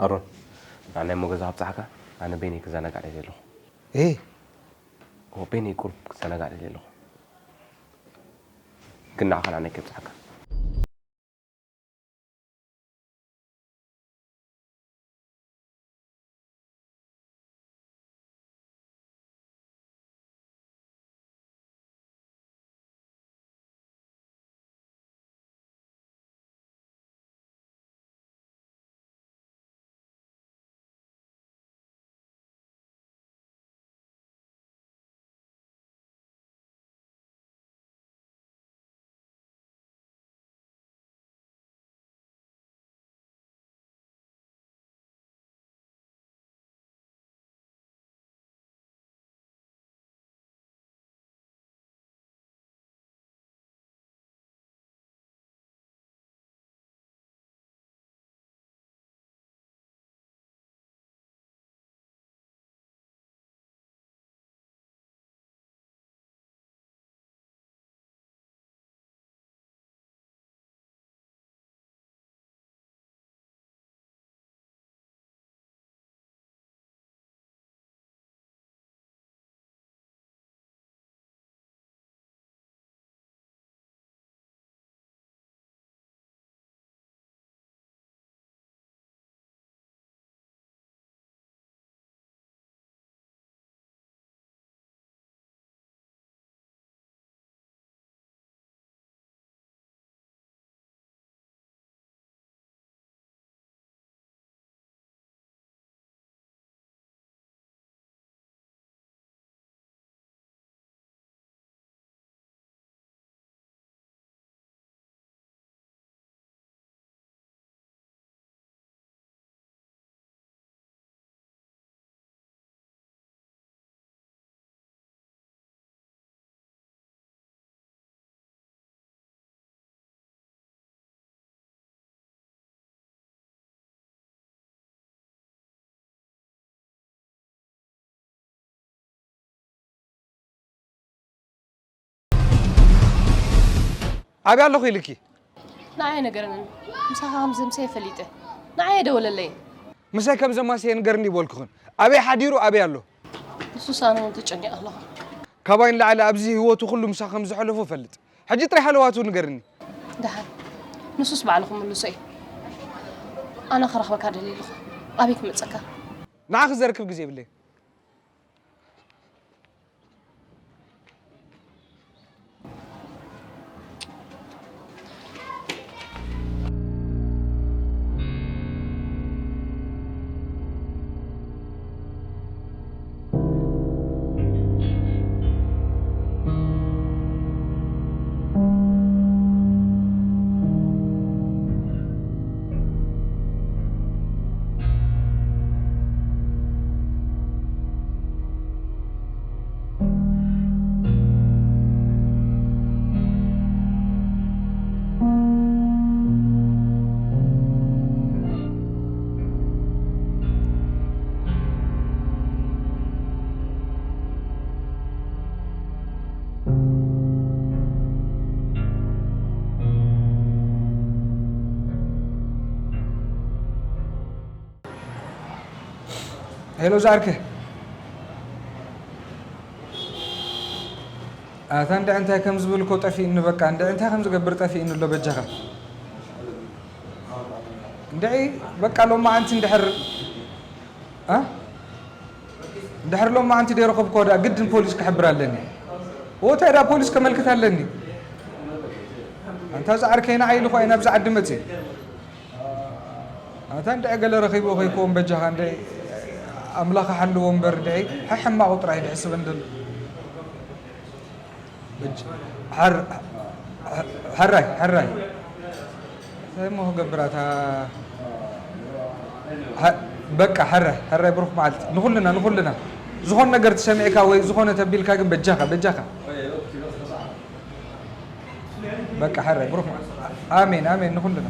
ኣሮን፣ ንዓናይ እሞ ገዛ ከብጽሓካ፣ ኣነ በይነይ ክዘናጋዕ ደልየ ኣለኹ። እ? እዎ፣ በይነይ ቁሩብ ክዘናጋዕ ደልየ ኣለኹ። ግን ንዓኻ ንዓናይ ከብጽሓካ። ኣበይ ኣለኹ ኢልኪ? ንዓይ ነገረንን ምሳኻ ከም ዘምሰየ ፈሊጠ ንዓይ ደወለለይ። ምሳይ ከም ዘማሰየ ንገርኒ ይበልኩኽን። ኣበይ ሓዲሩ ኣበይ ኣሎ? ንሱስ ኣነ እውን ተጨኒቐ ኣለኹ። ካባይ ንላዕሊ ኣብዚ ህይወቱ ኩሉ ምሳኻ ከም ዘሕለፎ እፈልጥ። ሕጂ ጥራይ ሃለዋቱ ንገርኒ። ደሓን ንሱስ ባዕሉ ክምልሶ እዩ። ኣነ ክረኽበካ ደልየ ኣለኹ። ኣበይ ክመፀካ? ንዓኺ ዘርክብ ግዜ የብለይን። ሄሎ ዛርክ ኣታ እንደ እንታይ ከም ዝብል እኮ ጠፊእኒ በቃ እንደ እንታይ ከም ዝገብር ጠፊእኒ ኣሎ በጃኻ እንደ በቃ ሎማ ኣንቲ እንድሕር እ እንድሕር ሎማ ኣንቲ ደረኸብኮ ዳ ግድን ፖሊስ ክሕብር ኣለኒ ወታይ ዳ ፖሊስ ከመልክት ኣለኒ ኣንታ ዛዕርከይ ንዓይ ኢሉ ኾይ ናብዚ ዓዲ መፅእ ኣታ እንድዒ ገለ ረኺቦ ከይከውን በጃኻ እንድዒ ኣምላኽ ሓልዎ እምበር እንድዒ ሕሕማቑ ጥራይ ድሕስበን ደሎ ሕራይ ሕራይ እንታይ እሞ ክገብር ኣታ በቃ ሕራይ ሕራይ ብሩኽ መዓልቲ ንኹልና ንኹልና ዝኾን ነገር ትሰሚዕካ ወይ ዝኾነ ተቢልካ ግን በጃኻ በጃኻ በቃ ሕራይ ብሩኽ ኣሜን ኣሜን ንኹልና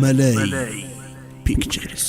መለይ ፒክቸርስ